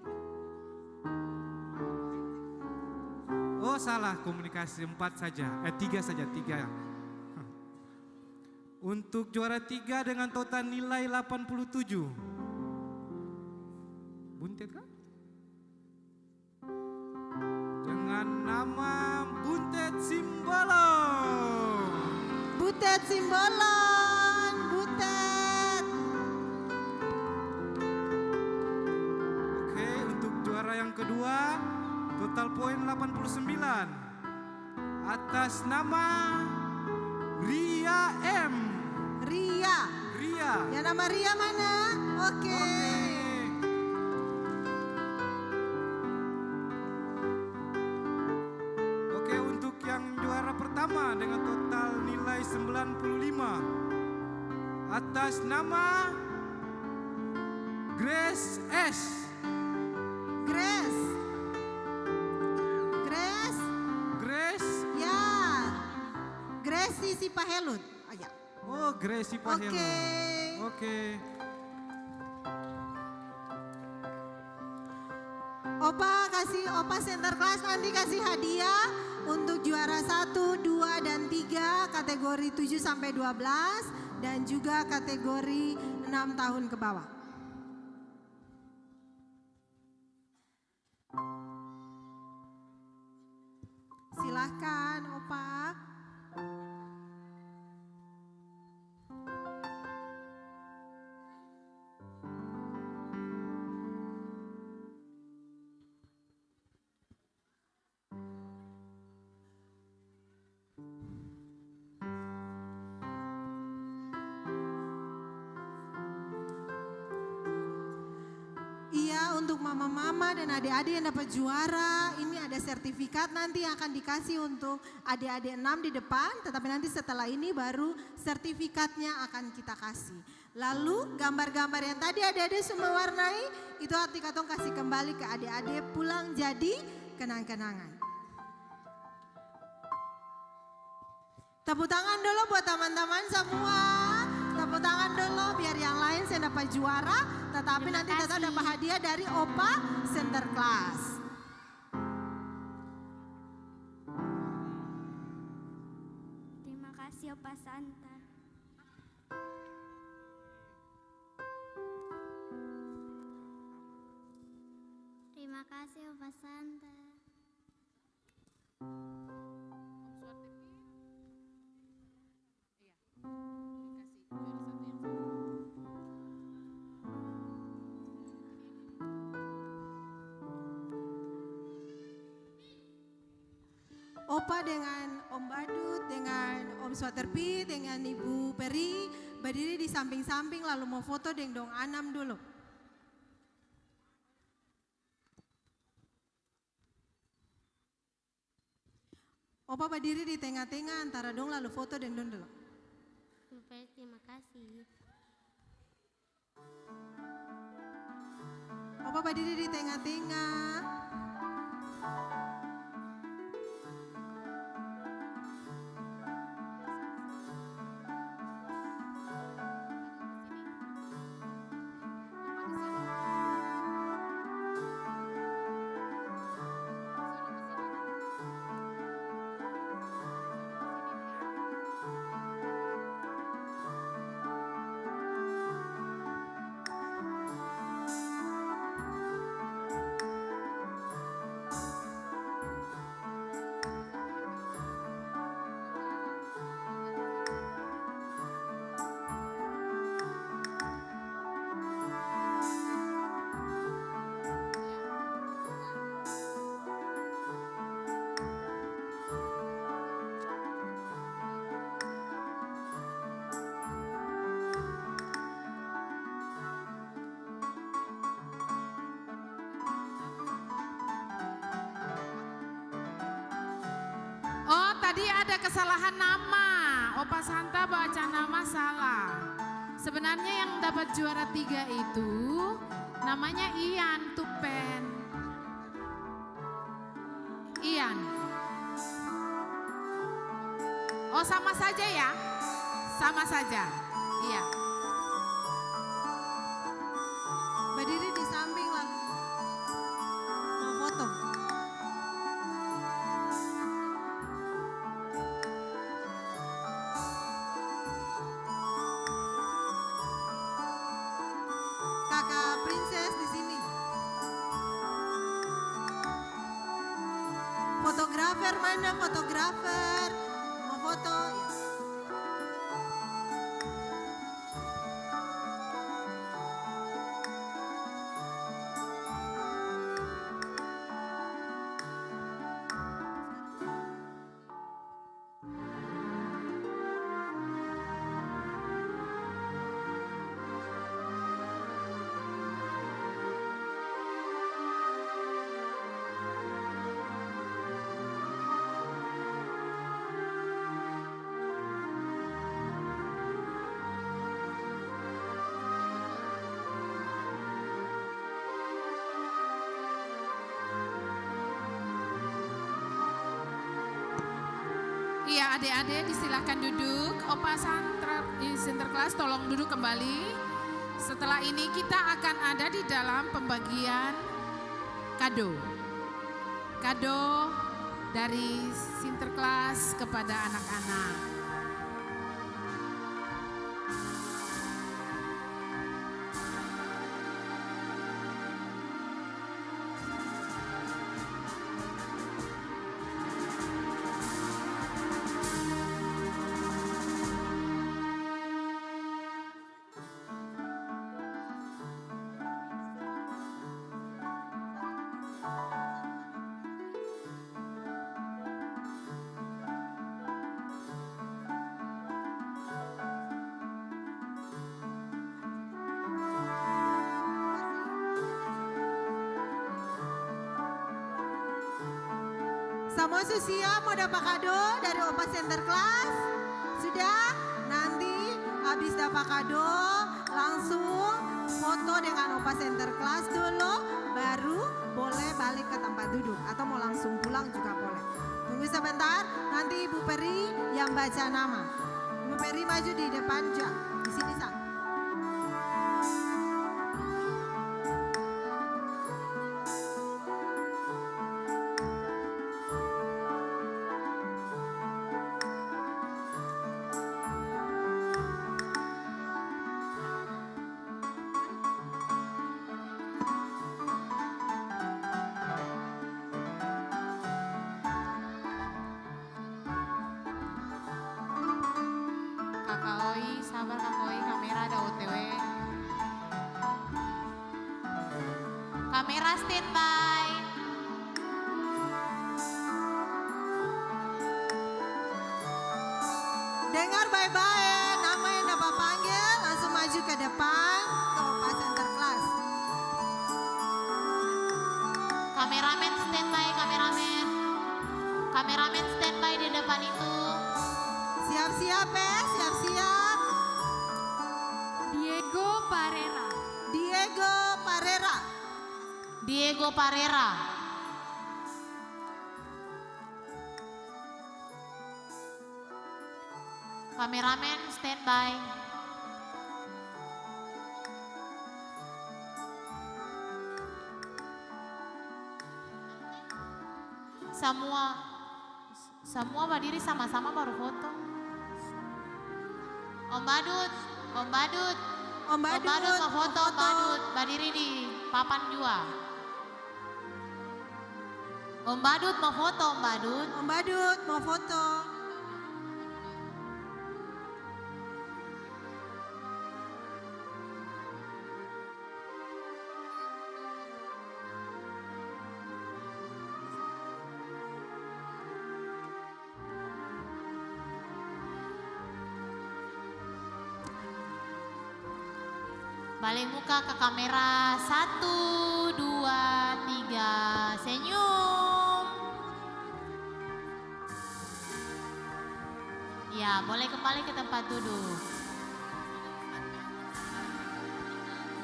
Oh, salah komunikasi, empat saja. Eh, tiga saja, tiga. Untuk juara tiga dengan total nilai delapan puluh tujuh. Buntet kah? Dengan nama Buntet Simbolon. Buntet Simbolon, Buntet. Oke, untuk juara yang kedua, total poin delapan puluh sembilan. Atas nama Ria M. Ria. Ria. Yang nama Ria mana? Oke. Oke. Oke, untuk yang juara pertama dengan total nilai sembilan puluh lima, atas nama Grace S. Grace. Grace. Grace. Ya. Grace si, si Pahelut. Oh, ya. Oh, Grace si Pahelut. Oke. Oke. Opa kasih, Opa Center Class nanti kasih hadiah untuk juara satu, dua, dan tiga, kategori tujuh sampai dua belas, dan juga kategori enam tahun ke bawah. Silahkan, Opa. Iya, untuk mama-mama dan ade-ade yang dapat juara, ini ada sertifikat nanti yang akan dikasih untuk ade-ade enam di depan, tetapi nanti setelah ini baru sertifikatnya akan kita kasih. Lalu, gambar-gambar yang tadi ade-ade semua warnai, itu nanti katong kasih kembali ke ade-ade pulang jadi kenang-kenangan. Tepuk tangan dulu buat teman-teman semua. Tepuk tangan dulu biar yang lain seng dapat juara, tetapi nanti tetap dapat hadiah dari Opa Center Class. Terima kasih, Opa Center. Terima kasih, Opa Center. Opa dengan Om Badut, dengan Om Swaterpi, dengan Ibu Peri, badiri di samping-samping lalu mo foto deng dong anam dolo. Opa badiri di tenga-tenga antara dong lalu foto deng dong dolo. Ibu Peri, terima kasih. Opa badiri di tenga-tenga. Tadi ada kesalahan nama, Opa Santa baca nama salah. Sebenarnya yang dapat juara tiga itu namanya Ian Tupen. Ian. Oh, sama saja ya? Sama saja. Iya. Badiri di samping lah. Mau foto. Kaka Princess di sini. Fotografer mana, fotografer? Mau foto? Ya. Iya, ade-ade, disilahkan duduk. Opa Santra-, eh, Sinterklas, tolong duduk kembali. Setelah ini, kita akan ada di dalam pembagian kado. Kado dari Sinterklas kepada anak-anak. Samua su siap mo dapa kado dari Opa Sinterklas? Sudah? Nanti abis dapa kado, langsung foto dengan Opa Sinterklas dolo, baru boleh balik ke tempat duduk, atau mau langsung pulang juga boleh. Tunggu sebentar, nanti Ibu Peri yang baca nama. Ibu Peri maju di depan ja, di sini sa. Kaka Oi, sabar Kaka Oi, kamera ada O T W. Kamera standby. Dengar bae-bae, nama yang dapa panggel, langsung maju ke depan, ke Opa Sinterklas. Kameramen standby, kameramen. Kameramen standby di depan itu. Siap-siap, eh, siap-siap. Diego Parera. Diego Parera. Diego Parera. Kameramen, standby. Samua, samua badiri sama-sama baru foto. Om Badut, Om Badut. Om Badut, Om Badut mau foto, Om Badut. Badiri di papan jua. Om Badut mau foto, Om Badut. Om Badut mau foto. Bale muka ka kamera, satu, dua, tiga, senyum. Ya, boleh kembali ke tempat duduk.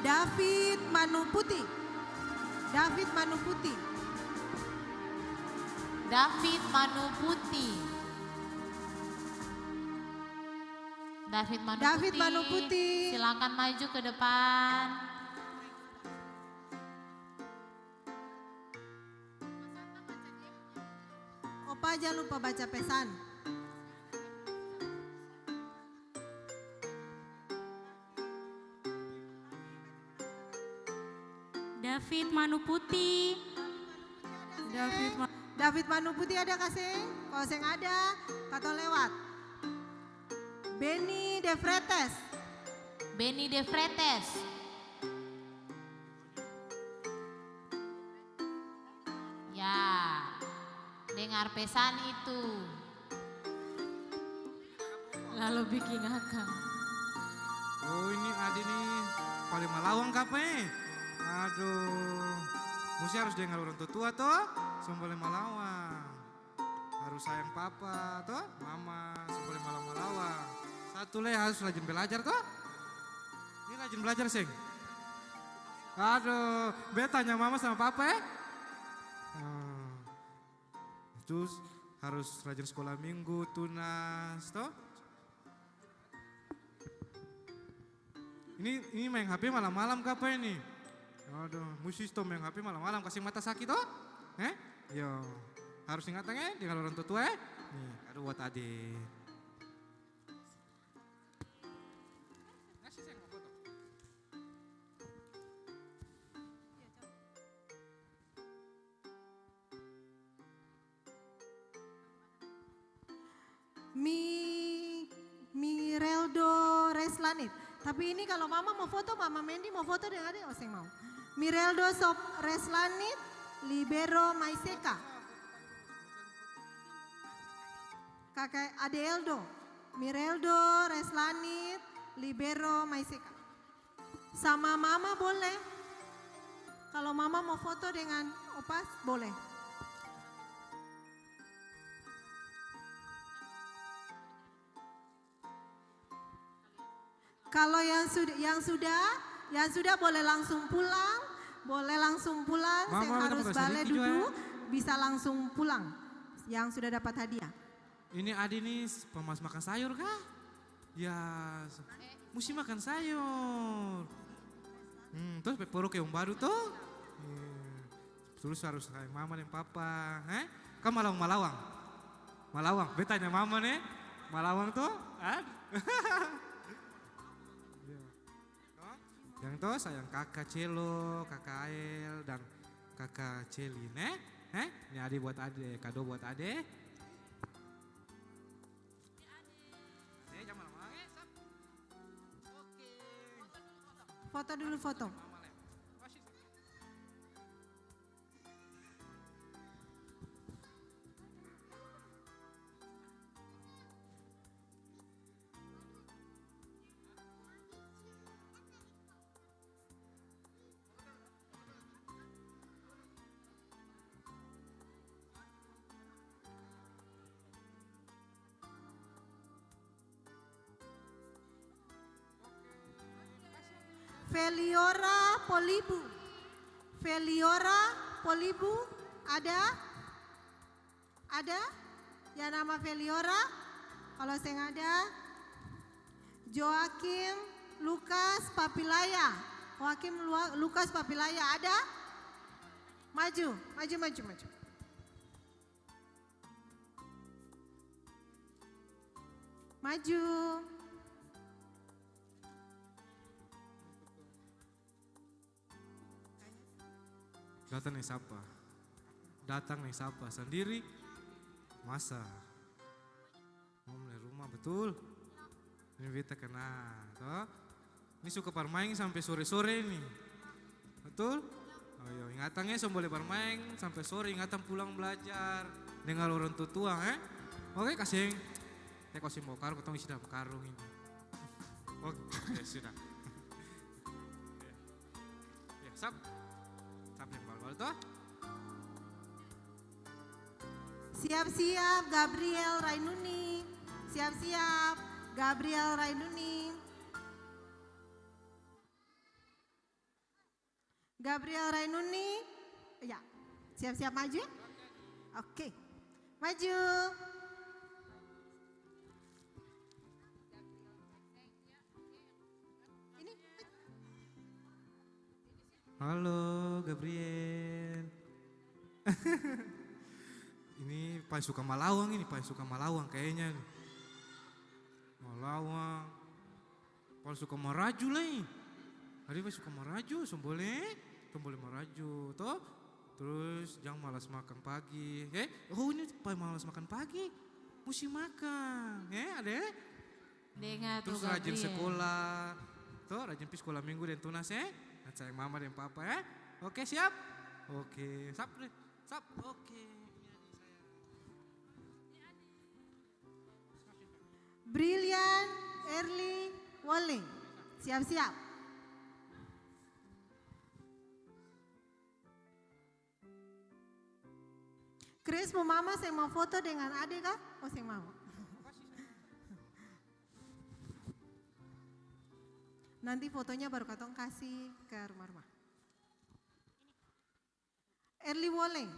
David Manuputi. David Manuputi. David Manuputi. David Manuputi. David Manuputi. Silakan maju ke depan. Opa, jang lupa baca pesan. David Manuputi. David Ma- David Manuputi ada ka seng? Kalo seng ada, katong lewat. Benny De Freitas. Benny De Freitas. Ya, dengar pesan itu. Lalu biking akang. Oh, ini ade nih, pale malawang kapa e? Aduh, musti harus dengar orang tua-tua to, seng boleh malawang. Harus sayang papa to, mama, seng boleh malawang-malawang. Satu le harus rajin belajar to. Ini rajin belajar seng? Aduh, beta tanya mama sama papa e. Hmm. Terus harus rajin skolah minggu, tunas to. Ini, ini maeng H P malam-malam kapa ini? Aduh, musti stop maeng H P malam-malam, kasi mata saki to? Eh? Yo, harus ingatang e, dengan orang tua-tua e. Nih, kado buat ade. Mi-, Mireldo Reslanit. Tapi ini kalo mama mo foto, mama Mendy mo foto deng ade, oh seng mau. Mireldo Sop Reslanit, libero Maiseka. Kaka ade Eldo. Mireldo Reslanit, libero Maiseka. Sama mama boleh. Kalo mama mo foto dengan opas, boleh. Kalo yang sud-, yang sudah, yang sudah boleh langsung pulang, boleh langsung pulang, seng harus bale dudu, bisa langsung pulang yang sudah dapat hadiah. Ini ade nih, s-, pamalas makan sayur ka? Ya, s-, musti makan sayur. Hmm, trus pe poro keong baru to? Iya. Terus harus sayang mama deng papa, he? Kan malawang-malawang. Malawang, beta tanya mama nih, malawang to? Ad-, iya. Yang to sayang kaka Celo, kaka Ael, dan kaka Celin, eh? Eh? Ini ade buat ade, kado buat ade. Ade, jangan lama-lama, eh, sap. Oke. Foto dulu, foto. Mama, leh. Feliora Polibu. Feliora Polibu, ada? Ada yang nama Feliora? Kalau seng ada, Joakim Lukas Papilaya. Joakim Lua-, Lukas Papilaya ada? Maju, maju, maju, maju. Maju. Datang nih sapa? Datang nih sapa? Sandiri? Masa? Mau mulai rumah, betul? Ini beta kenal, to? Ini suka barmaeng sampe sore-sore ini. Betul? Oh, iyo, ingatang e, seng boleh barmaeng sampe sore, ingatang pulang blajar, dengar orang tua-tua, e? Oke, kaseng. Te kalo seng bawa karung, katong isi dalam karung ini. Oke, ya sudah. Ya, sap. Sap yang balu-balu to? Siap-siap, Gabriel Rainuni. Siap-siap, Gabriel Rainuni. Gabriel Rainuni, ya, siap-siap maju ya. Oke, maju. Ini. Halo, Gabriel. Ini paling suka malawang ini, paling suka malawang kayaknya nih. Malawang. Paling suka maraju lai. Ada paling suka maraju, seng boleh, seng boleh maraju, to. Terus jang malas makang pagi, e. Oh, ini paling malas makang pagi. Musti makang, e, ada, e? Dengar tuh, Gabriel. Terus rajin sekolah, to, rajin pi sekolah minggu deng tunas, e. Sayang mama deng papa, e. Oke, siap? Oke, sap, sap, oke. Ini adik saya. Brilian Erli Woleng. Siap-siap. Chris, mo mama seng mau foto dengan ade ka? Oh, seng mau. Nanti fotonya baru katong kasi ke rumah-rumah. Erli Woleng.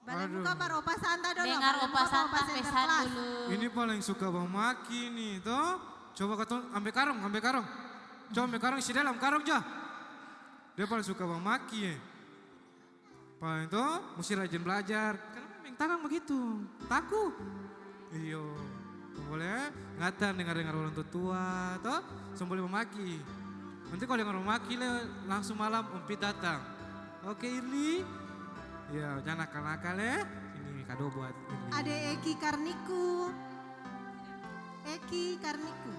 Bale muka par Opa Santa dolo, dengar bale muka par Opa Santa pesan dulu. Ini paling suka bamaki nih, to. Coba katong ambe karong, ambe karong. Coba ambe karong, isi dalam karong ja. Dia paling suka bamaki, e. Paling to, musti rajin blajar. Kenapa meng tangang bagitu? Taku. Iyo. Boleh, eh? Ingatan dengar-dengar orang tua-tua, to? Seng boleh mamaki. Nanti kalau dengar mamaki, le, langsung malam Om Pit datang. Oke, Irli? Iya, jangan nakal-nakal, eh. Ini kado buat Irli. Ada Eki Karniku. Eki Karniku.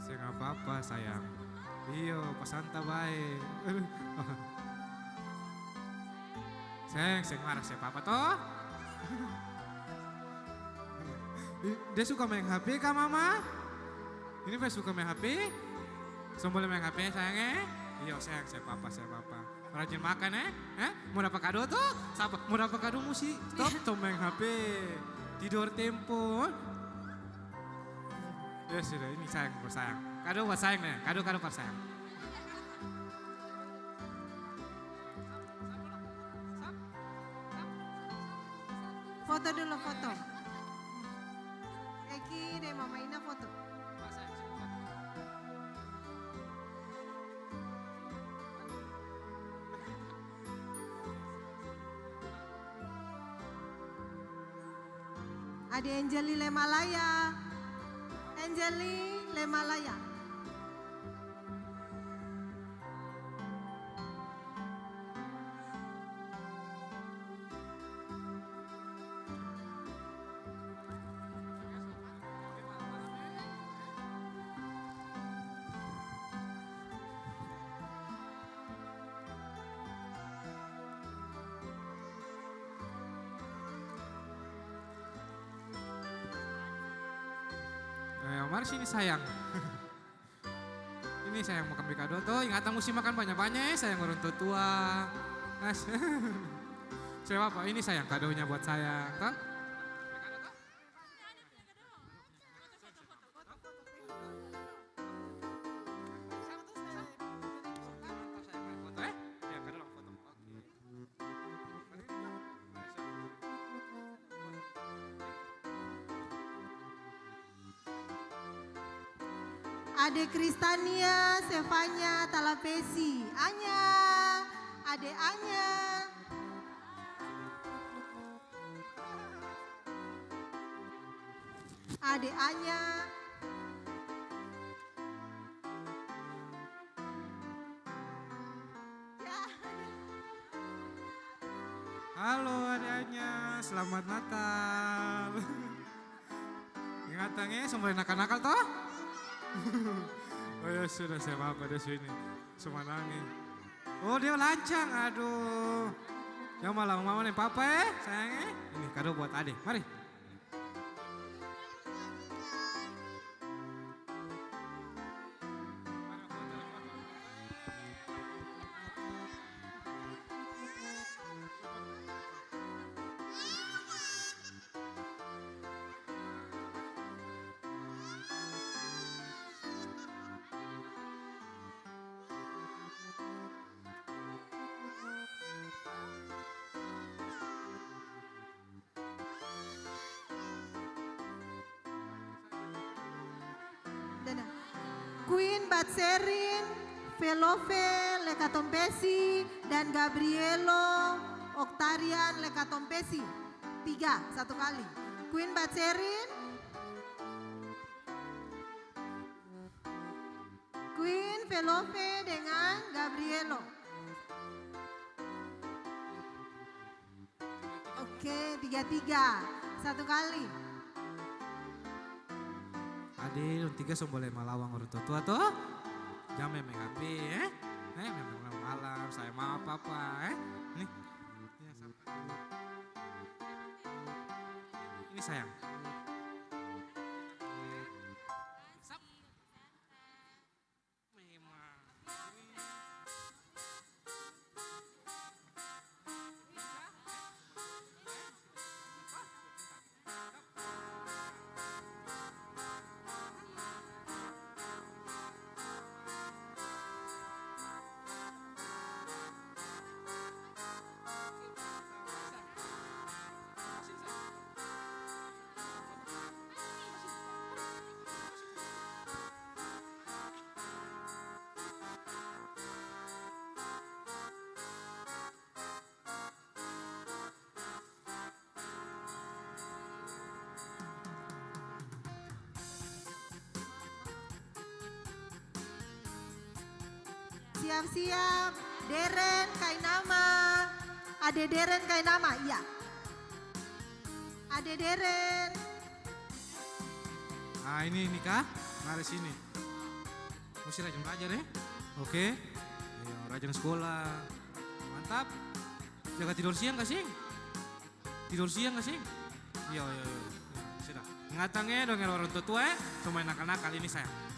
Seng apa-apa, sayang. Iyo, Opa Santa bae. Seng, seng marah, seng apa-apa to. Ih, dia suka maeng H P ka, Mama? Ini pe suka maeng H P? Seng boleh maeng H P, sayang, e? Iyo, sayang, seng papa, seng papa. Rajin makan, e? E? Mo dapa kado to? Sapa? Mo dapa kado musti stop to maeng H P. Tidor tempo. Ya sudah, ini sayang, buat sayang. Kado buat sayang, e? Kado, kado buat sayang. Foto dulu, foto. Eki deng Mama Ina foto. Ade Angeli Lemalaya. Angeli Lemalaya. Eh, Omar sini sayang. Ini sayang makan kado to, ingatan musti makan banya-banya e, sayang orang tua-tua. As-, seng apa, ini sayang kadonya buat sayang to. Ade Kristania Sevania Talapesi. Anya. Ade Anya. Ade Anya. Halo, adanya, selamat Natal. Ingatang e, seng boleh nakal-nakal, to? Oh ya sudah, seng apa-apa, dia su ini. Su manangis. Oh, dia lancang, aduh. Jang malama-mama deng papa e, sayang e. Ini kado buat ade, mari. Dana. Queen Batserin Velofe Lekatompesi dan Gabrielo Octarian Lekatompesi. Tiga, satu kali. Queen Batserin, Queen Velofe dengan Gabrielo. Oke, tiga-tiga. Satu kali. Ade, dong tiga seng boleh malawang orang tua-tua to. Jang maeng-maeng H P e. Eh, maeng-maeng malam, sayang mama papa e. Nih. Ini sayang. Memang. Siap-siap, Deren Kainama. Ade Deren Kainama, iya. Ade Deren. Ah, ini, ini kah? Mari sini. Musti rajin belajar, e. Oke. Ayo, rajin sekolah. Mantap. Jaga tidor siang, kasing. Tidor siang, kasing. Iya, iya, iya. Sudah. Ingatang e, dong orang tua-tua, e. Cuma nakal-nakal ini, sayang. Mari.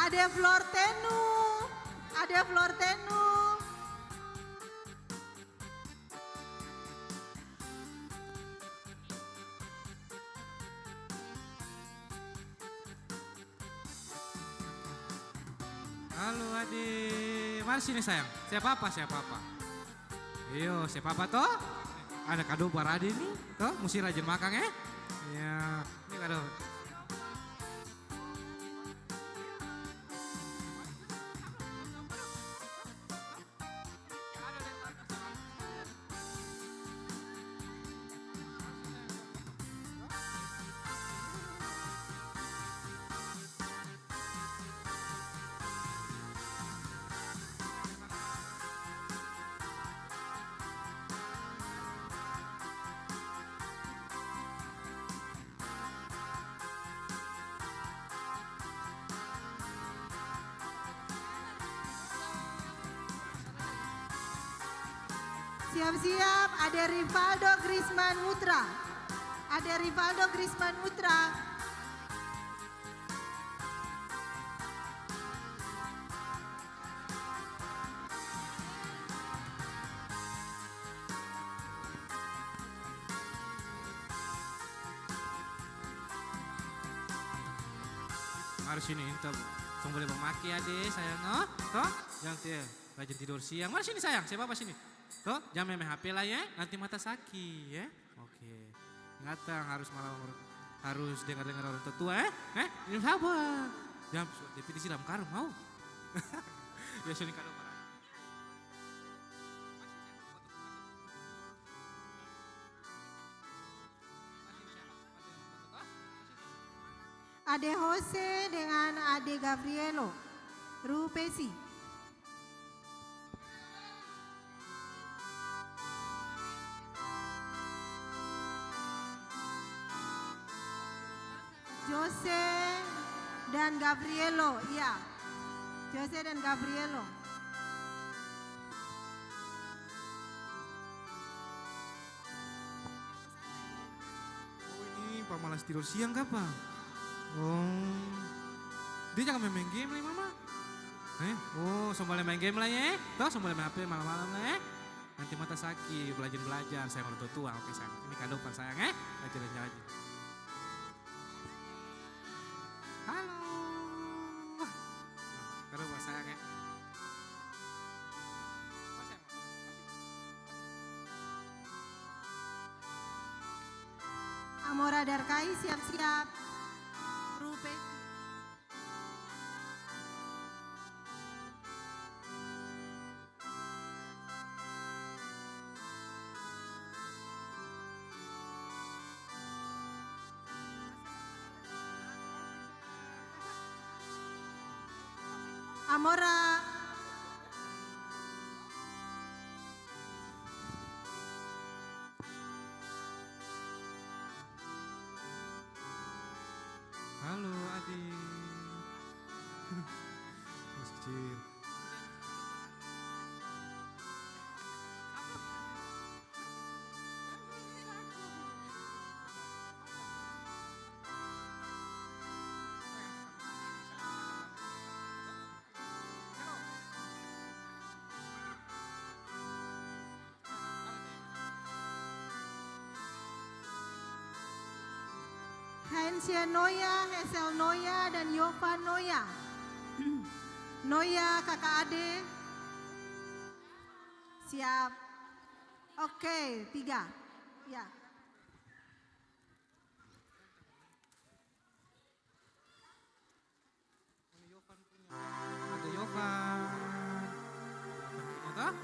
Ade Flor Tenu, Ade Flor Tenu. Halo, ade. Mari sini, sayang. Siapa apa, siapa apa? Iyo, siapa apa to? Ada kado buat ade ni, to? Musti rajin makang, e. Iya, ini kado. Siap-siap, ade Rivaldo Grisman Mutra. Ade Rivaldo Grisman Mutra. Mari sini, inta. Seng boleh bamaki, ade, sayang, no? To? Jang te, rajin tidor siang. Mari sini, sayang, siapa apa sini? To? Jang maeng-maeng H P lai, e. Nanti mata saki, e. Oke. Ingatang harus malawan orang. Harus dengar-dengar orang tua-tua, eh? Eh? Ini sabar. Jang, su-, D P T siram karung, mau? Ya, sini kado barang. Ade Jose dengan Ade Gabrielo, Rupesi. Jose dan Gabrielo, iya. Jose dan Gabrielo. Oh, ini pamalas tidor siang kapa? Oh. Dia jaga maeng-maeng game lai, Mama? Eh? Oh, seng boleh maeng game lai, eh? Toh, seng boleh maeng H P malam-malam lai, eh? Nanti mata saki, belajar-belajar, sayang orang tua-tua. Oke, sayang. Ini kado par sayang, eh? Rajin-rajin. Halo. Kado par sayang, eh? Amora Darkai siap-siap. Rupe. Amora. Halo, Adi. Masih kecil. Haensia Noya, Hesel Noya, dan Yofa Noya. Noya, kaka ade. Siap. Oke, tiga. Ya. Ada Yovan punya. Ada Yovan. Yovan punya toh?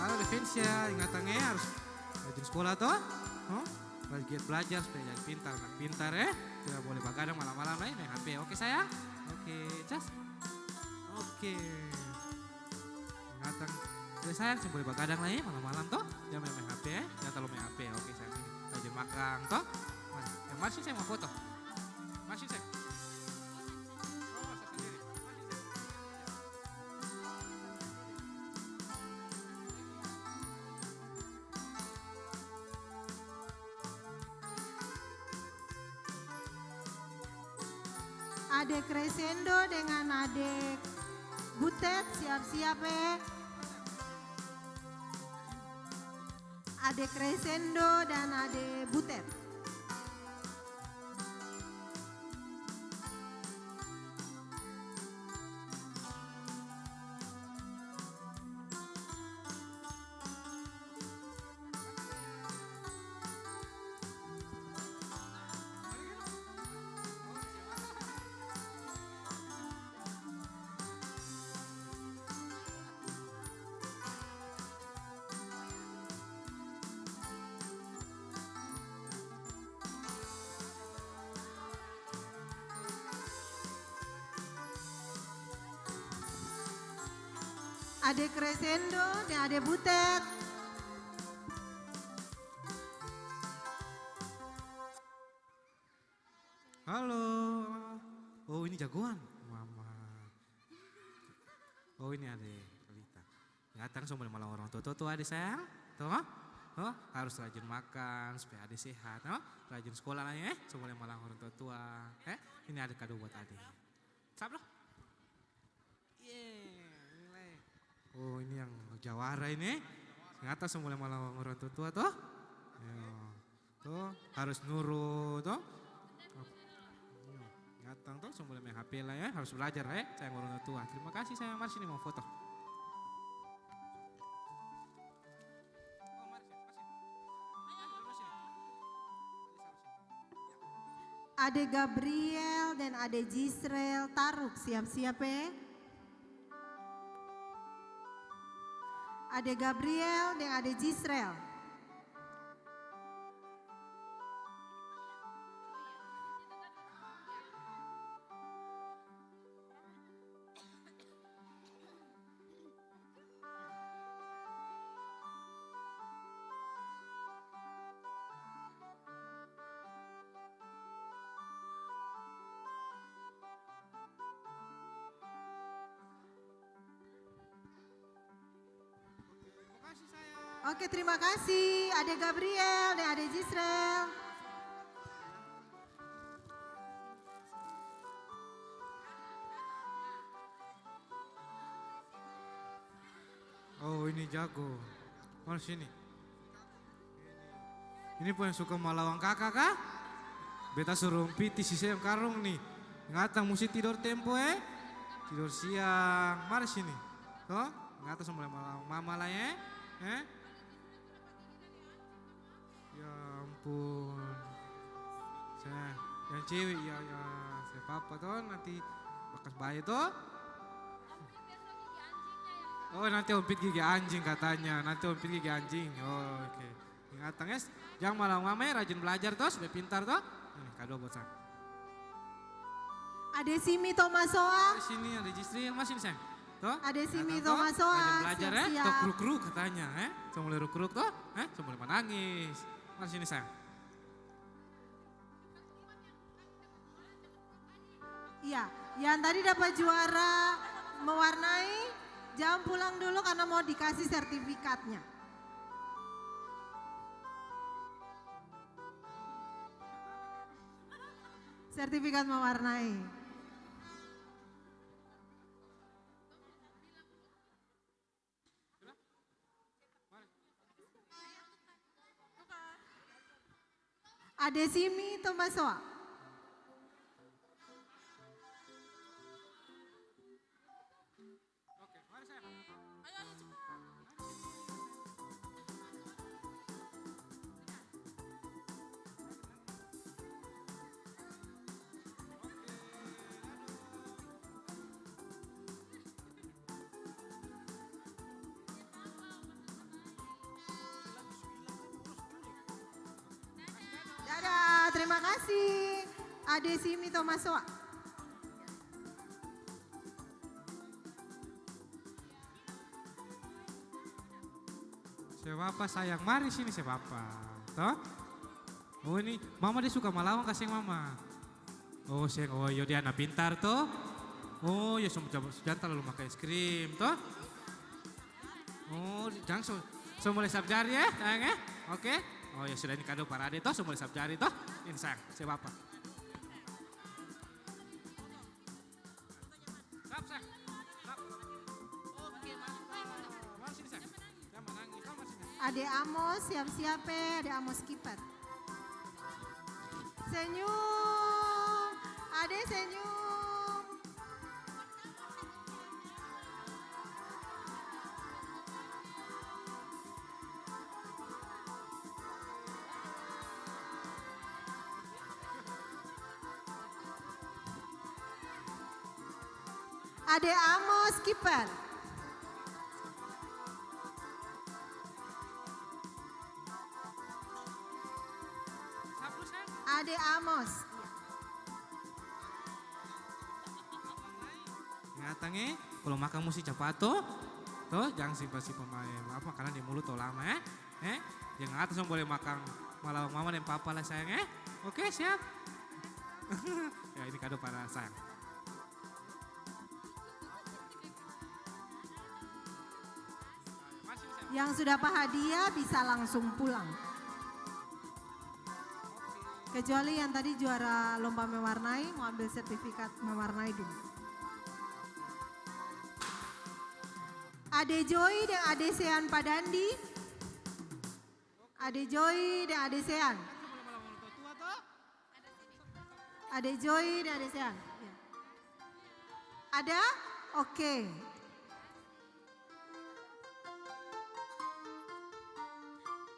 Halo, Defensia, ingatang e, harus rajin skola to? Huh? Rajin belajar supaya jadi pintar, anak pintar e. Tidak boleh bagadang malam-malam lai maeng H P. Oke, sayang? Oke, cas. Oke. Ingatang. Ya, sayang, seng boleh bagadang lai e, malam-malam to. Jang maeng, maeng H P e. Jang talalu maeng H P. Oke, sayang. Rajin makang to. Mana? Yang mana sih saya mau foto? Masih, sayang? Oh, saya sendiri. Masih, sayang? Ade Crescendo dengan Ade Butet, siap-siap e. Ade Crescendo dan Ade Butet. Ade Crescendo deng Ade Butet. Halo. Oh, ini jagoan. Mama. Oh, ini Ade Lita. Ingatang seng boleh malam orang tua-tua to, Ade sayang. To? To? Harus rajin makan supaya Ade sehat, to? Rajin skola lai e, seng boleh malam orang tua-tua. E, ini ada kado buat Ade. Sap lo. Ye, ini lai. Oh, ini yang jawara ini. Ingatang seng boleh malam orang tua-tua to. Yo. To, harus nurut to. Datang to, seng boleh main H P lai e, harus belajar e, sayang orang tua. Terima kasih sayang, mari sini mau foto. Ade Gabriel dan Ade Jisrel Taruk, siap-siap e. Ade Gabriel dan Ade Jisrel. Oke, terima kasih, Ade Gabriel dan Ade Jisrel. Oh, ini jago. Mana sini? Ini pung yang suka malawang kaka ka? Beta su rumpiti si seng karong ni. Ingatang musti tidor tempo e. Tidor siang. Mari sini. To? Ingatang su mulai malawang mama lai e. E? Ya ampun. Sa-, yang cewek ya, ya, seng papa to, nanti bakas bae to. Oh, nanti Om Pit gigi anjing katanya, nanti Om Pit gigi anjing. Oh, oke. Ingatang es, jang malawang mama e, rajin belajar to, supaya pintar to. Ini kado buat sa. Ade Simi Tomasoa. Ade sini, Ade Jisril, masih seng? To? Ade Simi Tomasoa, siap-siap. Datang to? Rajin belajar, e? To kru-kru katanya, e? Su mulai ruk-ruk to? E? Su mulai manangis. Mari sini, sayang. Iya, yang tadi dapat juara mewarnai, jangan pulang dulu karena mau dikasih sertifikatnya. Sertifikat mewarnai. Ade Simi Tomasoa. Dadah, terima kasih. Ade Simi Tomasoa. Seng papa sayang, mari sini seng papa. To? Oh, ini mama dia suka malawang ka seng mama? Oh, seng. Oh, iyo dia anak pintar to. Oh, iyo su jang talalu makang es krim to. Oh, jang su, su mulai sap jari e, sayang e. Oke. Oh, iyo sudah ini kado par ade to, su mulai sap jari to. Ini sayang, seng papa. Sap, sap. Sap. Oke, mantap. Mari sini, sayang. Jangan menangis. Mama sini. Ade Amos, siap-siap e, Ade Amos kiper. Senyum. Ade senyum. Ade Amos, kiper. Ade Amos. Ingatang e, kalo makang musti capat to. To, jang simpan-simpan makanang di mulut to lama e. E, jang ata seng boleh makang malawang mama deng papa lai sayang e. Oke, siap. Ya, ini kado par sayang. Yang su dapa hadiah bisa langsung pulang. Kecuali yang tadi juara lomba mewarnai, mau ambil sertifikat mewarnai dulu. Ade Joy deng Ade Sean Padandi. Ade Joy deng Ade Sean. Ade Joy deng Ade Sean. Ya. Ada? Oke.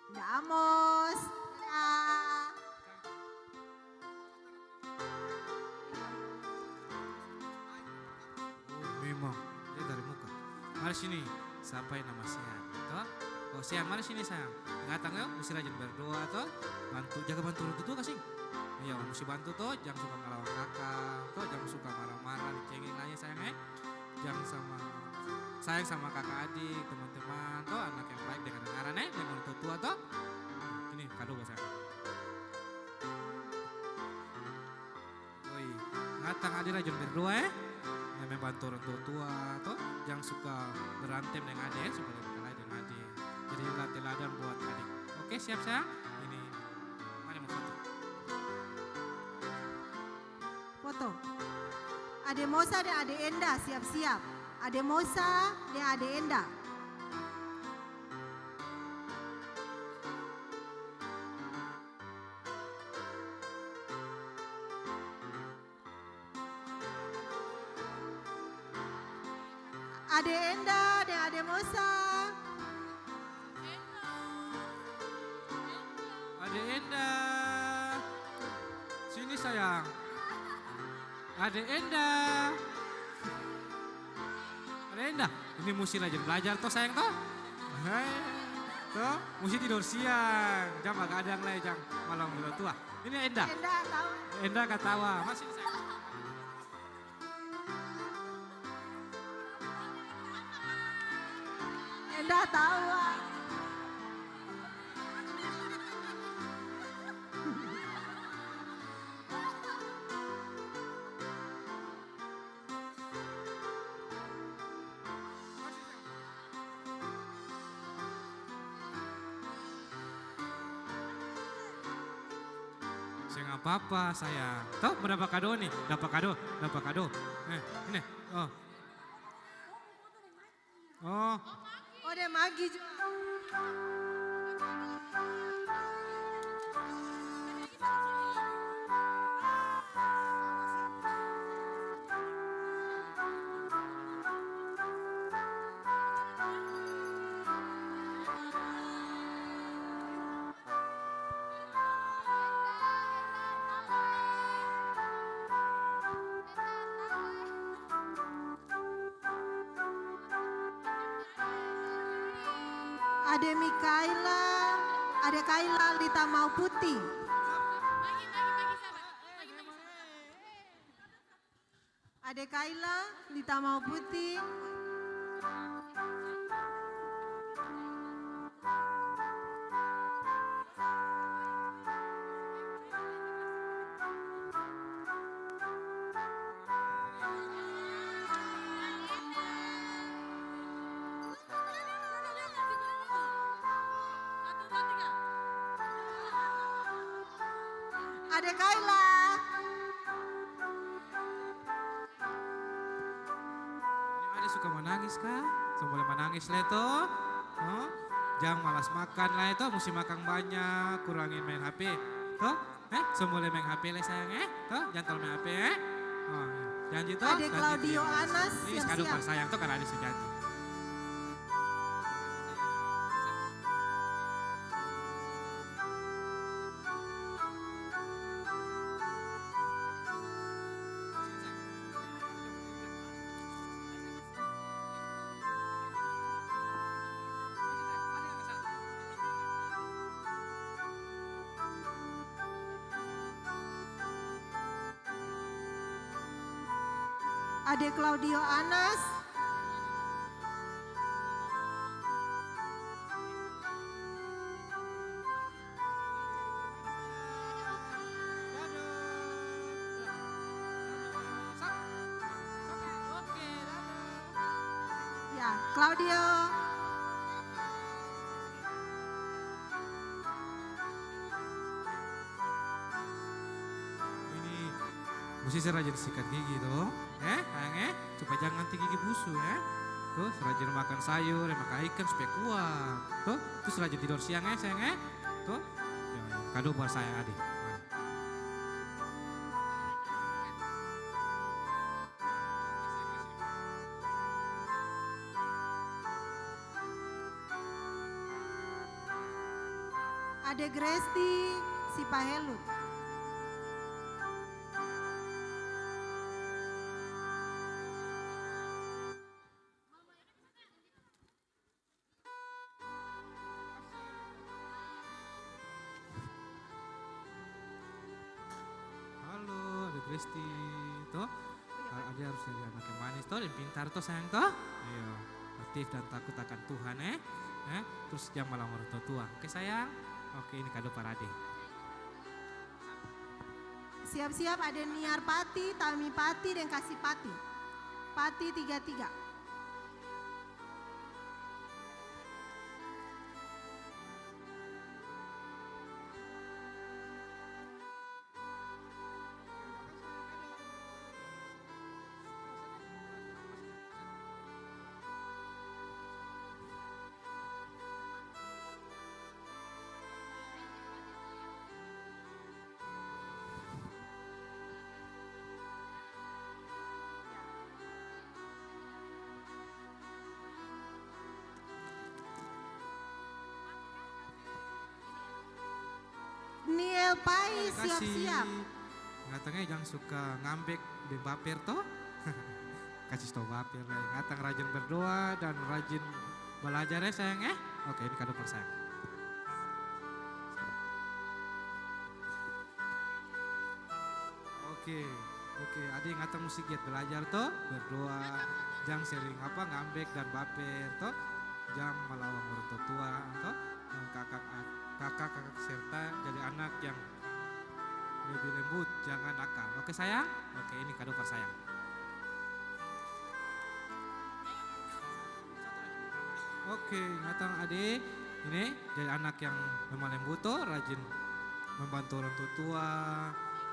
Ada Amos. Dadah. Oh, memang. Dia dari muka. Mari sini, sapa yang nama Sean, to? Oh, Sean, mari sini, sayang. Ingatang, yo, musti rajin berdoa, to? Bantu, jaga bantu orang tua, kasing. Iya, musti bantu, to? Jang suka ngalawan kaka, to? Jang suka marah-marah, cengeng aja, sayang, eh. Jang sama, sayang sama kaka adik, teman-teman, to? Anak yang baik, dengar-dengaran, eh, deng orang tua-tua, to? Ini kado buat sayang. Oi, ingatang ade rajin berdoa, eh. Yang membantu orang tua-tua, to. Jang suka berantem deng ade, eh, supaya lebih kenal deng ade. Jadi, jadilah teladan buat ade. Oke, siap, sayang? Ini, mari mau foto. Foto. Ade Mosa deng Ade Enda, siap-siap. Ade Mosa deng Ade Enda. Ade Enda deng Ade Mosa. Ade Enda. Sini, sayang. Ade Enda. Ade Enda. Ini musti rajin belajar to, sayang, to? Hei, to? Musti tidor siang. Jang bagadang lai, jang malam dulu tua. Ini Enda. Enda katawa. Enda katawa. Masih, sayang. Enda tawa. Seng apa-apa, sayang. To, mo dapa kado ni? Dapa kado, dapa kado. Eh, ini. Oh. Oh. Oh, deng Magi jua. Ade Mikaela, Ade Kaila Lita Mau Puti. Ade Kaila Lita Mau Puti. Ade Kaila. Ini ade suka manangis ka? Seng boleh manangis lai to. Huh? Jang malas makan lai to, musti makang banya, kurangin main H P. To? Eh, seng boleh maeng H P lai sayang, eh? To, jang talalu maeng H P, eh? Oh, iya. Janji to? Ade Janji Claudio Tio. Anas, Ini kado siap-siap. Par sayang to, karna ade su janji. Ade Claudio Anas. Ya, Claudio. Ini, musti seng rajin sikat gigi to, eh, sayang, eh, supaya jang nanti gigi busu, eh. To, rajin makan sayur, eh, makan ikan supaya kuat, to. Trus rajin tidor siang, eh, sayang, eh, to. Ya, ya. Kado buat sayang, ade. Nah. Ade Gresti Sipahelut. Halo, Ade Gresti, to? A-, Ade harus jadi anak yang manis, to, dan pintar, to, sayang, to? Iyo, aktif dan takut akan Tuhan, eh? Eh, terus jang malawan orang tua-tua, oke, sayang? Oke, ini kado par Ade. Siap-siap, Ade Niar Pati, Tami Pati, deng Kasih Pati. Pati tiga tiga. Niel Pai, siap-siap. Ingatang e, jang suka ngambek deng baper to. Kasi tau baper lai. Ingatang rajin berdoa dan rajin balajar e, sayang e. Oke, ini kado par sayang. Oke, oke, Ade ingatang musti giat balajar to, berdoa, jang sering apa, ngambek dan baper to, jang malawan orang tua-tua to, dan kakak, kakak, kakak serta jadi anak yang lebih lembut, jangan nakal. Oke sayang? Oke, ini kado par sayang. Oke, ingatang Ade, ini jadi anak yang lemah lembut to, rajin membantu orang tua-tua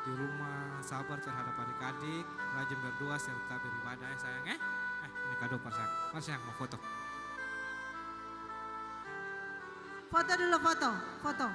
di rumah, sabar terhadap adik-adik, rajin berdoa serta beribadah ya sayang eh. Eh, ini kado par sayang. Par sayang mau foto. Foto dulu, foto, foto.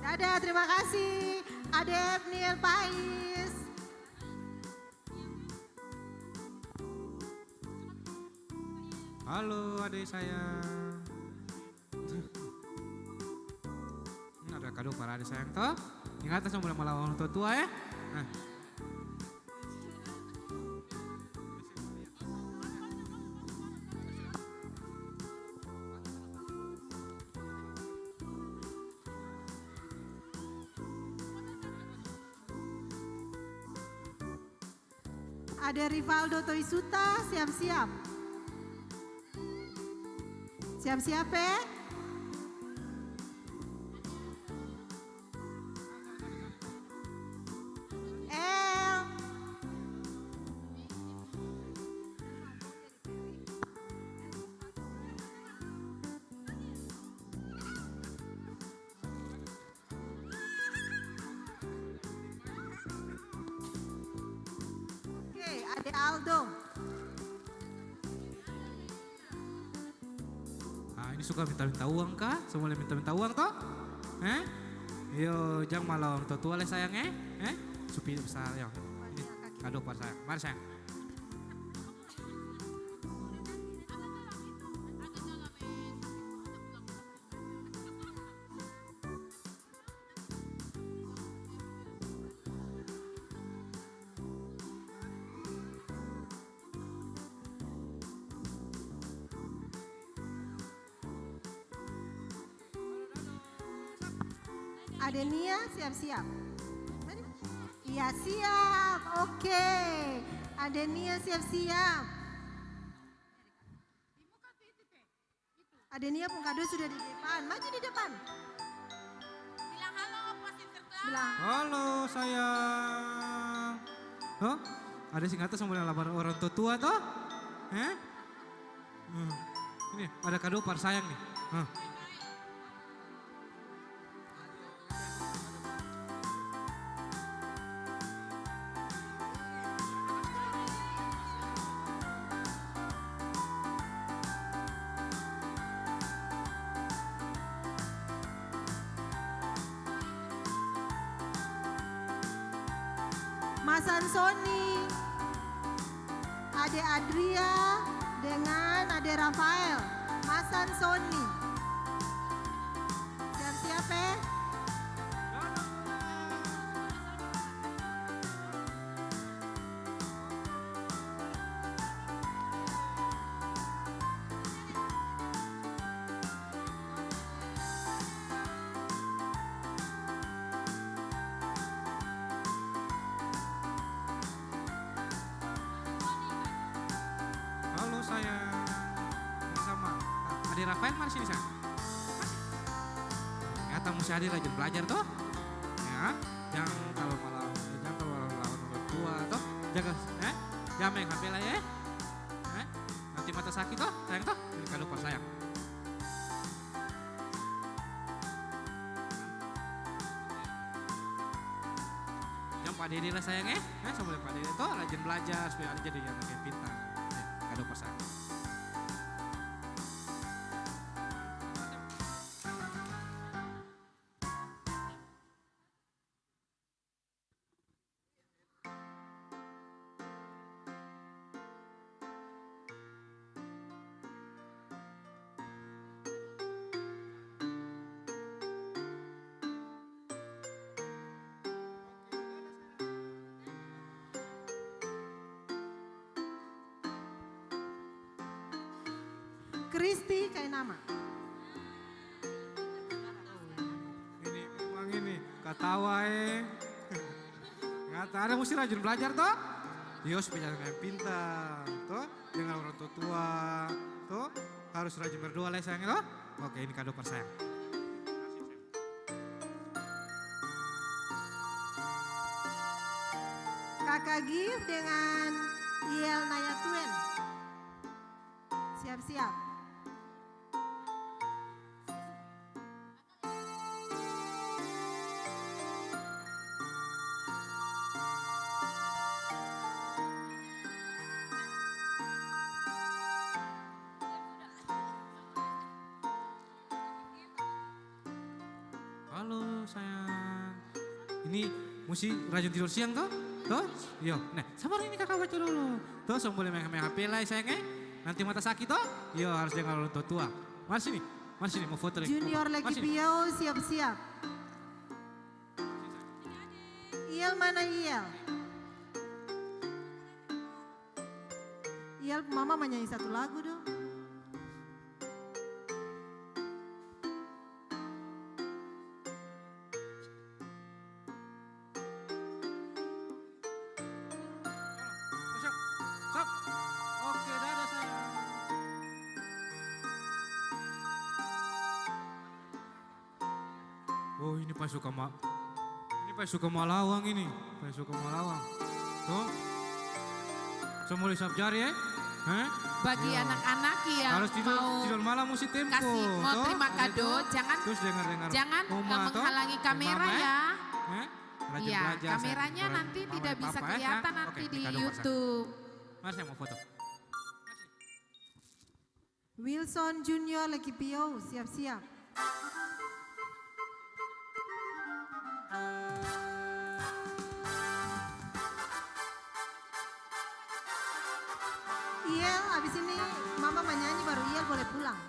Dadah, terima kasih, Adep Niel Pais. Halo, ade sayang. Ini ada kado par ade sayang to. Ingat, seng boleh malawan orang tua-tua, ya. Nah. Ada Rivaldo Toisuta, siap-siap. Siap-siap, e. El. Oke, ade Aldo. Ah, ini suka minta-minta uang ka? Semua minta-minta uang to? Eh? Yo, jang malawan orang tua-tua lai sayang, eh? Eh? Supi besar, yo. Ini kado par sayang. Mari sayang. Ade Nia siap-siap. Iya, siap. Oke. Ade Nia siap-siap. Ade Nia pung kado sudah di depan. Maju di depan. Bilang halo, Pak Sinterklas. Bilang. Halo, sayang. Toh, ada singkatan sama dengan labar orang tua-tua, toh? Eh? Hmm. Ini ada kado par sayang nih. Hah. Mas Ansoni, Ade Adria, dengan Ade Rafael. Mas Ansoni. Siap-siap, eh. Halo, sayang. Ini sama. Ah, Ade Rafael, mari sini, sayang. Mari sini. Ingat, musti ade rajin belajar, to. Ya, jang talalu malawan, jang talalu lawan orang tua, to. Jaga, eh? Jang maeng H P lai, eh? Eh? Nanti mata saki, to, sayang, to. Ini kado par sayang. Jang pa dede lah, sayang, eh. Eh, seng boleh pa dede, to. Rajin belajar supaya ade jadi anak yang pintar. Eh, kado par sayang. Kristi Kainama. Ini memang ini, katawa, eh. Ngata ada musti rajin belajar, to? Yo, supaya jangan main pintar, to? Dengar orang tua-tua, to? Harus rajin berdoa lai, sayang, to? Oke, ini kado par sayang. Kaka Gift dengan Iel Nayatuen. Siap-siap. Halo, sayang. Ini musti rajin tidor siang, to? To? Iyo. Nah, sabar ini kaka baca dulu. To, seng boleh maeng, maeng H P lai, sayang, eh. Nanti mata saki, to? Iyo, harus dengar orang tua-tua. Mari sini. Mari sini, mau foto lagi. Junior Leki Pio, siap-siap. Iel mana, Iel? Iel, mama manyanyi satu lagu dong. Masuk. Stop. Oke, dadah, sayang. Oh, ini pasukan ma-, ini pasukan malawang ini, pasukan malawang. Tuh. Semua isap jari, eh? Hah? Bagi anak-anak yang mau kasih, mau terima kado, jangan, jangan menghalangi kamera, ya. Iya, kameranya nanti tidak bisa kelihatan nanti di YouTube. Mas, saya mau foto. Wilson Junior Leki Pio, siap-siap. Iel, abis ini mama manyanyi baru Iel boleh pulang.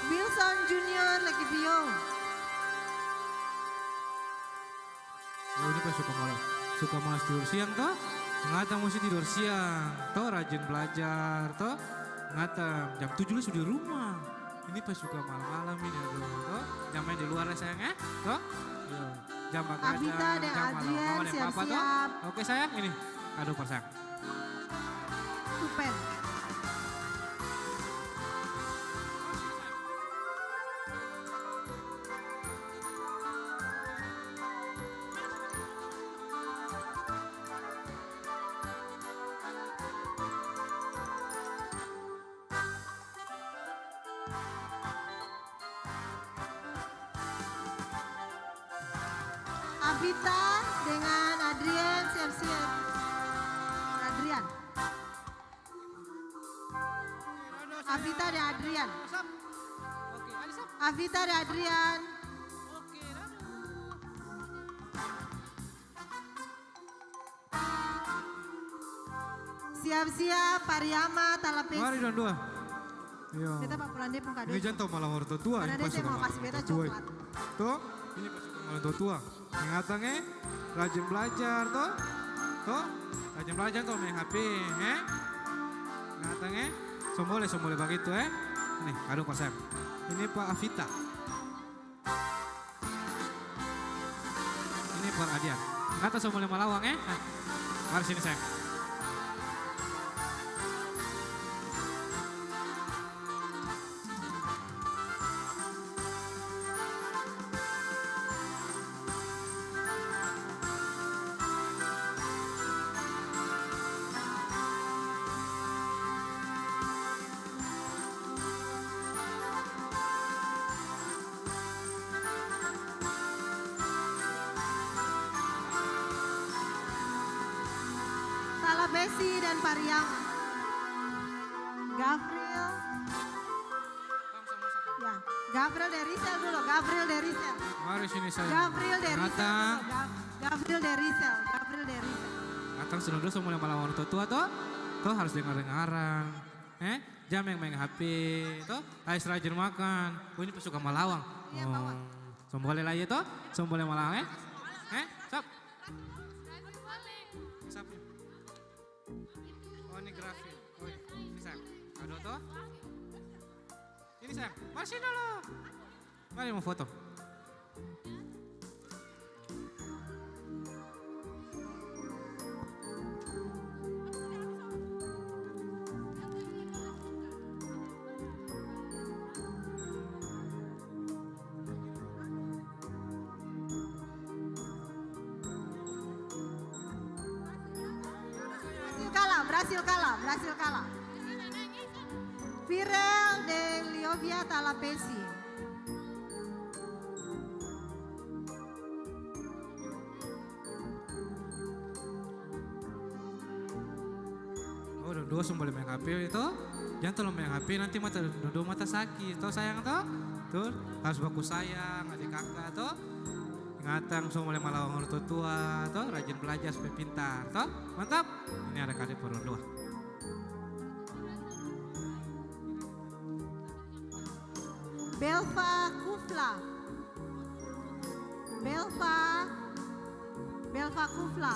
Wilson Junior Leki Pio. Oh, ini pas suka malas, suka malas tidur siang to? Ngata musti tidur siang to, rajin belajar to. Ngata jam tujuh lai su di rumah. Ini pas suka malam-malam ini, aduh, to. Jang main di luar ya, sayang, eh? To? Iya. Jang bagadang, Avita deng jang malam-malam deng papa to. Adrian siap-siap. Oke, sayang, ini. Aduh, pas, sayang. Tupen. Avita dengan Adrian siap-siap. Adrian. Avita deng Adrian. Avita dan Adrian. Siap-siap, Pariama, Talapesi. Mari dong dua. Iya. Beta bawa pulang dia pung kado. Ini jang tau malam orang tua-tua, karena ini dia pasukan mau malam kasih beta orang tua-tua. Coklat. Toh? Ini pasukan malam orang tua-tua. Ingatang e, rajin belajar to. To, rajin belajar to, maeng H P e. Ingatang e, seng boleh, seng boleh bagitu e. Nih, kado par Sam. Ini par Avita. Ini par Adian. Ingatang seng boleh malawang e. Nah, mari sini Sam. Talapesi dan Pariama. Gabriel. Ya, Gabriel Derisel dulu, Gabriel Derisel. Mari sini saya. Gabriel Derisel Nathan. Dulu, Gab-, Gabriel Derisel, Gabriel Derisel. Nathan sudah dulu semua yang malam orang tua-tua toh, toh harus dengar-dengaran. Eh, jang maeng-maeng H P toh, harus rajin makan. Oh, ini pasukan malawang. Iya, bawa. Oh, seng boleh lagi toh, seng boleh malawang eh. Eh, stop. Siapa? Oh, ini Grafil. Oh, ini sayang. Kado to? Ini sayang. Mari sini dulu. Mari mau foto. Berhasil kalah, berhasil kalah, berhasil kalah. Firel de Liovia Talapesi. Oh, dong dua seng boleh maeng H P to. Jang talalu maeng H P, nanti mata dong dua mata saki to, sayang to. Tuh, harus baku sayang, adik kaka to. Ingatang seng boleh malawang orang tua-tua to, rajin belajar supaya pintar to. Mantap. Ini ada kado par dong dua. Belva Kufla. Belva, Belva Kufla.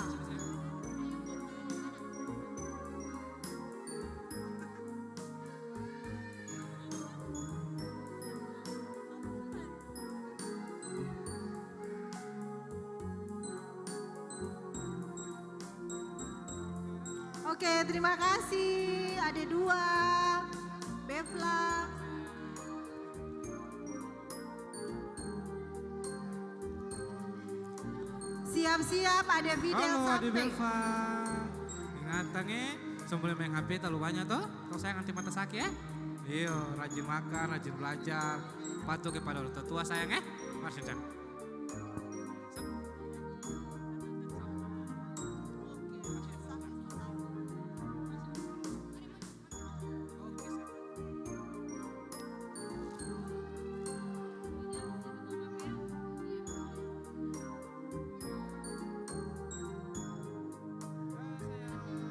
Oke, terima kasih. Ada dua. Bevla. Siap-siap, Ade Fidel. Halo, Ade sampe. Belva. Ingatang e, seng boleh maeng H P talalu banya to. Tong sayang nanti mata saki e. Iyo, rajin makang, rajin belajar. Patuh kepada orang tua-tua sayang e. Mari sini sayang.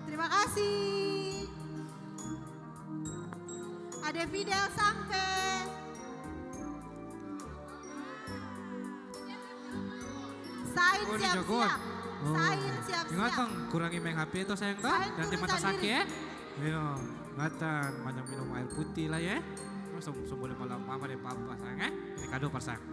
Terima kasih. Ade Fidel sampe. Sain siap-siap. Oh, ini jagoan. Oh. Sain siap-siap. Ingatang, kurangi maeng H P to sayang to. Sain. Nanti turun mata saki e. Iyo, ingatang banyak minum aer putih lai e. Terus seng, seng boleh malam mama deng papa sayang e. Ini kado par sayang.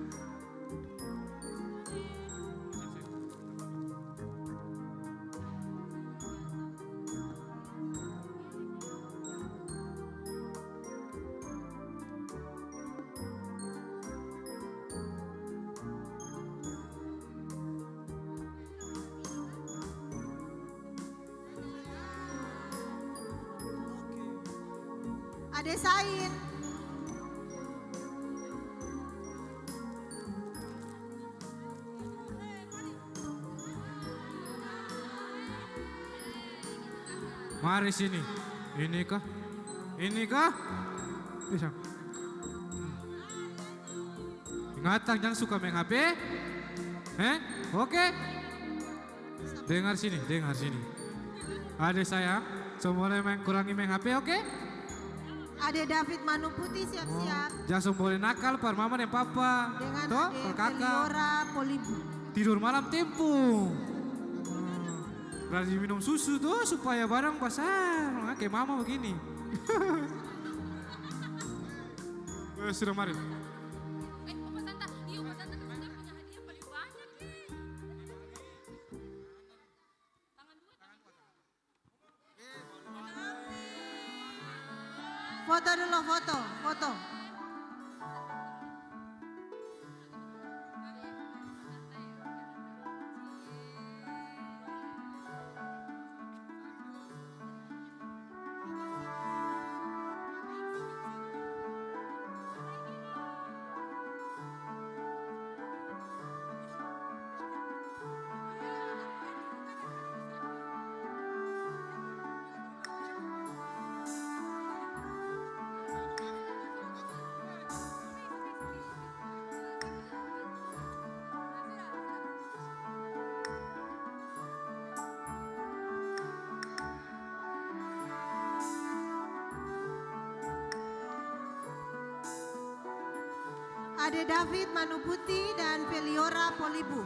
Ade Sain. Mari sini. Ini kah? Ini kah? Bisa. Natang jang suka maeng H P. Eh? Oke. Dengar sini, dengar sini. Ade sayang, seng boleh maeng, kurangi maeng H P, oke? Ade David Manu Putih siap-siap. Oh, jang seng boleh nakal par mama deng papa. Dengan Ade Feliora Polibu. Tidur malam tempo. Hmm. Rajin minum susu to, supaya barang basar. Nah, kaya mama bagini. Eh, sudah mari. Eh, Oma Santa. Iya, Oma Santa kasih dia punya hadiah paling banyak, eh. Tangan dua, tangan dua. Foto dulu, foto, foto. Ade David Manuputi dan Feliora Polibu.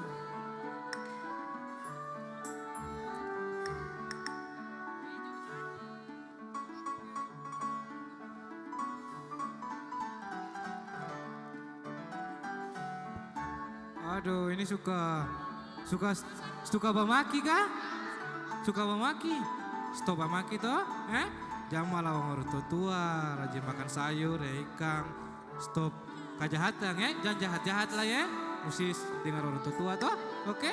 Aduh, ini suka, suka, suka bamaki ka? Suka bamaki? Stop bamaki to, eh? Jang malawang orang tua-tua, rajin makan sayur, ya, ikang. Stop kajahatan, eh? Jang jahat-jahat lai, eh? Musti dengar orang tua-tua to, oke?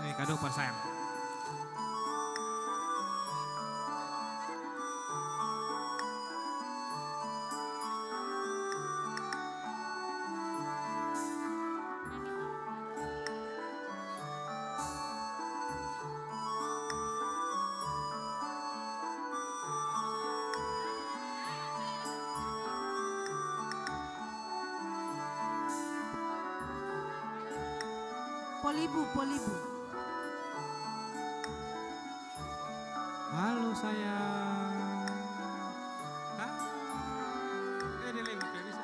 Ini kado par sayang. Polibu, Polibu. Halo, sayang. Halo. Eh, dia lewat, gak bisa.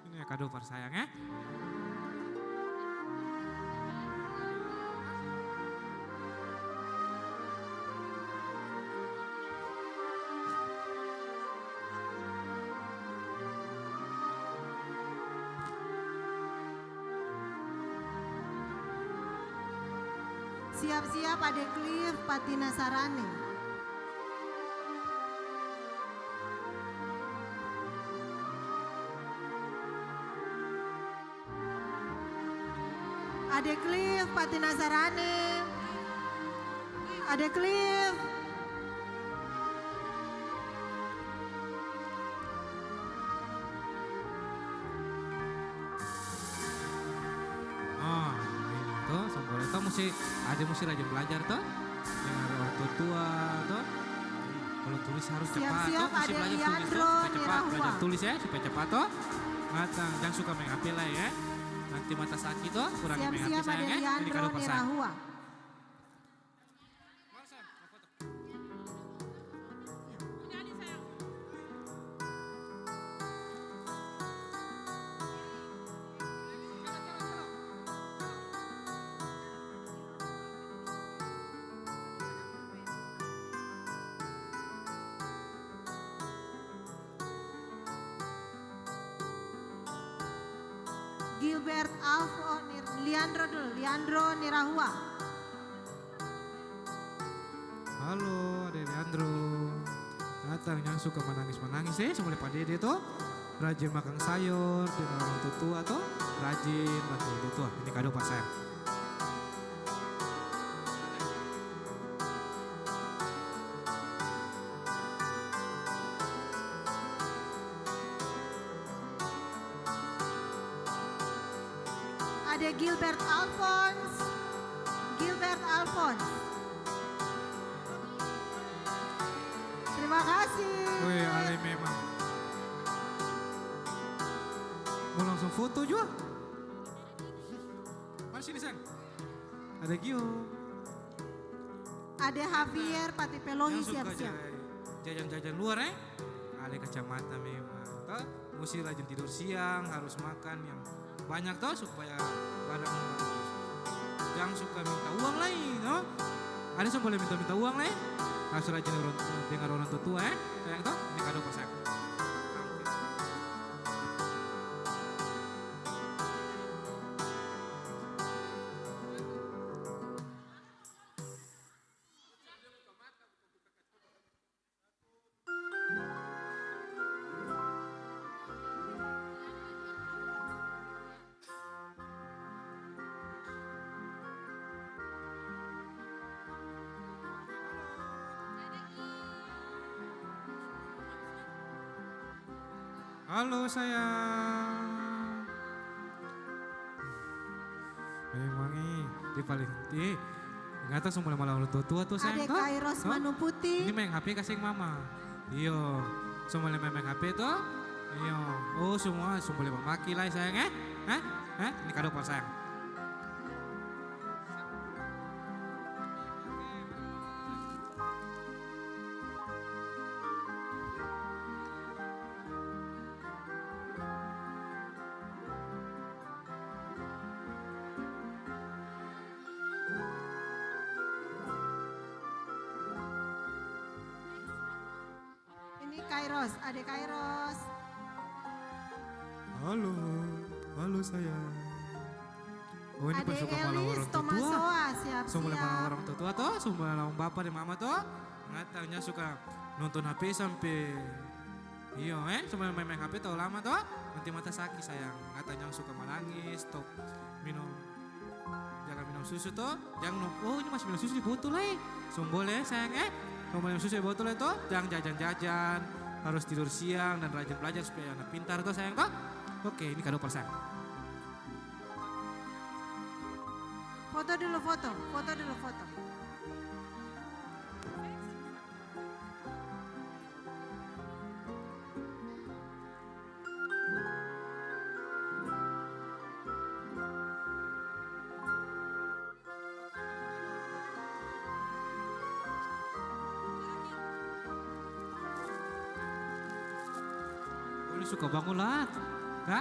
Ini ya kado par sayang, ya. Siap-siap, Ade Cliff, Patina Sarane. Ade Cliff, Patina Sarane. Ade Cliff. Ah, ini to, seng boleh to, musti, Ade musti rajin belajar to. Deng orang tua-tua to. Kalo tulis harus cepat to, musti belajar tulis to, supaya cepat. Belajar tulis ya, supaya cepat to. Jang suka maeng H P lai ya. Nanti mata saki to, kurangi maeng H P sayang ya. Ini kado par sayang. Gilbert Alfo, Nir-, Leandro dulu, Leandro Nirahua. Halo, Ade Leandro. Datang, jang suka manangis-manangis, eh, seng boleh padede to. Rajin makang sayor, deng orang tua-tua to. Rajin bantu orang tua-tua. Ini kado par sayang. Ade Gilbert Alphonse. Gilbert Alphonse. Terima kasih. Weh, ale memang. Foto jua. Mari sini, sayang. Ade Gio. Ade Javier, Pati Pelohi, siap-siap. Jajan-jajan luar, eh? Ale kacamata memang, to? Musti rajin tidur siang, harus makan yang banyak, to, supaya badan bagus. Jang suka minta uang lai, to? Ada seng boleh minta-minta uang lai. Harus rajin orang, dengar orang tua-tua, eh? Sayang, to? Ini kado par sayang. Halo, sayang. Memang, ih, dia paling, ih, ingatan su mulai malam orang tua-tua tuh, sayang, Ade to? Kairos To? Manu Putih. Ini maeng H P kaseng mama. Iyo, su mulai maeng-maeng H P to? Iyo. Oh, semua su mulai mamaki lai, sayang, eh? Hah? Hah? Ini kado par sayang. Ini Kairos, Ade Kairos. Halo, halo sayang. Oh, ini Ade pasukan Elis, Malawarang Tomasoa, Totua. Siap-siap. Su mulai Malawarang Totua to, su mulai lawan bapa deng mama to. Ngatang jang suka nonton H P sampe, iyo, eh, su mulai maeng-maeng H P talalu lama to. Nanti mata saki sayang. Ngatang jang suka manangis, stop minum. Jaga minum susu to, jang no, oh, ini masih minum susu di botol lai. Seng boleh, sayang, eh. Kalo minum susu di botol lai to, jang jajan-jajan, harus tidur siang dan rajin belajar supaya anak pintar to, sayang, to. Oke, ini kado par sayang. Foto dulu, foto. Foto dulu, foto. Boleh suka bangun lah, ka?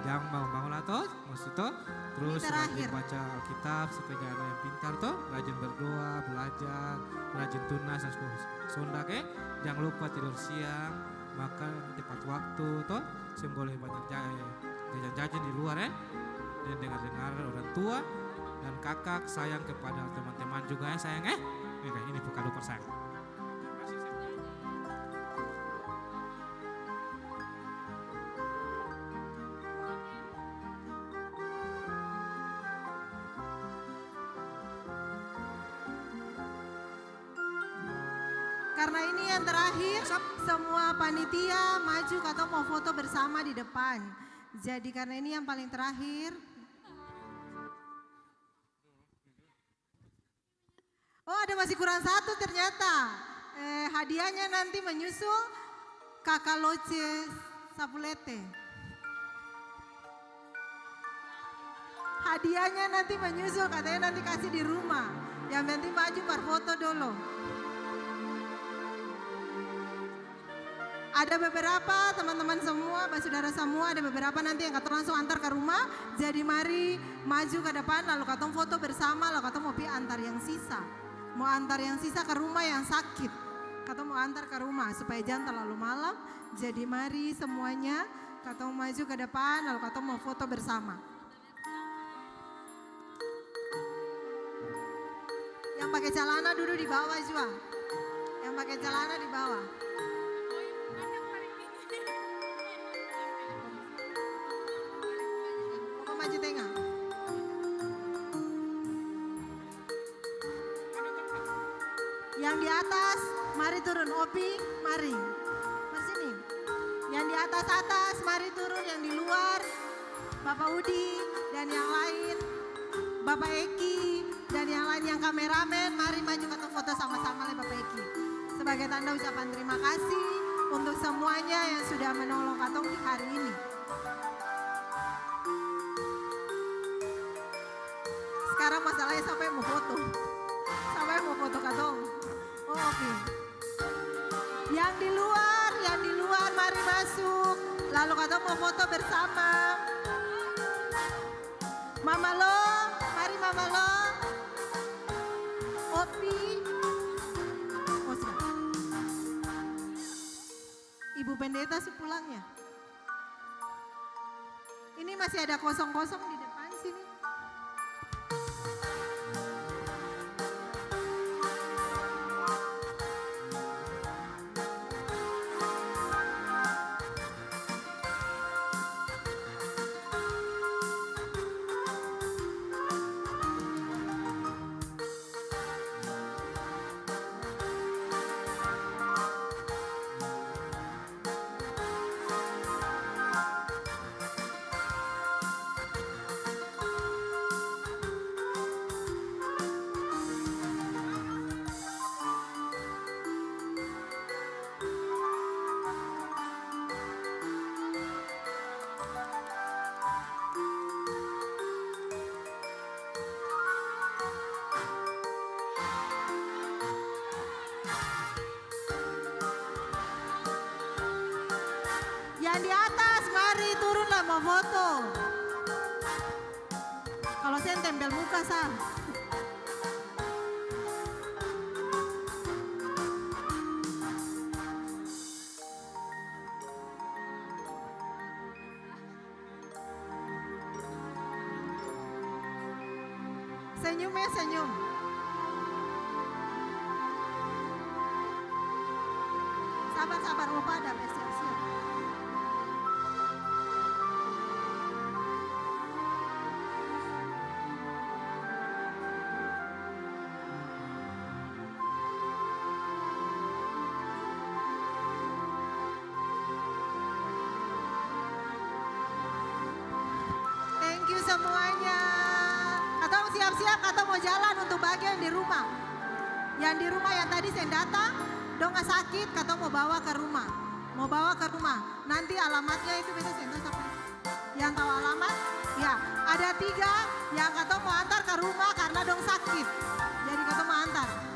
Jang bangun-bangun lah to, maksud to. Terus rajin baca Alkitab supaya jadi anak yang pintar to, rajin berdoa, belajar, rajin tunas, dan sondak, eh. Jang lupa tidur siang, makan tepat waktu to. Seng boleh banyak ja-, jajan-jajan di luar, eh. Dan dengar-dengar orang tua dan kakak sayang kepada teman-teman juga, eh, sayang, eh. Ini, ini kado par sayang. Karna ini yang terakhir, semua panitia maju katong mau foto bersama di depan. Jadi karna ini yang paling terakhir. Oh, ada masih kurang satu ternyata. Eh, hadiahnya nanti menyusul Kaka Loce Sapulete. Hadiahnya nanti menyusul, katanya nanti kasih di rumah. Yang penting maju par foto dolo. Ada beberapa teman-teman semua, basudara semua, ada beberapa nanti yang katong langsung antar ka rumah. Jadi mari maju ka depan, lalu katong foto bersama, lalu katong mo pi antar yang sisa. Mo antar yang sisa ka rumah yang sakit. Katong mo antar ka rumah supaya jang talalu malam. Jadi mari semuanya, katong maju ka depan, lalu katong mo foto bersama. Yang pake calana dudu di bawah jua. Yang pake calana di bawah. Koko maju tenga. Yang di atas, mari turun. Opi, mari. Mari sini. Yang di atas-atas, mari turun. Yang di luar, Bapak Udi dan yang lain, Bapak Eki dan yang lain, yang kameramen, mari maju katong foto sama-sama lai Bapak Eki. Sebagai tanda ucapan terima kasih untuk semuanya yang sudah menolong katong di hari ini. Lalu katong mo foto bersama. Mama Lo, mari Mama Lo. Opi. Oh, sudah. Ibu Pendeta su pulang ya? Ini masih ada kosong-kosong di depan sini. Yang di atas, mari turun lah mo foto. Kalo seng tempel muka sa. Senyum e, senyum. Sabar, sabar, opa ada bersiap-siap. Thank you semuanya. Katong siap-siap, katong mo jalan untuk bagi yang di rumah. Yang di rumah yang tadi seng datang, dong sakit, katong mo bawa ke rumah. Mo bawa ke rumah. Nanti alamatnya itu beta seng tau sapa. Yang tau alamat, ya, ada tiga yang katong mo antar ke rumah karna dong sakit. Jadi katong mo antar.